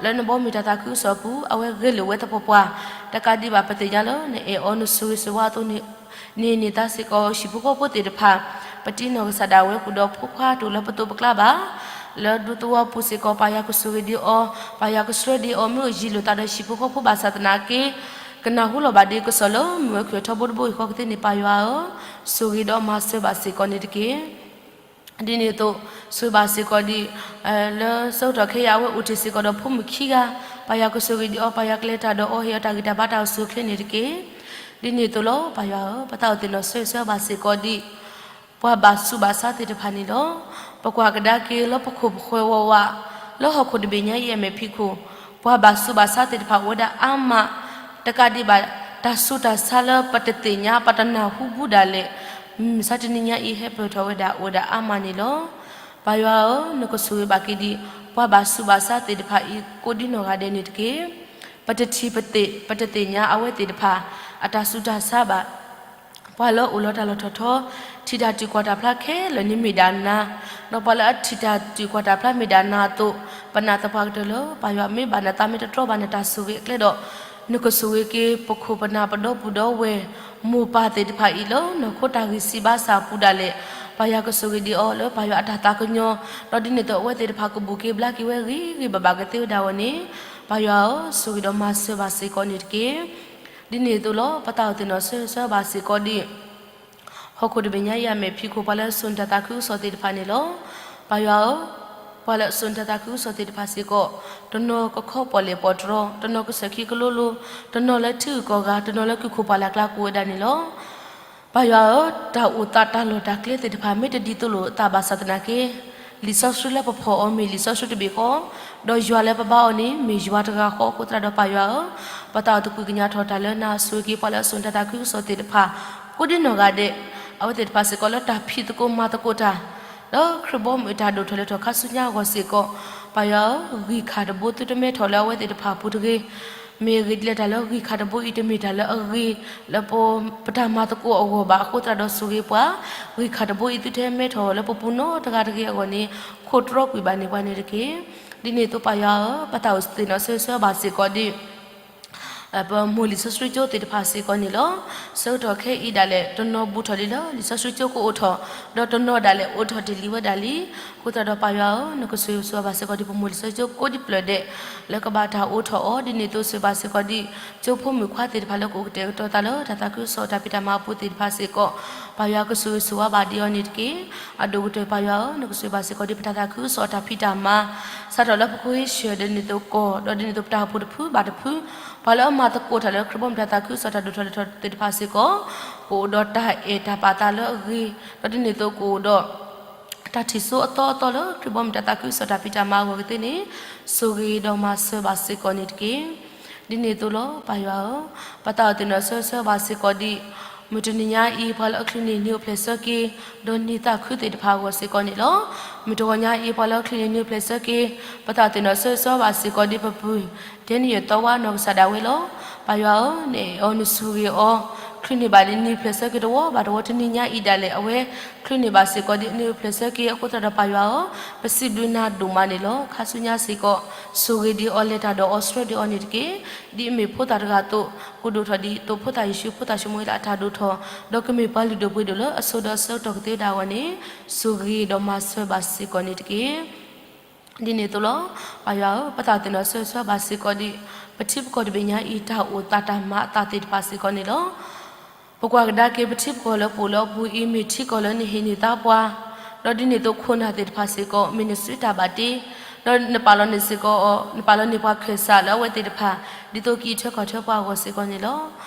လၢနဘီမုၢ်တၢ်သးခုကစီၣ်အပူၤ အဝဲဂဲၤလိာ်ဝဲသပှၢ်ပှၢ်, တကးဒံးဘၣ်ပသ့ၣ်ညါလၢနအဲၣ်အီၤနဆိၣ်ဂ့ၤဆိၣ်ဝါအသိးန့ၣ် နဟ့ၣ်န့ၢ်သးစ့ၢ်ကီးဟံၣ်ဖိဃီဖိသ့ၣ်တဖၣ်, ပတံၤနီၢ်ကစၢ်ဒၣ်ဝဲဃုာ်ဒီးဖိခွါတအိၣ်လၢပသိးပကျါဘၣ်, လၢဒူသဝီပူၤစ့ၢ်ကီး ပၢ်ယွၤကဆိၣ်ဂ့ၤဒံးအီၤ, ပၢ်ယွၤကဆှၢဒံးအီၤ မ့ၢ်အိၣ်ယံၤလိာ်သးဒီးဟံၣ်ဖိဃီဖိဘၣ်ဆၣ်သနာ်က့ ကနၢ်ဟူလီၤဘၣ်ဒံးကစီၣ်လၢမုၢ်ဝဲၢ်ခံထီဘိတဘိအံၤဃီကသ့န့ၣ် ပၢ်ယွၤဧၢ, ဆိၣ်ဂ့ၤဒီးမၤစၢၤဘၣ်စ့ၢ်ကီးန့ၣ်တက့ၢ်. ဒ်န့ၣ်အသိး ဆိၣ်ဂ့ၤဘၣ်စ့ၢ်ကီးဒ် လၢဆၢကတီၢ်ခဲအံၤအဝဲအိၣ်တ့ၢ်စ့ၢ်ကီးဒီးဖိမုၣ်ခံဂၤ, ပၢ်ယွၤကဆိၣ်ဂ့ၤဒံးအီၤ, ပၢ်ယွၤကလဲၤတၢ်ဒီးအီၤ ဟ့ၣ်အီၤတၢ်ဂံၢ်တၢ်ဘါတၢ်အိၣ်ဆူၣ်အိၣ်ချ့န့ၣ်တက့ၢ်. ဒ်န့ၣ်အသိးလီၤ ပၢ်ယွၤဧၢ, ပသးအိၣ်သ့ၣ်နီၣ်ဆၢဂ့ၤဆၢဝါဘၣ်စ့ၢ်ကီးဒ် ပှၤဘၣ်ဆူးဘၣ်ဆါသ့ၣ်တဖၣ်န့ၣ်လီၤ. ပကွၢ်ကဒါက့ၤလၢပခိၣ်ပဃၢၤဝးဝး လၢဟီၣ်ခိၣ်တဘ့ၣ်ညါအံၤအမဲာ်ဖံးခိၣ်, ပှၤဘၣ်ဆူးဘၣ်ဆါသ့ၣ်တဖၣ်အိၣ်ဝဲဒၣ်အါမး, တကးဒံးဘၣ် တၢ်ဆူးတၢ်ဆါလၢပတသ့ၣ်ညါ ပတနၢ်ဟူဘူးဒၣ်လဲာ်, မုၢ်မဆါတနံၤညါအံၤ ဟဲပၢၢ်ထီၣ်ဝဲဒၣ်အိၣ်ဝဲဒၣ်အါမးန့ၣ်လီၤ. ပၢ်ယွၤဧၢ, နကဆိၣ်ဂ့ၤဘၣ်က့ၤဒံး ပှၤဘၣ်ဆူးဘၣ်ဆါသ့ၣ်တဖၣ်အံၤ ကိးဒံနီၢ်ဂၤဒဲးန့ၣ်တက့ၢ်. ပတထံၣ်ပသ့ၣ် ပတသ့ၣ်ညါအဝဲသ့ၣ်တဖၣ် အတၢ်ဆူးတၢ်ဆါဘၣ်. ပှၤလၢအိၣ်လီၤတၢ်လီၢ်ထီၣ်ထီ, ထံၣ်တၢ်တံာ်ကွၢ်တၢ်ဖျါခဲလၢာ်န့ၣ်မ့ၢ်ဒၣ်နၤ, ဒီးပှၤလၢအထံၣ်တၢ်တံာ်ကွၢ်တၢ်ဖျါမ့ၢ်ဒၣ်နၤအသိး, ပနာ်သပှၢ်ကတၢၢ်လၢ ပၢ်ယွၤမ့ၢ်ဘၣ်နသးမ့ၢ်တတြီဘၣ်နတၢ်ဆိၣ်ဂ့ၤအကျဲဒီး, နကဆိၣ်ဂ့ၤက့ၤပခိၣ်ပနၢ်ပဒီပုၢ်ဒီဝဲၢ် မိၢ်ပၢ်သ့ၣ်တဖၣ်အံၤလၢ နီၢ်ခိတၢ်ဂံၢ်စၢ်ဘါစၢ်အပူၤဒၣ်လဲာ်, ပၢ်ယွၤကဆိၣ်ဂ့ၤဒံးအီၤလၢပၢ်ယွၤအတၢ်သးကညီၤ, ဒီးဒ်န့ၣ်အသိးအဝဲသ့ၣ်တဖၣ်ကဘူၣ်က့ၤဘျါက့ၤဝဲ ဂ့ၤဂ့ၤဘၣ်ဘၣ်ကသ့ဝဲဒၣ်အဂီၢ်န့ၣ်, ပၢ်ယွၤဧၢ, ဆိၣ်ဂ့ၤဒီးမၤစၢၤဘၣ်စ့ၢ်ကီးန့ၣ်တက့ၢ်. ဒ်န့ၣ်အသိးလီၤ. ပသးအိၣ်သ့ၣ်နီၣ်ဆၢဂ့ၤဆၢဝါဘၣ်စ့ၢ်ကီးဒံး ဟီၣ်ခိၣ်တဘ့ၣ်ညါအံၤ အမဲာ်ဖံးခိၣ် ပှၤလၢအစိာ်နတၢ်သးခုကစီၣ်သ့ၣ်တဖၣ်န့ၣ်လီၤ. ပၢ်ယွၤဧၢ, ပှၤလၢအစိာ်နတၢ်သးခုကစီၣ်သ့ၣ်တဖၣ်စ့ၢ်ကီး, တနီၤကခီပီၣ်လဲၣ်ပီၣ်တြီ, တနီၤကစၢၢ်ခံကလိလိ, တနီၤလၢထံဂုၤကီၢ်ဂၤ, တနီၤလၢကုၢ်ခိၣ်ပှၢ်လၢ်ကျါကအိၣ်ဝဲဒၣ်န့ၣ်လီၤ. ပၢ်ယွၤဧၢ, တၢ်အိၣ်သးတၢ်လီၢ်တၢ်ကျဲသ့ၣ်တဖၣ် မ့ၢ်တဒ်သိးလိာ်အသးဘၣ်ဆၣ်သနာ်က့, လံာ်စီဆှံလၢပဖီၣ်အီၤမ့ၢ်လံာ်စီဆှံတဘ့ၣ်ဃီ, ဒီးယွၤလၢပဘါအီၤန့ၣ် မ့ၢ်ယွၤတဂၤဃီအဃိသတးဒီး ပၢ်ယွၤဧၢ, ပသးအိၣ်သကွံာ်ကညးထီၣ်တၢ်လၢနၤ, ဆိၣ်ဂ့ၤက့ၤပှၤလၢအစိာ်နတၢ်သးခုကစီၣ်သ့ၣ်တဖၣ် ကိးဒံနီၢ်ဂၤဒဲး, အဝဲသ့ၣ်တဖၣ်စ့ၢ်ကီးလၢတၢ်ဖံးသကိးမၤသကိးတၢ် လၢခရံာ်ဘီမုၢ်တၢ်ဒိၣ်ထီၣ်လဲၤထီၣ်ခါဆူညါအဂီၢ်စ့ၢ်ကီး, ပၢ်ယွၤဧၢ, ဂံၢ်ခၣ်တဘိသုတမဲထီၣ်လၢအဝဲသ့ၣ်တဖၣ်အပူၤတဂ့ၤ. မ့ၢ်အဂ့ၢ်ဒ်လဲၣ် တၢ်လၢဂံၢ်ခၣ်တဘိအံၤ တမ့ၢ်တၢ်လၢအဂ့ၤ လၢပ ပတၢ်မၤသကိးအဂီၢ်ဘၣ်အဃိသတးဒီး ဆိၣ်ဂ့ၤပှၤ, ဂံၢ်ခၣ်တဘိအံၤသုတဟဲမဲထီၣ်လၢပပူၤနီတဂၤတဂ့ၤအဂီၢ်န့ၣ်, ခိးတြီကွံာ်ဘၣ်န့ၢ်ပှၤန့ၣ်တက့ၢ်. ဒ်န့ၣ်အသိးပၢ်ယွၤဧၢ, ပသးအိၣ်သ့ၣ်နီၣ်ဆၢဂ့ၤဆၢဝါဘၣ်စ့ၢ်ကီးဒံး ပမိၢ်လံာ်စီဆှံကၠိသ့ၣ်တဖၣ်စ့ၢ်ကီးန့ၣ်လီၤ. ဆၢကတီၢ်ခဲအံၤဒၣ်လဲာ် တနီၤဘူးထီၣ်လံလၢလံာ်စီဆှံကၠိကအိးထီၣ်, ဒီးတနီၤဒၣ်လဲာ်အိးထီၣ်တ့ၢ်လံဝဲဒၣ်လံ. အဃိသတးဒီးပၢ်ယွၤဧၢ, နကဆိၣ်ဂ့ၤဆိၣ်ဝါဘၣ်စ့ၢ်ကီးဒံး ပမိၢ်လံာ်စီဆှံကၠိကိးဒံပျၢၢ်ဒဲး လၢကဘၣ်တၢ်အိးထီၣ်အီၤ, ဒ်န့ၣ်အသိးဆိၣ်ဂ့ၤဘၣ်စ့ၢ်ကီးဒံး ကၠိဖိမုၣ်ခွါသ့ၣ်တဖၣ်လၢကအိၣ်ကတဲာ်ကတီၤသးလၢတၢ်သးခုကစီၣ်တၢ်ဖံးတၢ်မၤအပူၤသ့ၣ်တဖၣ်စ့ၢ်ကီး, ပၢ်ယွၤကဆိၣ်ဂ့ၤဆိၣ်ဝါဘၣ်ဒံးအီၤန့ၣ်တက့ၢ်. အဒိၣ်ကတၢၢ်ပၢ်ယွၤဧၢ, နကဆိၣ်ဂ့ၤဘၣ်စ့ၢ်ကီးဒံး ပတၢ်သးခုကစီၣ်တၢ်ဖံးတၢ်မၤ စးထီၣ်လၢပဃ့ဆှၢဒီးဒ်န့ၣ်အသိးကီၢ်, ဒီးဒ်န့ၣ်အသိးပတၢ်အိၣ်ဖှိၣ်တဖုဘၣ်တဖု, ပှၤလၢအမၤသကိးတၢ်လၢခရံာ်ဘီမုၢ်တၢ်သးခုကစီၣ်တၢ်ဒိၣ်ထီၣ်လဲၤထီၣ်သ့ၣ်တဖၣ်စ့ၢ်ကီး, ကအိၣ်ဒီးတၢ်အဲၣ်တၢ်ပာ်သးလၢအဂ့ၤ, ဒီးဒ်န့ၣ်အသိးကအိၣ်ဒီး တၢ်ထံၣ်စိအသီအသီလၢခရံာ်ဘီမုၢ်တၢ်သးခုကစီၣ်တၢ်ဖံးတၢ်မၤအဂီၢ်ကသ့န့ၣ်, ဆိၣ်ဂ့ၤဒီးမၤစၢၤဘၣ်စ့ၢ်ကီးန့ၣ်တက့ၢ်. ဒ်န့ၣ်အသိးလီၤ ပၢ်ယွၤဧၢ, ပသးအိၣ်သ့ၣ်နီၣ်ဆၢဂ့ၤဆၢဝါဘၣ်စ့ၢ်ကီးဒံး မုၢ်တနံၤညါအံၤ ပှၤလၢအချုးန့ၢ်နံၤအိၣ်ဖျဲၣ်ဆၢက့ၤ ဒီးနံၤသးခုသ့ၣ်တဖၣ်အဂီၢ်စ့ၢ်ကီးန့ၣ်လီၤ. မုၢ်တဂီၤညါအံၤ ပှၤလၢအချုးန့ၢ်နံၤအိၣ်ဖျဲၣ်ဆၢက့ၤ ပသးအိၣ်သ့ၣ်နီၣ်ဆၢဂ့ၤဆၢဝါဘၣ်စ့ၢ်ကီးဒံး ပပုၢ် ဒဲနံယၢၣ်သီဝါနီၢ်ကစၢ်ဒၣ်ဝဲလီၤ. ပၢ်ယွၤဧၢ, နအဲၣ်အီၤနဆိၣ်ဂ့ၤအီၤ, ချုးန့ၢ်ဘၣ်နံၤအိၣ်ဖျဲၣ်ဆၢက့ၤတဝီဘၣ်တဝီ တနံၤညါအံၤဒၣ်လဲာ် အဝဲချုးန့ၢ်ဘၣ်စ့ၢ်ကီးဒံး နံၤအိၣ်ဖျဲၣ်ဆၢက့ၤအဃိသတးဒီး ပၢ်ယွၤဧၢ, ပစံးဘျုးနၤဒိၣ်မးန့ၣ်လီၤ. ခါဆူညါစ့ၢ်ကီး ဆိၣ်ဂ့ၤဒံးအီၤ လဲၤတၢ်ဒီးအီၤ ဆှၢဒံးအီၤန့ၣ်တက့ၢ်. ဒ်အမ့ၢ်ဖိသၣ်တဂၤအသိး ကဒိၣ်ထီၣ်ဒ်သိးဖိသၣ်ယ့ၣ်ၡူး ဖိသၣ်ၡမူၤအ့လးအတၢ်ဒိၣ်ထီၣ်, ဒီးကမ့ၢ်ပှၤလုၢ်ဒိၣ်ပှ့ၤဒိၣ်လၢအဆိဒီးအဆၢကတီၢ်ကသ့ဝဲဒၣ်အဂီၢ်န့ၣ်, ဆိၣ်ဂ့ၤဒီးမၤစၢၤဘၣ်စ့ၢ်ကီးန့ၣ်တက့ၢ်. ဒ်န့ၣ်အသိးလီၤ. ပၢ်ယွၤဧၢ, ပသးအိၣ်သ့ၣ်နီၣ်ဆၢဂ့ၤဆၢဝါဘၣ်စ့ၢ်ကီးဒံး ပထံပကီၢ်တဘ့ၣ်ညါအံၤ တၢ်အိၣ်သးတၢ်မၤအသးသ့ၣ်တဖၣ်စ့ၢ်ကီးန့ၣ်လီၤ. ပကွၢ်ကဒါက့ၤ ပထံပကီၢ်လၢပအိၣ်လၢအပူၤအံၤ မ့ၢ်ထံကီၢ်လၢနဟ့ၣ်န့ၢ်သါပှၤ, ဒီးဒ်န့ၣ်အသိးခိၣ်နၢ်သ့ၣ်တဖၣ်စ့ၢ်ကီး မ့ၢ်နစုတၢ်ဘၣ်တ့, ဒီးနပာ်လီၤန့ၢ်စ့ၢ်ကီး, နပာ်လီၤန့ၢ်ပှၤခၢၣ်စးလၢအဝဲသ့ၣ်တဖၣ် ဒ်သိးကအံးထွဲကွၢ်ထွဲပှၤအဂီၢ်စ့ၢ်ကီးန့ၣ်လီၤ.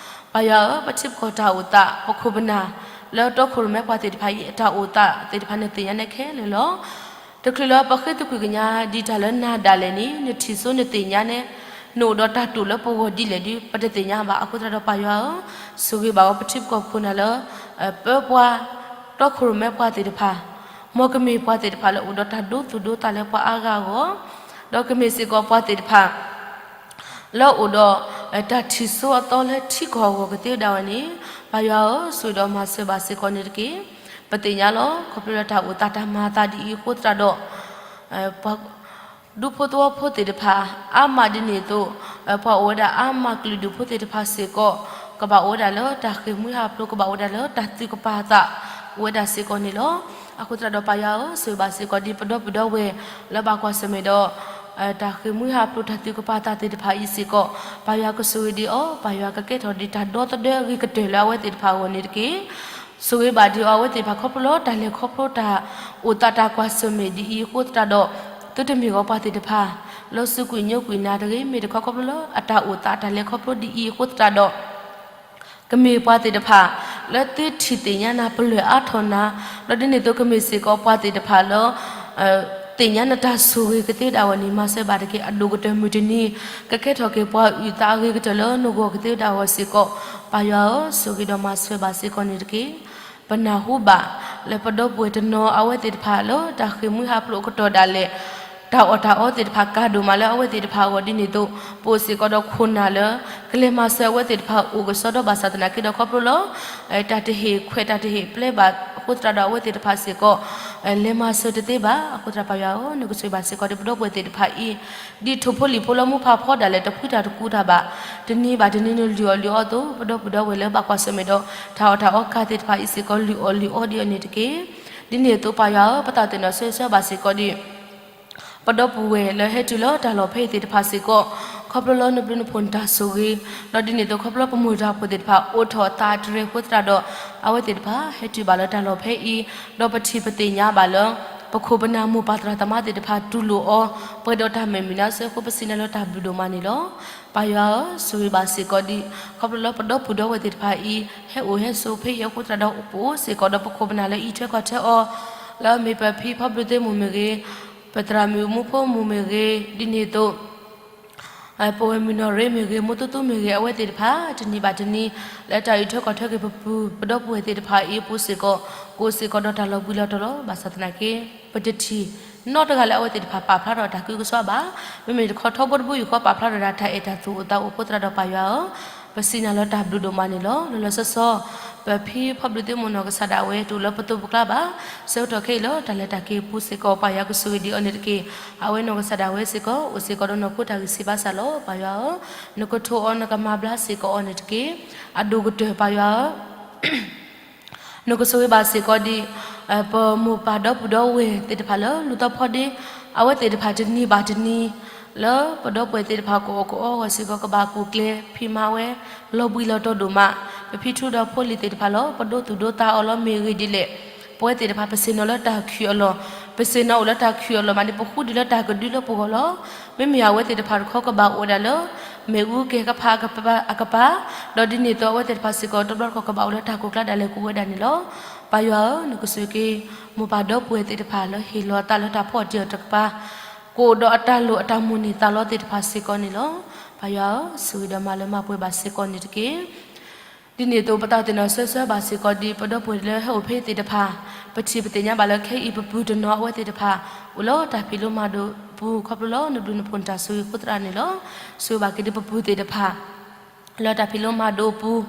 ပၢ်ယွၤဧၢ, ပထံပကီၢ်တၢ်အိၣ်သး ပခိၣ်ပနၢ် လၢတီခိၣ်ရိၣ်မဲပှၤသ့ၣ်တဖၣ်အံၤ အတၢ်အိၣ်သးသ့ၣ်တဖၣ် နသ့ၣ်ညါနဲခဲလၢာ်လီၤ. တချုးလၢပဃ့သကွံာ်ကညး ဒ်တၢ်လၢနၤဒၣ်လဲာ်န့ၣ် နထံၣ်စိနသ့ၣ်ညါနဲ, နအိၣ်ဒီးတၢ်တိာ်လၢပဂီၢ်ဒ်လဲၣ်ဒီး ပတသ့ၣ်ညါဘၣ်. အဃိသတးဒီးပၢ်ယွၤဧၢ, ဆိၣ်ဂ့ၤဘၣ်အီၤ ပထံပကီၢ်ခိၣ်နၢ်လၢ ပၢပှၤ တီခိၣ်ရိၣ်မဲပှၤသ့ၣ်တဖၣ်, မ်ကမ့ၢ်ပှၤသ့ၣ်တဖၣ်လၢအိၣ်ဒီးတၢ်ဒိသူၣ်ဒိသးလၢပှၤအါဂၤအဂီၢ်, ဒီးကမ့ၢ်စ့ၢ်ကီးပှၤသ့ၣ်တဖၣ် လၢအိၣ်ဒီး တၢ်ထံၣ်စိအသီလၢထံကီၢ်အဂီၢ်ကသ့ဝဲဒၣ်ဝဲန့ၣ်, ပၢ်ယွၤဧၢ, ဆိၣ်ဂ့ၤဒီးမၤစၢၤဘၣ်စ့ၢ်ကီးန့ၣ်တက့ၢ်. ပသ့ၣ်ညါလီၤ. ခီဖျိလၢတၢ်အိၣ်သးတၢ်မၤအသးဒ်အံၤအဃိသတးဒီး ပှၤ ဒူဖိသဝီဖိသ့ၣ်တဖၣ် အါမးဒ်န့ၣ်အသိး, ပှၤအိၣ်ဝဲဒၣ်အါမးကလုာ်ဒူၣ်ဖိသ့ၣ်တဖၣ်စ့ၢ်ကီး ကဘၣ်အိၣ်ဝဲဒၣ်လၢတၢ်ဃ့ၢ်မှံဟးဖျိး ကဘၣ်အိၣ်ဝဲဒၣ်လၢတၢ်သးကပၤအသး အိၣ်ဝဲဒၣ်စ့ၢ်ကီးန့ၣ်လီၤ. အဃိသတးဒီးပၢ်ယွၤဧၢ, ဆိၣ်ဂ့ၤဘၣ်စ့ၢ်ကီးဒ်ပဒီပုၢ်ဒီဝဲၢ် လၢဘၣ်ကွၢ်ဆၢၣ်မဲာ်ဒီး တၢ်ဃ့ၢ်မှံဟးဖျိးတၢ်သးကပၤအသးသ့ၣ်တဖၣ်အံၤစ့ၢ်ကီး, ပၢ်ယွၤကဆိၣ်ဂ့ၤဒံးအီၤ, ပၢ်ယွၤကကဲထီၣ်ဒံးတၢ်ဒီသဒၢအဂ့ၤကတၢၢ်လၢအဝဲသ့ၣ်တဖၣ်အဂီၢ်န့ၣ်တက့ၢ်. ဆိၣ်ဂ့ၤဘၣ်ဒံးအီၤ အဝဲသ့ၣ်တဖၣ်ခီဖျိလၢတၢ်လဲၤခီဖျိတၢ်အိၣ်သးတၢ်ကွၢ်ဆၢၣ်မဲာ်ဒ်အံၤအဃိသတးဒီး, သုတမ့ၢ်ဂီၤပှၤသ့ၣ်တဖၣ် လၢစုကွံာ်ညိကွံာ်နၤတဂ့ၤ, မ့ၢ်တခီခီဖျိလၢအတၢ်အိၣ်သးတၢ်လဲၤခီဖျိဒ်အံၤအဃိသတးဒီး ကမ့ၢ်ပှၤသ့ၣ်တဖၣ် လၢသုထံၣ်သ့ၣ်ညါနၤ ပလၢၢ်အါထီၣ်နၤ, ဒီးဒ်န့ၣ်အသိးကမ့ၢ်စ့ၢ်ကီးပှၤသ့ၣ်တဖၣ်လၢ သ့ၣ်ညါနတၢ်ဆိၣ်ဂ့ၤကသ့ဒၣ်ဝဲန့ၣ် မၤစၢၤဘၣ်တက့ၢ်. အဒိၣ်ကတၢၢ်မုၢ်တနံၤ ကကဲထီၣ်က့ၤပှၤအုၣ်သးအဂ့ၤကတၢၢ်လၢနဂီၢ်ကသ့ဒၣ်ဝဲစ့ၢ်ကီး ပၢ်ယွၤဧၢ, ဆိၣ်ဂ့ၤဒီးမၤစၢၤဘၣ်စ့ၢ်ကီးန့ၣ်တက့ၢ်. ပနၢ်ဟူဘၣ်လၢပဒီပုၢ်ဝဲၢ်တနီၤ အဝဲသ့ၣ်တဖၣ်လၢတၢ်ဃ့ၢ်မှံဟးဖျိးအကတီၢ်ဒၣ်လဲာ် တၢ်အီၣ်တၢ်အီသ့ၣ်တဖၣ်ကါဒိၣ်မးလၢအဝဲသ့ၣ်တဖၣ်အဂီၢ်ဒ်န့ၣ်အသိး ပအိၣ်စ့ၢ်ကီးဒီးခိၣ်နၢ်လၢ ကလဲၤမၤစၢၤအဝဲသ့ၣ်တဖၣ်အိၣ်ကစီဒီဘၣ်ဆၣ်သနာ်က့ဒီးခီဖျိလၢ တၢ်တဟ့ၣ်ခွဲးတၢ်တဟ့ၣ်ပျဲဘၣ်အဃိသတးဒီးအဝဲသ့ၣ်တဖၣ်စ့ၢ်ကီး လဲၤမၤစၢၤတသ့ဘၣ်. အဃိသတးပၢ်ယွၤဧၢ, နကဆိၣ်ဂ့ၤဘၣ်စ့ၢ်ကီးဒီးပဒီပုၢ်ဝဲၢ်သ့ၣ်တဖၣ်အံၤ ဒ်ထိၣ်ဖိလံၣ်ဖိလၢမူဖးဖီဒၣ်လဲာ် တဖှံတၢ်တကူတၢ်ဘၣ်, တနံၤဘၣ်တနံၤနလုၢ်အီၣ်လုၢ်အီအသိး ပဒီပုၢ်ဒီဝဲၢ်လၢဘၣ်ကွၢ်ဆၢၣ်မဲာ်ဒီး တၢ်အီၣ်တၢ်အီကါသ့ၣ်တဖၣ်အံၤစ့ၢ်ကီး လုၢ်အီၣ်လုၢ်အီဒ်အံၤန့ၣ်တက့ၢ်. ဒ်န့ၣ်အသိးပၢ်ယွၤဧၢ, ပသးသ့ၣ်နီၣ်ဆၢဆၢဘၣ်စ့ၢ်ကီးဒီး ပဒီပုၢ်ဝဲၢ်လၢဟဲတုၤလၢတၢ်လီၢ်ဖဲအံၤသ့ၣ်တဖၣ်စ့ၢ်ကီး ခီဖျိလၢနဘျုးနဖှိၣ်နတၢ်ဆိၣ်ဂ့ၤ, ဒီးဒ်န့ၣ်အသိးခီဖျိလၢပမိၢ်တၢ်ဖိသ့ၣ်တဖၣ် အိၣ်ထီၣ်သးတရဲၢ်အဃိသတးဒီး အဝဲသ့ၣ်တဖၣ်ဟဲတုၤဘၣ်လၢတၢ်လီၢ်ဖဲအံၤ, ဒီးပထံၣ်ပသ့ၣ်ညါဘၣ်လၢ ပခိၣ်ပနၢ်မိၢ်ပၢ်သရၣ်သမါသ့ၣ်တဖၣ်တူၢ်လိာ်အီၤ ပှဲၤဒီးတၢ်မဲာ်မုာ်နါစၢၤအဃိ ပစံးနၤလၢတၢ်ဘျုးဒိၣ်မးန့ၣ်လီၤ. ပၢ်ယွၤဧၢ, ဆိၣ်ဂ့ၤဘၣ်စ့ၢ်ကီးဒီး ခီဖျိလၢပဒီပုၢ်ဒီဝဲၢ်သ့ၣ်တဖၣ်အံၤ ဟဲအိၣ်ဟဲဆိးဖဲအံၤအဃိသတးဒီး ပအိၣ်စ့ၢ်ကီးဒီးပခိၣ်ပနၢ်လၢအံးထွဲကွၢ်ထွဲအီၤ လၢအမ့ၢ်ပဖံဖီဘျုးသ့ၣ်မိၢ်မ့ၢ်ဂ့ၤ, ပသရၣ်မုၣ်မူဖိမုၣ်မ့ၢ်ဂ့ၤ, ဒ်န့ၣ်အသိး ပဝဲၢ်မုၣ်နီၢ်ရ့မ့ၢ်ဂ့ၤ, မိၢ်သိသိမ့ၢ်ဂ့ၤ, အဝဲသ့ၣ်တဖၣ် တနံၤဘၣ်တနံၤ လၢတၢ်အံးထွဲကွၢ်ထွဲက့ၤပပူၤ ပဒီပုၢ်ဝဲၢ်သ့ၣ်တဖၣ်အံၤအပူၤစ့ၢ်ကီး ကအိၣ်စ့ၢ်ကီးဒီးတၢ်လီၤဘှံးလီၤတီၤလီၤ. ဘၣ်ဆၣ်သနာ်က့ ပတထံၣ်နီတဂၤလၢအဝဲသ့ၣ်တဖၣ်ပာ်ဖျါထီၣ်တၢ်ကုကစီၣ်ဘၣ်. မ့မ့ၢ်တခီထီဘိတဘိယူၢ်ဃီပာ်ဖျါထီၣ်ဒၣ်တၢ်အဲၣ်တၢ်သူၣ်အိၣ်သးအိၣ်အဃိသတးဒီးပၢ်ယွၤဧၢ, ပစံးနၤလၢတၢ်ဘျုးဒိၣ်မးန့ၣ်လီၤ. လီၤလီၤဆီဆီ ပဖံဖီဘျုးသ့ၣ်မိၢ်နီၢ်ကစၢ်ဒၣ်ဝဲ တအိၣ်လၢပသိးပကျါဘၣ်, ဆၢကတီၢ်ခဲအံၤလၢတၢ်လဲၤတၢ်က့ၤအပူၤစ့ၢ်ကီး ပၢ်ယွၤကဆိၣ်ဂ့ၤဒံးအီၤန့ၣ်တက့ၢ်. အဝဲနီၢ်ကစၢ်ဒၣ်ဝဲစ့ၢ်ကီး အိၣ်စ့ၢ်ကီးဒီးနီၢ်ခိတၢ်ဂံၢ်ဆံးဘါစၢ်လီၤ. ပၢ်ယွၤဧၢ, နကထိးအီၤ နကမၤဘျါစ့ၢ်ကီးအီၤန့ၣ်တက့ၢ်. အဒိၣ်ကတၢၢ်ပၢ်ယွၤဧၢ နကဆိၣ်ဂ့ၤဘၣ်စ့ၢ်ကီးဒံး ပမိၢ်ပၢ်ဒီပုၢ်ဒီဝဲၢ်သ့ၣ်တဖၣ်လၢလူၤသီဖီဒ့, အဝဲသ့ၣ်တဖၣ်တနံၤဘၣ်တနံၤ လၢပဒီပုၢ်ဝဲၢ်သ့ၣ်တဖၣ်ကအီၣ်ကအီအဂီၢ်စ့ၢ်ကီး ကဘၣ်ကူၣ်ကျဲၤဖံးမၤဝဲ လီၤဘှံးလီၤတီၤဒိၣ်မး, ပဖံထူဒီးဖိလံၤသ့ၣ်တဖၣ်လီၤ ပဒိသူၣ်ဒိသးအီၤလီၤ မ့ၢ်ဂ့ၤဒ်လဲၣ် ပဝဲသ့ၣ်တဖၣ်ပဆ့ၣ်နီၤလၢတၢ်ခုၣ်အလီၢ်, ပဆ့ၣ်နီၤအိၣ်လၢတၢ်ခုၣ်အလီၢ်မးန့ၣ် ပဃုဒံးလၢတၢ်ကဒုလၢပဂီၢ်လီၤ. မ့မ့ၢ်အဝဲသ့ၣ်တဖၣ်တခီကဘၣ်အိၣ်ဝဲဒၣ်လၢ မ့ၣ်အူကဲၤကဖးအကပၤ, ဒီးဒ်န့ၣ်အသိးအဝဲသ့ၣ်တဖၣ်စ့ၢ်ကီး တဘျီတခီၣ်ကဘၣ်အိၣ်လၢတၢ်ကိၢ်ကျါဒၣ်လဲာ်ကအိၣ်ဝဲဒၣ်န့ၣ်လီၤ. ပၢ်ယွၤဧၢ, နကဆိၣ်ဂ့ၤက့ၤ မိၢ်ပၢ်ဒီပုၢ်ဝဲၢ်သ့ၣ်တဖၣ်လၢဟ့ၣ်လီၤအသးလၢတၢ်ဖှီၣ်တံၢ်အီၤတကပၤ, ကအိၣ်ဒီးအတၢ်လိၣ်အတၢ်မိၣ်န့ၢ်သးလီသ့ၣ်တဖၣ်စ့ၢ်ကီးန့ၣ်လီၤ. ပၢ်ယွၤဧၢ, ဆိၣ်ဂ့ၤဒီးမၤလၢမၤပှဲၤဘၣ်စ့ၢ်ကီးန့ၣ်တက့ၢ်. ဒ်န့ၣ်အသိးပသးသ့ၣ်နီၣ်ဆၢဆၢဘၣ်စ့ၢ်ကီးဒံး ပဒီပုၢ်ဝဲၢ်လၢဟဲအိၣ်ဖဲသ့ၣ်တဖၣ်, ပထံၣ်ပသ့ၣ်ညါဘၣ်လၢခဲအံၤပပုၢ်တနီၤအဝဲသ့ၣ်တဖၣ် အိၣ်လၢတၢ်ဖံးလိမၤဒိးအပူၤ ခီဖျိလၢနဘျုးနဖှိၣ်နတၢ်ဆိၣ်ဂ့ၤအဃိသတးန့ၣ်လီၤ. ဆိၣ်ဂ့ၤဘၣ်က့ၤဒံးပပုၢ်သ့ၣ်တဖၣ် လၢတၢ်ဖံးလိမၤဒိးအပူၤ,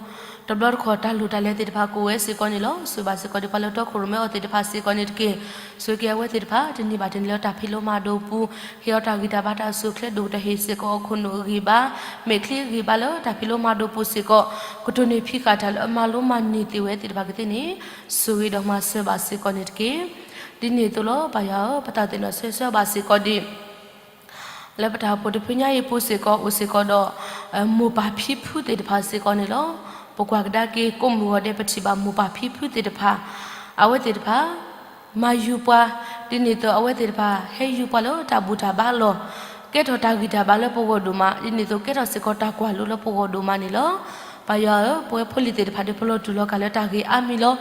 တဘျီတခီၣ်တၢ်လိၣ်တၢ်လဲၤသ့ၣ်တဖၣ်ကအိၣ်ဝဲစ့ၢ်ကီးန့ၣ်လီၤ. ဆိၣ်ဂ့ၤဘၣ်စ့ၢ်ကီးဒံးပှၤလၢတီခိၣ်ရိၣ်မဲအီၤသ့ၣ်တဖၣ်စ့ၢ်ကီးန့ၣ်တက့ၢ်. ဆိၣ်ဂ့ၤက့ၤအဝဲသ့ၣ်တဖၣ် တနံၤဘၣ်တနံၤလၢတၢ်ဖံးလိမၤဒိးအပူၤ, ဟ့ၣ်အီၤတၢ်ဂံၢ်တၢ်ဘါတၢ်အိၣ်ဆူၣ်အိၣ်ချ့ ဒိၣ်ကတၢၢ်ဟ့ၣ်စ့ၢ်ကီးအခိၣ်နူာ်အဂံၢ်ဘါ, မဲာ်ချံအဂံၢ်ဘါလၢတၢ်ဖံးလိမၤဒိးအပူၤစ့ၢ်ကီး, ကတိၢ်န့ၢ်ဖံးဃာ်တၢ်လၢအမၤလိမၤန့ၢ်သ့ၣ်ဝဲသ့ၣ်တဖၣ်ကသ့န့ၣ်, ဆိၣ်ဂ့ၤဒီးမၤစၢၤဘၣ်စ့ၢ်ကီးန့ၣ်တက့ၢ်. ဒ်န့ၣ်အသိးလီၤ. ပၢ်ယွၤဧၢ, ပသးသ့ၣ်နီၣ်ဆၢဆၢဘၣ်စ့ၢ်ကီးဒံး လၢပတၢ်အိၣ်ဖှိၣ်တဖုညါအံၤအပူၤစ့ၢ်ကီး အိၣ်စ့ၢ်ကီးဒီး မိၢ်ပၢ်ဖံဖုသ့ၣ်တဖၣ်စ့ၢ်ကီးန့ၣ်လီၤ. ပကွၢ်ကဒါက့ၤကိးမုၢ်ဂီၤဒဲး ပထံၣ်ဘၣ်မိၢ်ပၢ်ဖံဖုသ့ၣ်တဖၣ်, အဝဲသ့ၣ်တဖၣ် မၤယူၤပှၤ, ဒ်န့ၣ်အသိးအဝဲသ့ၣ်တဖၣ် ဟဲယူၤပှၤလၢတၢ်ဘူၣ်တၢ်ဘါအလီၢ်, ကဲထီၣ်တၢ်ဂံၢ်တၢ်ဘါလၢပဂီၢ်ဒိၣ်မး, ဒ်န့ၣ်အသိးကဲထီၣ်စ့ၢ်ကီးတၢ်ကွၢ်လိလၢပဂီၢ်ဒိၣ်မးန့ၣ်လီၤ. ပၢ်ယွၤဧၢ, ပဝဲဖိလံၤသ့ၣ်တဖၣ်ဒီး ပလီၤတူာ်လီၤကာ်လၢတၢ်ဂ့ၤအါမံၤလီၤ.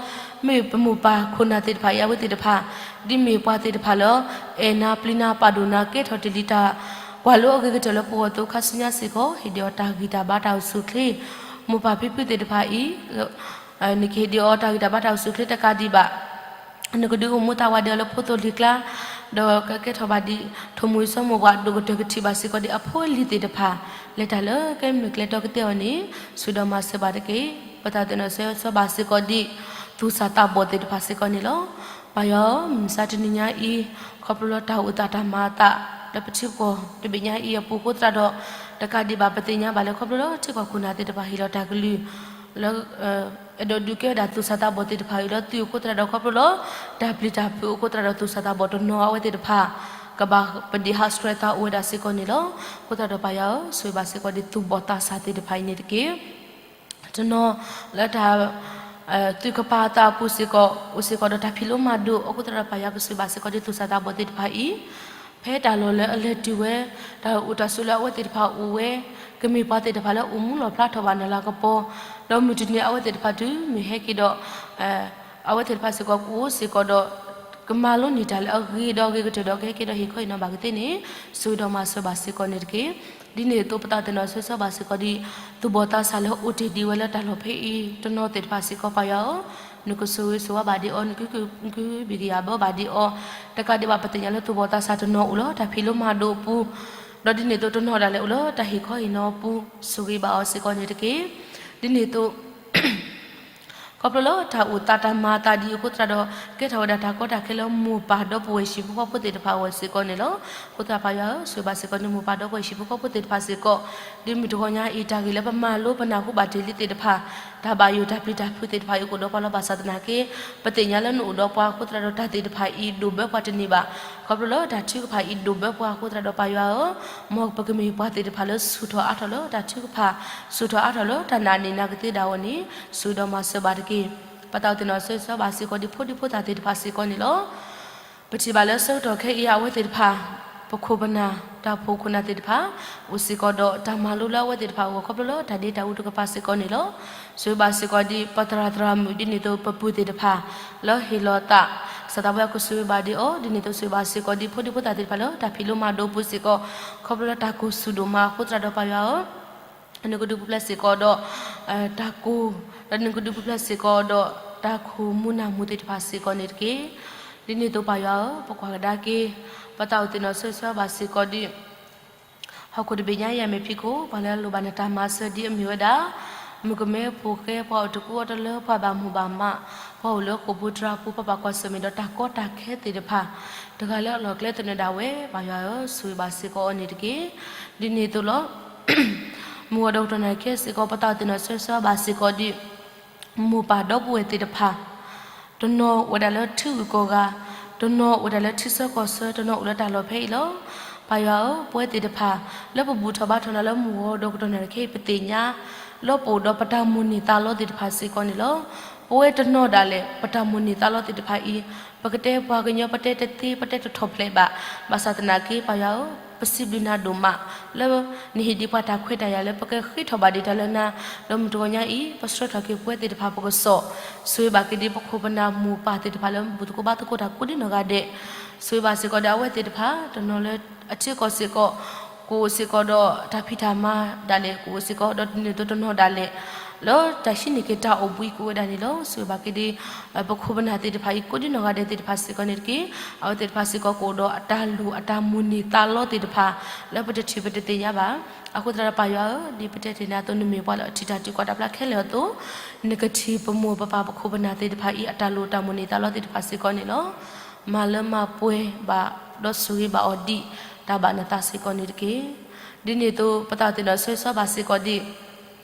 မ့ၢ်ပမိၢ်ပၢ်ခိၣ်နၢ်သ့ၣ်တဖၣ်အံၤ အဝဲသ့ၣ်တဖၣ် ဒ်မ့ၢ်ပှၤသ့ၣ်တဖၣ်လၢ အဲၣ်နၤပျံၤနၤပာ်ဒိၣ်နၤ ကဲထီၣ်တ့ၢ်လံတၢ်ကွၢ်လိအဂ့ၤကတၢၢ်လၢပဂီၢ်အသိး ခါဆူညါစ့ၢ်ကီး ဟ့ၣ်ဒုးအီၤတၢ်ဂံၢ်တၢ်ဘါတၢ်အိၣ်ဆူၣ်အိၣ်ချ့, မိၢ်ပၢ်ဖံဖုသ့ၣ်တဖၣ်အံၤ နကဟ့ၣ်ဒုးအီၤတၢ်ဂံၢ်တၢ်ဘါတၢ်အိၣ်ဆူၣ်အိၣ်ချ့တကးဒံးဘၣ် နကဒုးအိၣ်မူသးဝးဒံးအီၤလၢဖိသိၣ်လံၤကျါ, ဒီးကကဲထီၣ်ဘၣ်ဒံး ထိၣ်မူၤအံၤစီၤမိၢ်ပှၢ် ဒိၣ်ကတၢၢ်ကထံၣ်ဘၣ်စ့ၢ်ကီးဒံးအဖိအလံၤသ့ၣ်တဖၣ် လၢတၢ်လၢကဲမုၢ်ကျဲတီကသ့အီၤန့ၣ် ဆိၣ်ဒီးမၤစၢၤဘၣ်တက့ၢ်. ပသးသ့ၣ်နီၣ်ဆၢဆၢဘၣ်စ့ၢ်ကီးဒံး သူၣ်စၢ်သးဘီၣ်သ့ၣ်တဖၣ်စ့ၢ်ကီးန့ၣ်လီၤ. ပၢ်ယွၤဧၢ, မုၢ်မဆါတနံၤညါအံၤ ခီဖျိလၢတၢ်အိၣ်သးတၢ်မၤအသး လၢပထံပကီၢ်တဘ့ၣ်ညါအံၤအပူၤအဃိသတးဒီး တကးဒံးဘၣ် ပသ့ၣ်ညါဘၣ်လၢခီဖျိလၢထံကီၢ်ခိၣ်နၢ်သ့ၣ်တဖၣ်ဟ့ၣ်လီၤတၢ်ကလုၢ် လၢ အဲၣ်ဒိးဒုးကဲဝဲဒၣ်သူၣ်စၢ်သးဘီၣ်သ့ၣ်တဖၣ်အံၤလၢသုးအဃိသတးဒီး ခီဖျိလၢ တၢ်ပျံၤတၢ်ဖုးအဃိသတးဒီး သူၣ်စၢ်သးဘီၣ်တနီၤအဝဲသ့ၣ်တဖၣ် ကဘၣ်ပဒ့ၣ်ဟးဆှဲးသးအိၣ်ဝဲဒၣ်စ့ၢ်ကီးန့ၣ်လီၤ. အဃိသတးဒီးပၢ်ယွၤဧၢ, ဆိၣ်ဂ့ၤဘၣ်စ့ၢ်ကီးဒံးသူၣ်ဘီၣ်သးစၢ်သ့ၣ်တဖၣ်အံၤန့ၣ်တက့ၢ်. တနီၤလၢတၢ် သုးကပၤအသးအပူၤစ့ၢ်ကီး အိၣ်စ့ၢ်ကီးဒီးတၢ်ဖံးလိမၤဒိးအဃိသတးဒီး ပၢ်ယွၤကဆိၣ်ဂ့ၤဘၣ်စ့ၢ်ကီးဒံးသူၣ်စၢ်သးဘီၣ်သ့ၣ်တဖၣ်အံၤ ဖဲတၢ်လီၢ်လၢအလဲၤတုၤဝဲ တၢ်အိၣ်တၢ်ဆိးလၢအဝဲသ့ၣ်တဖၣ်အိၣ်ဝဲ ကမ့ၢ်ပှၤသ့ၣ်တဖၣ်လၢအိၣ်မူလီၢ်ဖျါထီၣ်ဘၣ်နလၤကပီၤ, ဒီးမုၢ်တနံၤအဝဲသ့ၣ်တဖၣ်တုၤမ့ၢ်ဟဲက့ၤဒီး အဝဲသ့ၣ်တဖၣ်စ့ၢ်ကီးကအိၣ်စ့ၢ်ကီးဒီး ကမၤလိန့ၢ်တၢ်လၢအဂ့ၤဒီးအဂ့ၤကတၢၢ်ဒီးကဟဲက့ၤဒီးဟ့ၣ်ခီဟ့ၣ်နီၤဘၣ်ကသ့န့ၣ် ဆိၣ်ဂ့ၤဒီးမၤစၢၤဘၣ်စ့ၢ်ကီးန့ၣ်တက့ၢ်. ဒ်န့ၣ်အသိးပသးသ့ၣ်နီၣ်ဆိၣ်ဂ့ၤဘၣ်စ့ၢ်ကီးဒ် သူၣ်ဘီၣ်သးစၢ်လၢအအိၣ်တ့ၢ်ဒံးဝဲလၢတၢ်လီၢ်ဖဲအံၤတနီၤသ့ၣ်တဖၣ်စ့ၢ်ကီးပၢ်ယွၤဧၢ, နကဆိၣ်ဂ့ၤဆိၣ်ဝါဘၣ်ဒံးအီၤ နကဟုကယာ်ဘၢဘၣ်ဒံးအီၤ, တကးဒံးဘၣ်ပသ့ၣ်ညါလၢသူၣ်ဘီၣ်သးစၢ်တနီၤအိၣ်လၢတၢ်ဖံးလိမၤဒိးအပူၤ, ဒီးဒ်န့ၣ်အသိးတနီၤဒၣ်လဲာ်အိၣ်လၢတၢ်ဟ့ၣ်ခီဟ့ၣ်နီၤအပူၤ ဆိၣ်ဂ့ၤဘၣ်အီၤစ့ၢ်ကီးန့ၣ်တက့ၢ်. ဒ်န့ၣ်အသိး ခီဖျိလၢတၢ်အိၣ်သးတၢ်မၤအသးဒ်အံၤအဃိသတးဒီး ကဲထီၣ်ဝဲဒၣ်တၢ်ကီတၢ်ခဲလၢမိၢ်ပၢ်ဒီပုၢ်ဝဲၢ်ဟံၣ်ဖိဃီဖိသ့ၣ်တဖၣ်အဂီၢ်စ့ၢ်ကီးန့ၣ်လီၤ. အဃိသတးပၢ်ယွၤဧၢ ဆိၣ်ဂ့ၤဘၣ်စ့ၢ်ကီးန့ၣ်မိၢ်ပၢ်ဒီပုၢ်ဝဲၢ်ဟံၣ်ဖိဃီဖိသ့ၣ်တဖၣ်စ့ၢ်ကီး, ဒ်မုၢ်တဂီၤညါအံၤ တၢ်ဂ့ၢ်လၢပမၤလိပနၢ်ဟူဘၣ်တ့ၢ်လံသ့ၣ်တဖၣ်, တၢ်ဘၣ်ယိၣ်တၢ်ပျံၤတၢ်ဖုးသ့ၣ်တဖၣ်အံၤအိၣ်ဒီးပှၤလီၤဘၣ်ဆၣ်သနာ်က့ ပသ့ၣ်ညါလၢနအိၣ်ဒီးပှၤအဃိသတးဒီးတၢ်သ့ၣ်တဖၣ်အံၤဒိၣ်ဘၢပှၤတန့ၢ်ဘၣ်. ခီဖျိလၢတၢ်ထုကဖၣ်အံၤဒိၣ်ဘၢပှၤအဃိသတးဒီးပၢ်ယွၤဧၢ မ်ပကမ့ၢ်ပှၤသ့ၣ်တဖၣ်လၢဆူၣ်ထီၣ်အါထီၣ်လၢတၢ်ထုကဖၣ်, ဆူၣ်ထီၣ်အါထီၣ်လၢတၢ်နာ်န့ၢ်နာ်ကသ့ဒၣ်ဝဲန့ၣ် ဆိၣ်ဂ့ၤဒီးမၤစၢၤဘၣ်တက့ၢ်. ပသးအိၣ်သ့ၣ်နီၣ်ဆိၣ်ဂ့ၤဘၣ်စ့ၢ်ကီးဒ်ဖိဒံဖိသၣ်သ့ၣ်တဖၣ်စ့ၢ်ကီးန့ၣ်လီၤ. ပထံၣ်ဘၣ်လၢဆၢကတီၢ်ခဲအံၤအဝဲသ့ၣ်တဖၣ် ပခိၣ်ပနၢ် တၢ်ဖှီၣ်ခိၣ်နၢ်သ့ၣ်တဖၣ် အိၣ်စ့ၢ်ကီးဒီးတၢ်မၤလိလၢအဝဲသ့ၣ်တဖၣ်အဂီၢ်ခီဖျိလၢတၢ်ဒ့တၢ်အူတကပၤစ့ၢ်ကီးန့ၣ်လီၤ. ဆိၣ်ဂ့ၤဘၣ်စ့ၢ်ကီးဒ်ပသရၣ်သရၣ်မုၣ်ဒ်န့ၣ်အသိးပပုၢ်သ့ၣ်တဖၣ် လၢဟ့ၣ်လီၤသး ကစၢ်သးပှၢ်ကဆိၣ်ဂ့ၤဘၣ်ဒံးအီၤ ဒ်န့ၣ်အသိးဆိၣ်ဂ့ၤဘၣ်စ့ၢ်ကီးဒ်ဖိဒံဖိသၣ်သ့ၣ်တဖၣ်လၢတၢ်ဖံးလိမၤဒိးပူၤစ့ၢ်ကီး ခီဖျိလၢတၢ်ကိၢ်ဆူၣ်ဒိၣ်မးအဃိသတးဒီးပၢ်ယွၤဧၢ နကဒုးပူၤဖျဲးစ့ၢ်ကီးဒီး တၢ်ကိၢ်, ဒီးနကဒုးပူၤဖျဲးစ့ၢ်ကီးဒီး တၢ်ခိၣ်မူနၢ်မူသ့ၣ်တဖၣ်စ့ၢ်ကီးန့ၣ်တက့ၢ်. ဒ်န့ၣ်အသိးပၢ်ယွၤဧၢ ပကွၢ်ကဒါက့ၤ ပသးအိၣ်သ့ၣ်နီၣ်ဆိၣ်ဂ့ၤဘၣ်စ့ၢ်ကီးဒ် ဟီၣ်ခိၣ်တဘ့ၣ်ညါအံၤအမဲာ်ဖံးခိၣ် ပှၤလၢအလိၣ်ဘၣ်နတၢ်မၤစၢၤဒ်အမ့ၢ်ဝဲဒၣ် မုၣ်ကမဲဖိဃဲ ပှၤအိၣ်တကူအီတလၢ ပှၤဘၣ်မိၢ်ဘၣ်မး ပှၤအိၣ်လၢဃိာ်ပူၤတြၤပူၤ ပှၤဘၣ်ကွၢ်ဆၢၣ်မဲာ်ဒီးတၢ်ကီတၢ်ခဲသ့ၣ်တဖၣ် တဂၤလၢအလီၢ်ကျဲသနၢၣ်ဒၣ်ဝဲ ပၢ်ယွၤဧၢ ဆိၣ်ဂ့ၤဘၣ်စ့ၢ်ကီးအီၤန့ၣ်တက့ၢ်. ဒ်န့ၣ်အသိးလီၤ မုၢ်ဂီၤဒီးကတီၢ်နၣ်ရံၣ်ခဲစ့ၢ်ကီး ပသးအိၣ်သ့ၣ်နီၣ်ဆိၣ်ဂ့ၤဘၣ်စ့ၢ်ကီးဒ် မိၢ်ပၢ်ဒီပုၢ်ဝဲၢ်သ့ၣ်တဖၣ် တနီၤအိၣ်ဝဲဒၣ်လၢထံဂုၤကီၢ်ဂၤ, တနီၤအိၣ်ဝဲဒၣ်လၢထံဆၢကီၢ်ဆၢ, တနီၤအိၣ်လၢတၢ်လီၢ်ဖဲအံၤလီၤ. ပၢ်ယွၤဧၢ, ပဝဲသ့ၣ်တဖၣ် လၢပဘူၣ်ထီၣ်ဘါထီၣ်နၤလၢမုၢ်ဂီၤဒီးကတီၢ်နၣ်ရံၣ်ခဲအံၤ ပသ့ၣ်ညါ လၢပအိၣ်ဒီးပတၢ်မိၣ်န့ၢ်သးလီသ့ၣ်တဖၣ်စ့ၢ်ကီးန့ၣ်လီၤ. ပဝဲတနီၤဒၣ်လဲာ် ပတၢ်မိၣ်န့ၢ်သးလီသ့ၣ်တဖၣ်အံၤ ပကတဲပှၤကညီ ပတဲတသ့ ပတဲတထီၣ်ဖျဲးဘၣ်. ဘၣ်ဆၣ်သနာ်က့ ပၢ်ယွၤဧၢ, ပစံးဘျုးနၤဒိၣ်မး လၢနဟ့ၣ်ဒံးပှၤတၢ်ခွဲးတၢ်ယာ်လၢပကဃ့ထီၣ်ဘၣ်ဒံးတၢ်လၢနၤ, ဒီးမုၢ်တဂီၤညါအံၤ ပဆှၢထီၣ်က့ၤပဝဲသ့ၣ်တဖၣ်ပကစီၣ်, ဆိၣ်ဂ့ၤဘၣ်က့ၤဒံးပခိၣ်ပနၢ်မိၢ်ပၢ်သ့ၣ်တဖၣ်လၢမူးသကိးဘါသကိးတၢ်ကိးဒံနီၢ်ဂၤဒဲး, ဆိၣ်ဂ့ၤဘၣ်စ့ၢ်ကီးဒီးအဝဲသ့ၣ်တဖၣ် တနီၤလၢအထံကီၢ်စ့ၢ်ကီး ကအိၣ်စ့ၢ်ကီးဒီးတၢ်ဖံးတၢ်မၤဒၣ်လဲာ် ကအိၣ်စ့ၢ်ကီးဒီးဒ်န့ၣ်အသိးတနီၤဒၣ်လဲာ် လၢတၢ်ဟံးန့ၢ်က့ၤတၢ်အိၣ်ဘှံးကအိၣ်ဝဲဒၣ်န့ၣ်လီၤ. ဆိၣ်ဂ့ၤဘၣ်က့ၤဒံး ပခိၣ်ပနၢ်သ့ၣ်တဖၣ်အံၤ ကိးဒံနီၢ်ဂၤဒဲးသ့ၣ်တဖၣ်စ့ၢ်ကီးန့ၣ်တက့ၢ်. အဝဲသ့ၣ်တဖၣ်စ့ၢ်ကီးကအိၣ်ဒီးအတၢ်လိၣ်အတၢ်မိၣ်န့ၢ်သးလီသ့ၣ်တဖၣ် လၢပတထံၣ်ပတသ့ၣ်ညါဘၣ်. အဃိသတးဒီးပၢ်ယွၤဧၢ, ဒ်ပတဲတ့ၢ်နၤအသိး နမ့ၢ်ပှၤလၢအထံၣ်တၢ်တုၤကွၢ်တၢ်ဖျါခဲလၢာ်အသိး, နကထံၣ်ပမိၢ်ပပၢ်ပခိၣ်ပနၢ်သ့ၣ်တဖၣ်အံၤ အတၢ်လိၣ်တၢ်မိၣ်န့ၢ်သးလီသ့ၣ်တဖၣ်စ့ၢ်ကီးန့ၣ်လီၤ. မၤလၢမၤပှဲၤဘၣ် ဒီးဆိၣ်ဂ့ၤဘၣ်အီၤဒ်တၢ်ဘၣ်နသးစ့ၢ်ကီးန့ၣ်တက့ၢ်. ဒ်န့ၣ်အသိး ပသးအိၣ်သ့ၣ်နီၣ်ဆိၣ်ဂ့ၤဘၣ်စ့ၢ်ကီး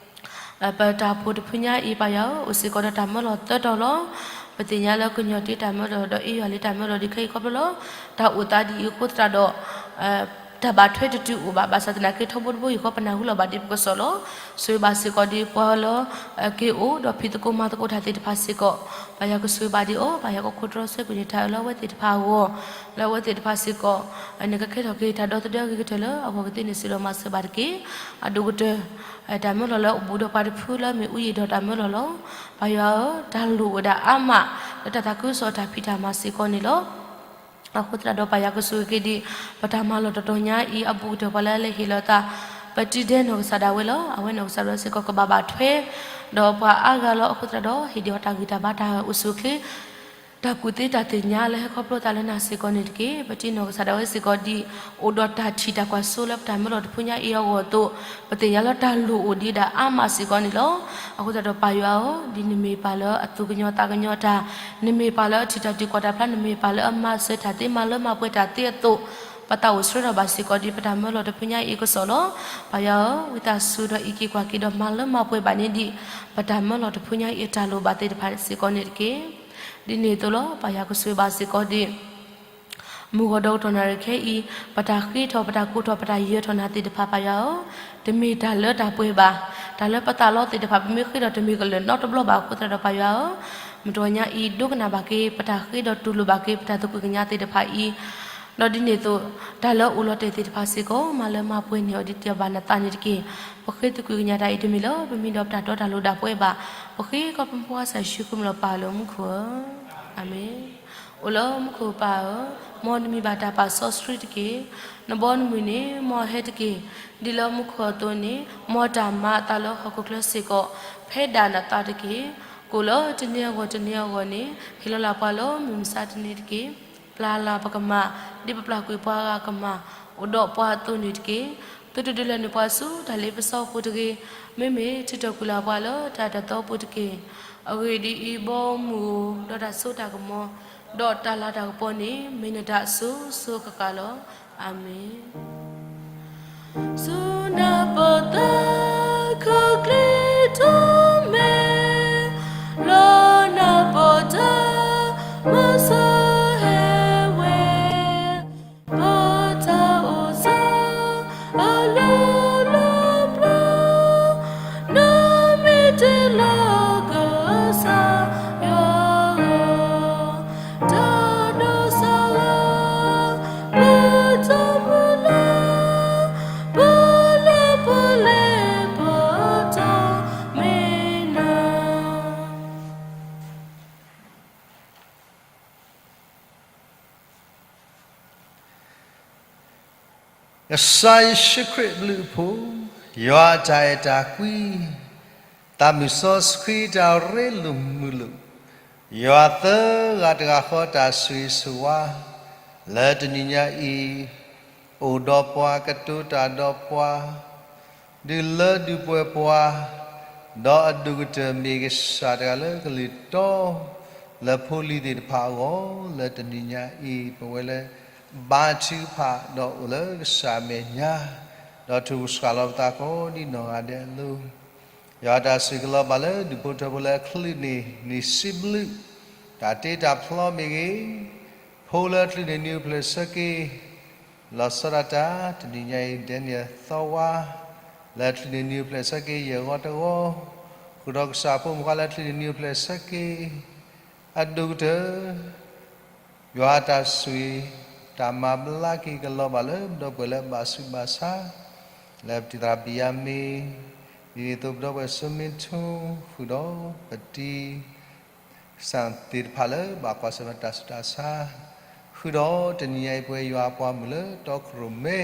ဒံး ပတၢ်ဖှိၣ်တဖုညါအံၤ ပၢ်ယွၤဧၢ, အိၣ်စ့ၢ်ကီးဒီးတၢ်မၢလီၤသၢတီၤလီၤ. ပသ့ၣ်ညါလၢကညီတ့တၢ်မၢလီၤ ဒီးအ့ယွၤလံတၢ်မၢလီၤ ဒ်ခဲအံၤခီဖျိလီၤ. တၢ်အိၣ်သးဒ်အံၤအဃိသတးဒီး တၢ်ဘၣ်ထွဲတတုၤအိၣ်ဘၣ်. ဘၣ်ဆၣ်သနာ်က့ ထီဘိတဘိယူၢ်ဃီ ပနၢ်ဟူလီၤဘၣ်ဒံးပကစီၣ်လီၤ. ဆိၣ်ဂ့ၤဘၣ်စ့ၢ်ကီးဒံးပှၤလၢ က့ၤအိၣ်ဒီးဖံးသကိးမၤသကိးတၢ်သ့ၣ်တဖၣ်စ့ၢ်ကီး, ပၢ်ယွၤကဆိၣ်ဂ့ၤဘၣ်ဒံးအီၤ, ပၢ်ယွၤကခိးတြီဆၢကွံာ်န့ၢ်တၢ်အၢၣ်လီၤအဝဲသ့ၣ်တဖၣ်အဂီၢ်, လၢအဝဲသ့ၣ်တဖၣ်စ့ၢ်ကီး နကကဲထီၣ်က့ၤတၢ်ဒီသဒၢအဂ့ၤကတၢၢ်လၢအဂီၢ်ကသ့န့ၣ် စံးဒီးမၤစၢၤဘၣ်တက့ၢ်. အဒိၣ်ကတၢၢ် တၢ်မၢလီၤလၢအဘူးဒီးပှၤတဖုလၢအမ့ၢ်အူယံာ်ဒီးတၢ်မၢလီၤလီၤ. ပၢ်ယွၤဧၢ, တၢ်လိၣ်ဝဲဒၣ်အါမး လၢတၢ်သးခုကစီၣ်တၢ်ဖံးတၢ်မၤစ့ၢ်ကီးန့ၣ်လီၤ. အဃိသတးဒီးပၢ်ယွၤကဆိၣ်ဂ့ၤက့ၤဒံး ပတၢ်မၤလီၢ်တတီၤညါအံၤ အဘူးကတၢၢ်ပှၤလၢအလဲၤဟ့ၣ်လီၤသး ပတံၤဒဲးနီၢ်ကစၢ်ဒၣ်ဝဲလီၤ. အဝဲနီၢ်ကစၢ်ဒၣ်ဝဲစ့ၢ်ကီးကဘၣ်ဘၣ်ထွဲ ဒီးပှၤအါဂၤလီၤ. အဃိသတးဒီး ဟ့ၣ်ဒံးအီၤတၢ်ဂံၢ်တၢ်ဘါ တၢ်အိၣ်ဆူၣ်အိၣ်ချ့ တၢ်ကူၣ်သ့တၢ်သ့ၣ်ညါလၢဟဲခီဖျိသးလၢနၤစ့ၢ်ကီးန့ၣ်တက့ၢ်. ပတံၤနီၢ်ကစၢ်ဒၣ်ဝဲစ့ၢ်ကီးဒံး အိၣ်ဒီးတၢ်ထံၣ်တၢ်ကွၢ်စိလၢပတၢ်မၢလီၤတဖုညါအံၤအဂီၢ်အသိး ပသ့ၣ်ညါလၢတၢ်လိၣ်အိၣ်ဒံးဒၣ်အါမးစ့ၢ်ကီးန့ၣ်လီၤ. အဃိသတးဒီးပၢ်ယွၤဧၢ, ဒ်နမ့ၢ်ပၢ်လၢအသူၣ်ကညီၤသးကညီၤတၢ်, နမ့ၢ်ပၢ်လၢအထံၣ်တၢ်တုၤကွၢ်တၢ်ဖျါ, နမ့ၢ်ပၢ်လၢအမၤစၢၤတၢ်သ့ မၤလၢမၤပှဲၤတၢ်သ့အသိး, ပသးအိၣ်ဆှၢထီၣ်ဘၣ်စ့ၢ်ကီးဒံး ပတၢ်မၢလီၤတဖုညါအံၤအကစီၣ်လီၤ. ပၢ်ယွၤဧၢ, ဝံသးစူၤဒီးအံးက့ၤကွၢ်က့ၤဒီးမၤလၢမၤပှဲၤဘၣ်န့ၢ်ဒံး ပတၢ်မၢလီၤတဖုညါအံၤအတၢ်လိၣ်ဘၣ်သ့ၣ်တဖၣ်စ့ၢ်ကီးန့ၣ်တက့ၢ်. ဒ်န့ၣ်အသိးလီၤ. ပၢ်ယွၤကဆိၣ်ဂ့ၤဘၣ်စ့ၢ်ကီးဒံး မုၢ်ဂီၤဒီးကတီၢ်နၣ်ရံၣ်ခဲအံၤ ပတၢ်ဃ့ထီၣ် ပတၢ်ကိးထီၣ် ပတၢ်ယၢၤထီၣ်နၤသ့ၣ်တဖၣ် ပၢ်ယွၤဧၢ, တမ့ၢ်တၢ်လၢတၢ်ပှဲၤဘၣ်. တၢ်လၢပသးလီသ့ၣ်တဖၣ် ပမ့ၢ်ဃ့ဒီးတမ့ၢ်ကလၢာ်နီတဘျီဘၣ်အဃိသတးဒီး ပၢ်ယွၤဧၢ, မုၢ်တဂီၤညါအံၤ ဒိကနၣ်ဘၣ်က့ၤ ပတၢ်ဃ့ဒီးတူၢ်လိာ်ဘၣ်က့ၤ ပတၢ်သကွံာ်ကညးသ့ၣ်တဖၣ်အံၤ, ဒီးဒ်န့ၣ်အသိး တၢ်လၢအိၣ်လီၤတဲာ်သ့ၣ်တဖၣ်စ့ၢ်ကီး မၤလၢမၤပှဲၤန့ၢ်အီၤဒ်တၢ်ဘၣ်နသးန့ၣ်တက့ၢ်. ပဃ့သကွံာ်ကညးတၢ်အံၤတမ့ၢ်လၢပမံၤဒီးပတၢ်တီတၢ်လိၤဒၣ်ပှဲၤဘၣ်. ပဃ့ကီးပမုၢ်ဖိခွါကစၢ်ယ့ၣ်ၡူးခရံာ်မံၤလီၤ ပၢ်လၢမူခိၣ်ဧၢ, အၤမ့ၣ်. အိၣ်လၢမူခိၣ်ပၢ်ဧၢ, မ်နမံၤဘၣ်တၢ်ပာ်စီဆှံတက့ၢ်. နဘီနမုၢ်န့ၣ် မ်အဟဲတက့ၢ်. ဒ်လၢမူခိၣ်အသိးန့ၣ် မ်တၢ်မၤအသးလၢဟီၣ်ခိၣ်ချၢစ့ၢ်ကီး, ဖဲဒၣ်နသးတက့ၢ်. ကိၣ်လၢတနံၤအဂီၢ်တနံၤအဂီၢ်န့ၣ် ဟ့ၣ်လီၤလၢ်ပှၤလၢမုၢ်မဆါတနံၤတက့ၢ်. ပျၢ်လၢ်ပကမၢ်, ဒ်ပပျၢ်ကွံာ်ပှၤဂၤအကမၢ်, အိၣ်ဒီးပှၤအသိးန့ၣ်တက့ၢ်. သုတဒုးလဲၤနုာ်ပှၤဆူတၢ်လ့ပစီအပူၤတဂ့ၤ. မ့မ့ၢ်ထုးထီၣ်ကွံာ်လၢ်ပှၤလၢတၢ်တၢ်သီပူၤတက့ၢ်. အဂ့ၢ်ဒ်အံၤ, ဘီမုၢ်ဧၢ, ဒီးတၢ်စိတၢ်ကမီၤ, ဒီးတၢ်လၤတၢ်ကပီၤန့ၣ် မ့ၢ်နတၢ်အစိၤစိၤဃၣ်ဃၣ်လီၤ. အၤမ့ၣ်. ဆူနၢ်ပၢၢ်သၢ ခုၣ်ချ့ထီၣ်မဲာ်, လၢနၢ်ပၢၢ်တၢ် မၤစၢၤဟဲဝဲ, ပတၢ်အိၣ်သး အလီၢ်လီၢ်ဘျီ, နမ့ၢ်တ့လီၤကစၢ်ယွၤဧၢ, တၢ်ဒိးစၢ်ဂၤ ပတၢ်မုၢ်လၢ်, ပလၢပလဲၤ ပတၢ်မ့ၢ်နၤ. ကစၢ်ယ့ၣ်ၡူးခရံာ်အဘျုးအဖှိၣ်, ယွၤအတၢ်အဲၣ်တၢ်ကွံ, သးမုၢ်စီဆှံတၢ်ရ့လိာ်မုာ်လိာ်, ယွၤသၢဂၤတဂၤဃီတၢ်ဆိၣ်ဂ့ၤဆိၣ်ဝါ, လၢတနံၤညါအံၤ အိၣ်ဒီးပှၤ ကတိၤတၢ်ဒီးပှၤ, ဒုးလၢဒုးပှဲၤပှၤ, ဒီးအဒိၣ်ကတၢၢ်မ့ၢ်ကစၢ်တဂၤလၢကလုၢ်တီ, လၢဖိလံၤသ့ၣ်တဖၣ်အဂီၢ် လၢတနံၤညါအံၤ ပဝဲလၢ ဘါထုကဖၣ် ဒီးအိၣ်လၢကစၢ်အမဲာ်ညါ, ဒီးထုကဖၣ်လီၤပသးကိးဒ်နီၢ်ဂၤဒဲးအလိၤ, ယွၤတၢ်ဆိၣ်ဂ့ၤကလီၤဘၣ်လၢဒူၣ်ဖိထၢဖိလၢအချုးန့ၢ် နံၣ်စံးဘျုး, တၢ်တ့တၢ်ဖျီမ့ၢ်ဂ့ၤ, ဖိလၢအချုးန့ၢ်နံၣ်အိၣ်ဖျဲၣ်ဆၢက့ၤ, လီၤဆီဒၣ်တၢ် တနံၤညါအံၤ ဒဲနံၣ်အသီဝါ, လၢအချုးန့ၢ်နံၣ်အိၣ်ဖျဲၣ်ဆၢက့ၤ ယဲၢ်ဂီၤတဂီၤ, ဃုာ်ဒီးကစၢ်ဖိမုၣ်ခွါလၢအချုးန့ၢ်နံၣ်အိၣ်ဖျဲၣ်ဆၢက့ၤ, အဒိၣ်ကတၢၢ် ယွၤတၢ်ဆိၣ်ဂ့ၤ, တၢ်မၤဘျါက့ၤကလီၤဘၣ်လၢပဒီပုၢ်ဝဲၢ်လၢအဘၣ်ဆူးဘၣ်ဆါ, လၢပတံၤသရၣ်ဘံၣ်ယၤမံၣ်, ဒ်သိးပဒီပုၢ်ဝဲၢ်စီၤမ့ထိ, ဃုာ်ဒီးပတံၤ စၣ်သ့ၣ်တဖၣ်လၢဘၣ်ကွၢ်ဆၢၣ်မဲာ်တၢ်ဆူးတၢ်ဆါ, ဃုာ်ဒီးတနံၤညါအံၤပဝဲယွၤအပှၤမုၣ်လၢတီခိၣ်ရိၣ်မဲ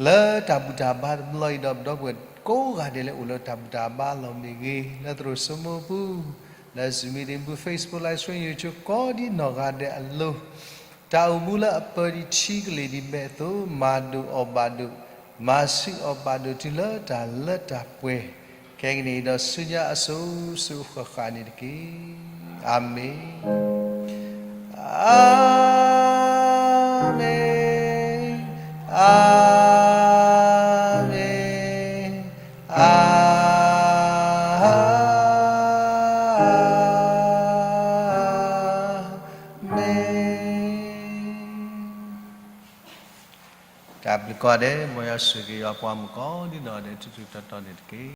လၢတၢ်ဘူၣ်တၢ်ဘါတဘျီအံၤဒီး ပဒီပုၢ်ဝဲၢ်ကိးဂၤဒဲးလၢအိၣ်လၢတၢ်ဘူၣ်တၢ်ဘါလီၤမ့ၢ်ဂ့ၤ, လၢသရိာ်စိမိၢ်ပူၤ, လၢ Zoom meeting ပူၤ, Facebook live stream, YouTube ကိးဒ်နီၢ်ဂၤဒဲးအလိၤ, တၢ်အိၣ်မူလၢအပၢဒံးထံကလ့ၢ်ဒံးမဲာ်အသိး မၤဒိၣ်အီၣ်ဘၣ်ဒိၣ်, မၤဆူၣ်အီၣ်ဘၣ်ဒိၣ်တုၤလၢတၢ်လၢတၢ်ပှဲၤ, ခဲကနံၣ်အံၤဒီးဆူညါအစိၤစိၤဃၣ်ဃၣ်န့ၣ်တက့ၢ်. အၤမ့ၣ်. အၤမ့ၣ်, အၤမ့ၣ်, အၤမ့ၣ်. တၢ်ဘျုးကိးဂၤဒဲး, မ်ယွၤဆိၣ်ဂ့ၤက့ၤယွၤပှၤမုၣ်ကိးဒ်နီၢ်ဂၤဒဲး ထူထူတီတီန့ၣ်တက့ၢ်.